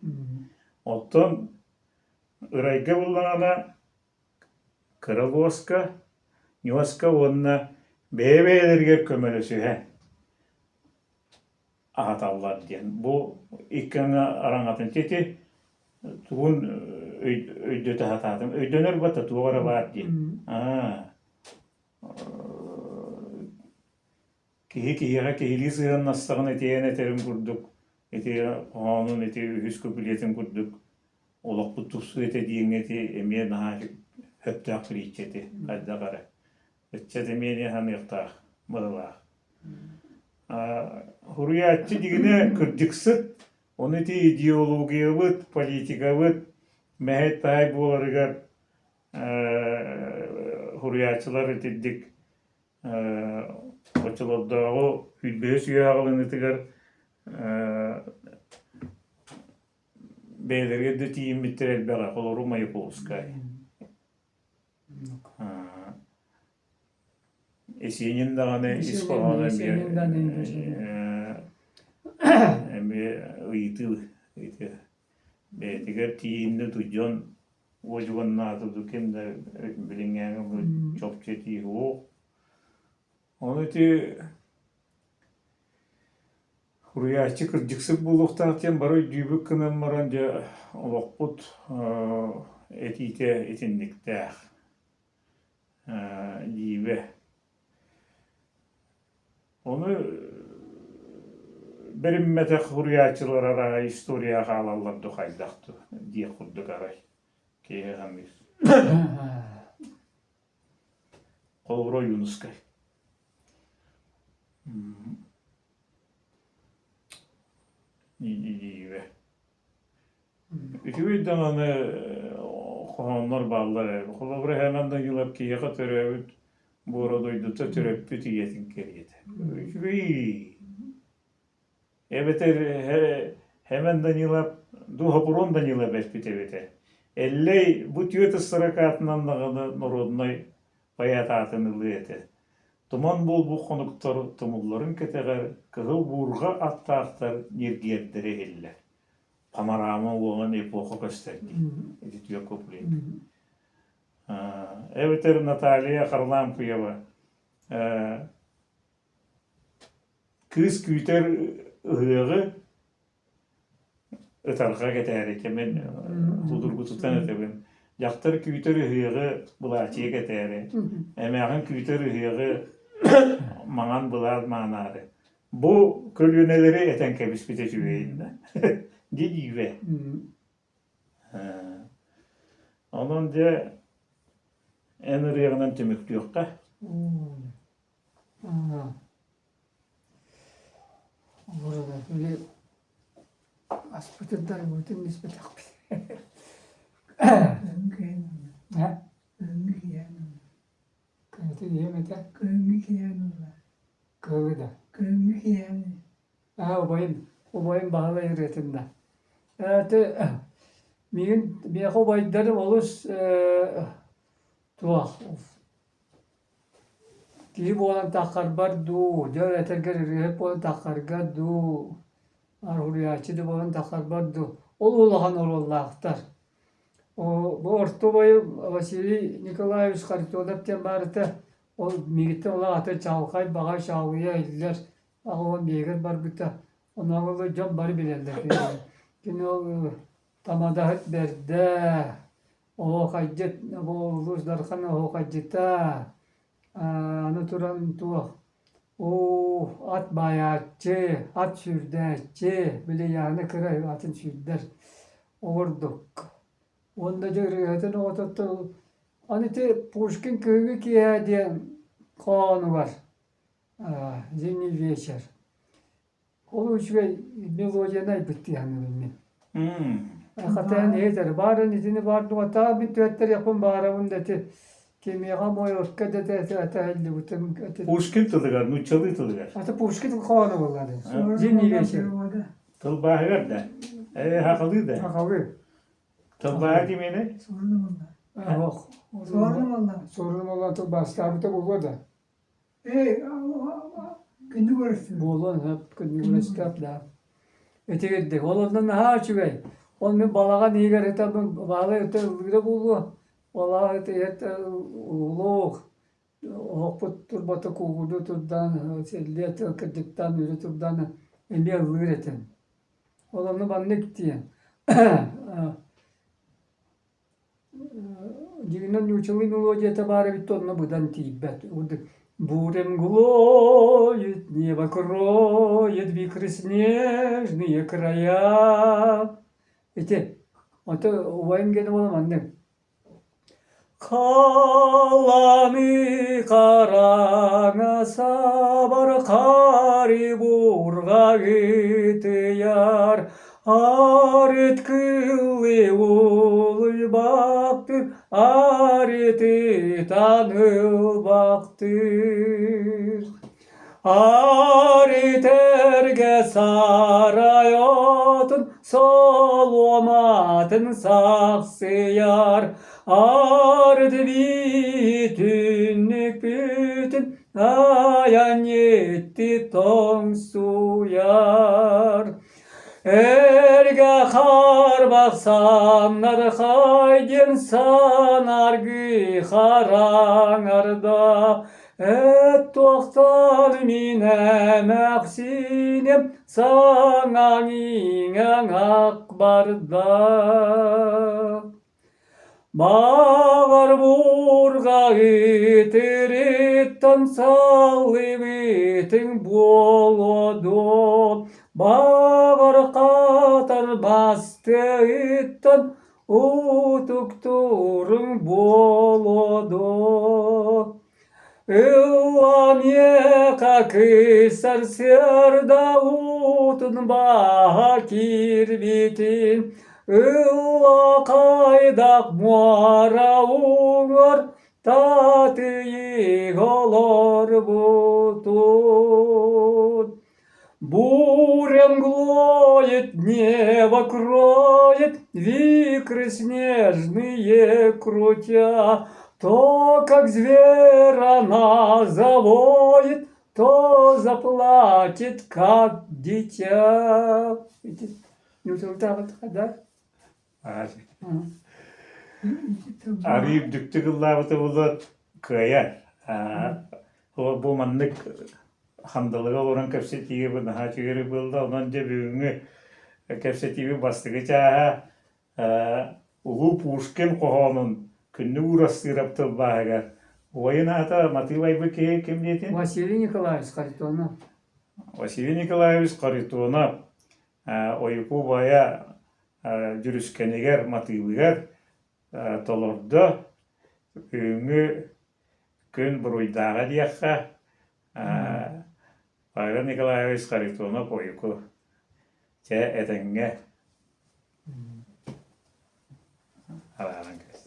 Оттон ырайга буллаҕына кыра луоска, ньуоска уонна бэйэ-бэйэлэригэр көмөлөсүһэн аһаталлар диэн. Бу икки аҥы араҥатын ити тугун өйдөтө сатаатым. Өйдөнөр бата туох эрэ баар диэн. Аа киһи киһиэхэ киһилии сыһыаннастаҕына итиэн этэрин курдук ити хоһоонун ити үһүс куплетын курдук олохпут тупсуо этэ диэҥҥэ ити эмиэ наһаа сөптөөх притча ити хайдах эрэ. Ыччат эмиэ саныахтаах быһыылаах. Суруйааччы дьиҥинэ кырдьыксыт, ону ити идеологиябыт, политикабыт мэһэй-таһай буоларыгар суруйааччылар итирдик оччолордооҕу сүүрбэһис үйэ аҕылыныытыгар бэйэлэригэр да тиийиммиттэр элбэҕэ, холобур Маяковскай. Есенин даҕаны ис хоһооно эмиэ эмиэ ыйытыы ыйытыы бэйэтигэр тиийиннэ дуу дьон уодьуганнаата дуу ким да билиҥҥээҥи чопчу этии суох. Ону ити Суруйааччы кырдьыксыт буолуохтаах диэн бары өйдүүбүт гынан баран дьэ олохпут этиитэ итинниктээх дьиибэ. Ону бэриммэтэх суруйааччылар арааһа историяҕа хаалаллар дуу хайдах дуу диэх курдук арай киһи саныыр. Холобура Ойуунускай. Үчүгэй даҕаны хоһооннор бааллар ээ. Холобура Һэмэн Данилов киһиэхэ төрөөбүт буора дойдута төрөппүт ийэтин кэриэтэ. Үчүгэй. Эбэтэр Һэмэн Данилов дуу Хопурун Данилов эппит эбитэ. Эллэй бу түөрт ыстаракаатынан даҕаны норуодунай поэт аатын ылыа этэ. Туман буолбут хонуктар тумулларын кэтэҕэр кыһыл буурҕа аттаахтар ньиргиэрдэрэ иһиллэр. Панорама уоҕун эпоха көстөр дии. Ити түөрт куплет. Эбэтэр Наталья Харлампьева Кыыс күүтэр ыһыаҕы ытарҕа кэтээри мин судургутутан этэбин. Дьахтар күүтэр ыһыаҕы былаачыйа кэтээри, эмээхин күүтэр ыһыаҕы маҥан былаат маанаары. Бу көлүөнэлэри этэн кэбиспитэ үчүгэйин да. Дии Онон дьэ эн ырыаҕынан түмүктүөххэ. Били аспытын да арыгыбытын испэтэхпит. Кыһыты ийэм этэ. Кыһылы да. Аа убайым, убайым Баһылай ырыатын да. Ээ миигин миэхэ убайдарым олус туох Киһи буолан таххарбар дуу, дьон этэргэр ырыаһыт буолан таххарга дуу, уруйааччы да буолан таххарбар дуу, ол улахан оруоллаахтар. Бу орто убайым Василий Николаевич Харитонов диэн баарыта, ол миигиттэн улаата чаҕылхай баҕа чаҕылыйа иһиллэр аҕа биһигэр барбыта. Онооҕор дьон бары билэллэр кинини. Кини ол тамадаһыт бэрдэ, Оһуохайдьыт, бу Улуус Дархан оһуохайдьыта, аны туран туох уу ат баайааччы, ат сүүрдээччи, били Яна кыра атын сүүрдэр оҕурдук. Уонна дьэ ырыаһытын оҕототтон аны ити Пушкин Кыһыҥҥы киэһэ диэн хоһоонугар Зимний вечер Ол үчүгэй мелодияны айбыт дии саныыбын мин. Хатаан иһитэр баарын итини баар дуотаа мин түһэттэриэхпин баарабын да ити кимиэхэ мойорка да этэ Пушкин тылыгар, нууччалыы тылыгар. Ата Пушкин хоһооно буоллаҕа. Зимний вечер. Тылбааһыгар да. Э, хахалыы да. Хахалыы. Тылбааһа кимиэнэ? Ох. Суорун Омоллоон тылбаастаабыта буолуо да. Буолуон сөп, күннүк да. Итигирдик. Ол онно наһаа үчүгэй. Ол мин балаҕан иһигэр ытабын, баалай ыта ыллыыра буолуо. Балаҕан ыта уулуох, оһохпут турбата куугунуу турдаан, силлиэ кырдьыктаан үрэ турдаан эмиэ ыллыыр этим. Ол онно маннык диэн Дьиҥинэн нууччалыы мелодията баар эбит да онно быдан тиийбэт. Буря мглоет, небо кроет вихры снежные края. Ити, ото убайым диэн уола маннык. Халлааны хараҥа сабар хаары буурҕа ытыйар, арыт кылы улуйбахтыыр, арыт ытан ылбахтыыр. Арыт эргэ сарай отун солуоматын сахсыйар, арыт бүтүннүк бүтүн айанньытты тоҥсуйар. Эргэ харбах самнархай диэн санаргыы хараҥарда, Эт туохтан мин эмээхсиним саҥаҥ иҥэҥ ах барда. Баҕар буурҕа ытырыттан саллыбытыҥ буолуо дуо, баҕар хатар бастыыттан утуктууруҥ буолуо дуо. Ылламыаха кыыс сарсыарда уутун бааһа киирбитин, ылла хайдах муора уҥуор татыйык олорбутун. Буря мглоет, небо кроет, Вихры снежные крутя, То, как зверь она завоет, То заплачет, как дитя. Да? Арыы үрдүктүк ыллаабыта буолуо кыайар. Бу маннык хандалыга олорон кэпсэтиигэ бу наһаа үчүгэй буолла. Онон дьэ бүгүҥҥү кэпсэтиибит бастакы чааһа Улуу Пушкин хоһоонун Күннүк Уурастыырап тылбааһыгар убайын аата матыып айбыт киһи ким диэтин? Василий Николаевич Харитонов. Василий Николаевич Харитонов Ойуку убайа дьүрүскэнигэр, матыыбыгар толордо. Бүгүҥҥү күн буруйдааҕа диэххэ, Павел Николаевич Харитонов Ойуку. Чэ, этэҥҥэ. Арааран кэбис.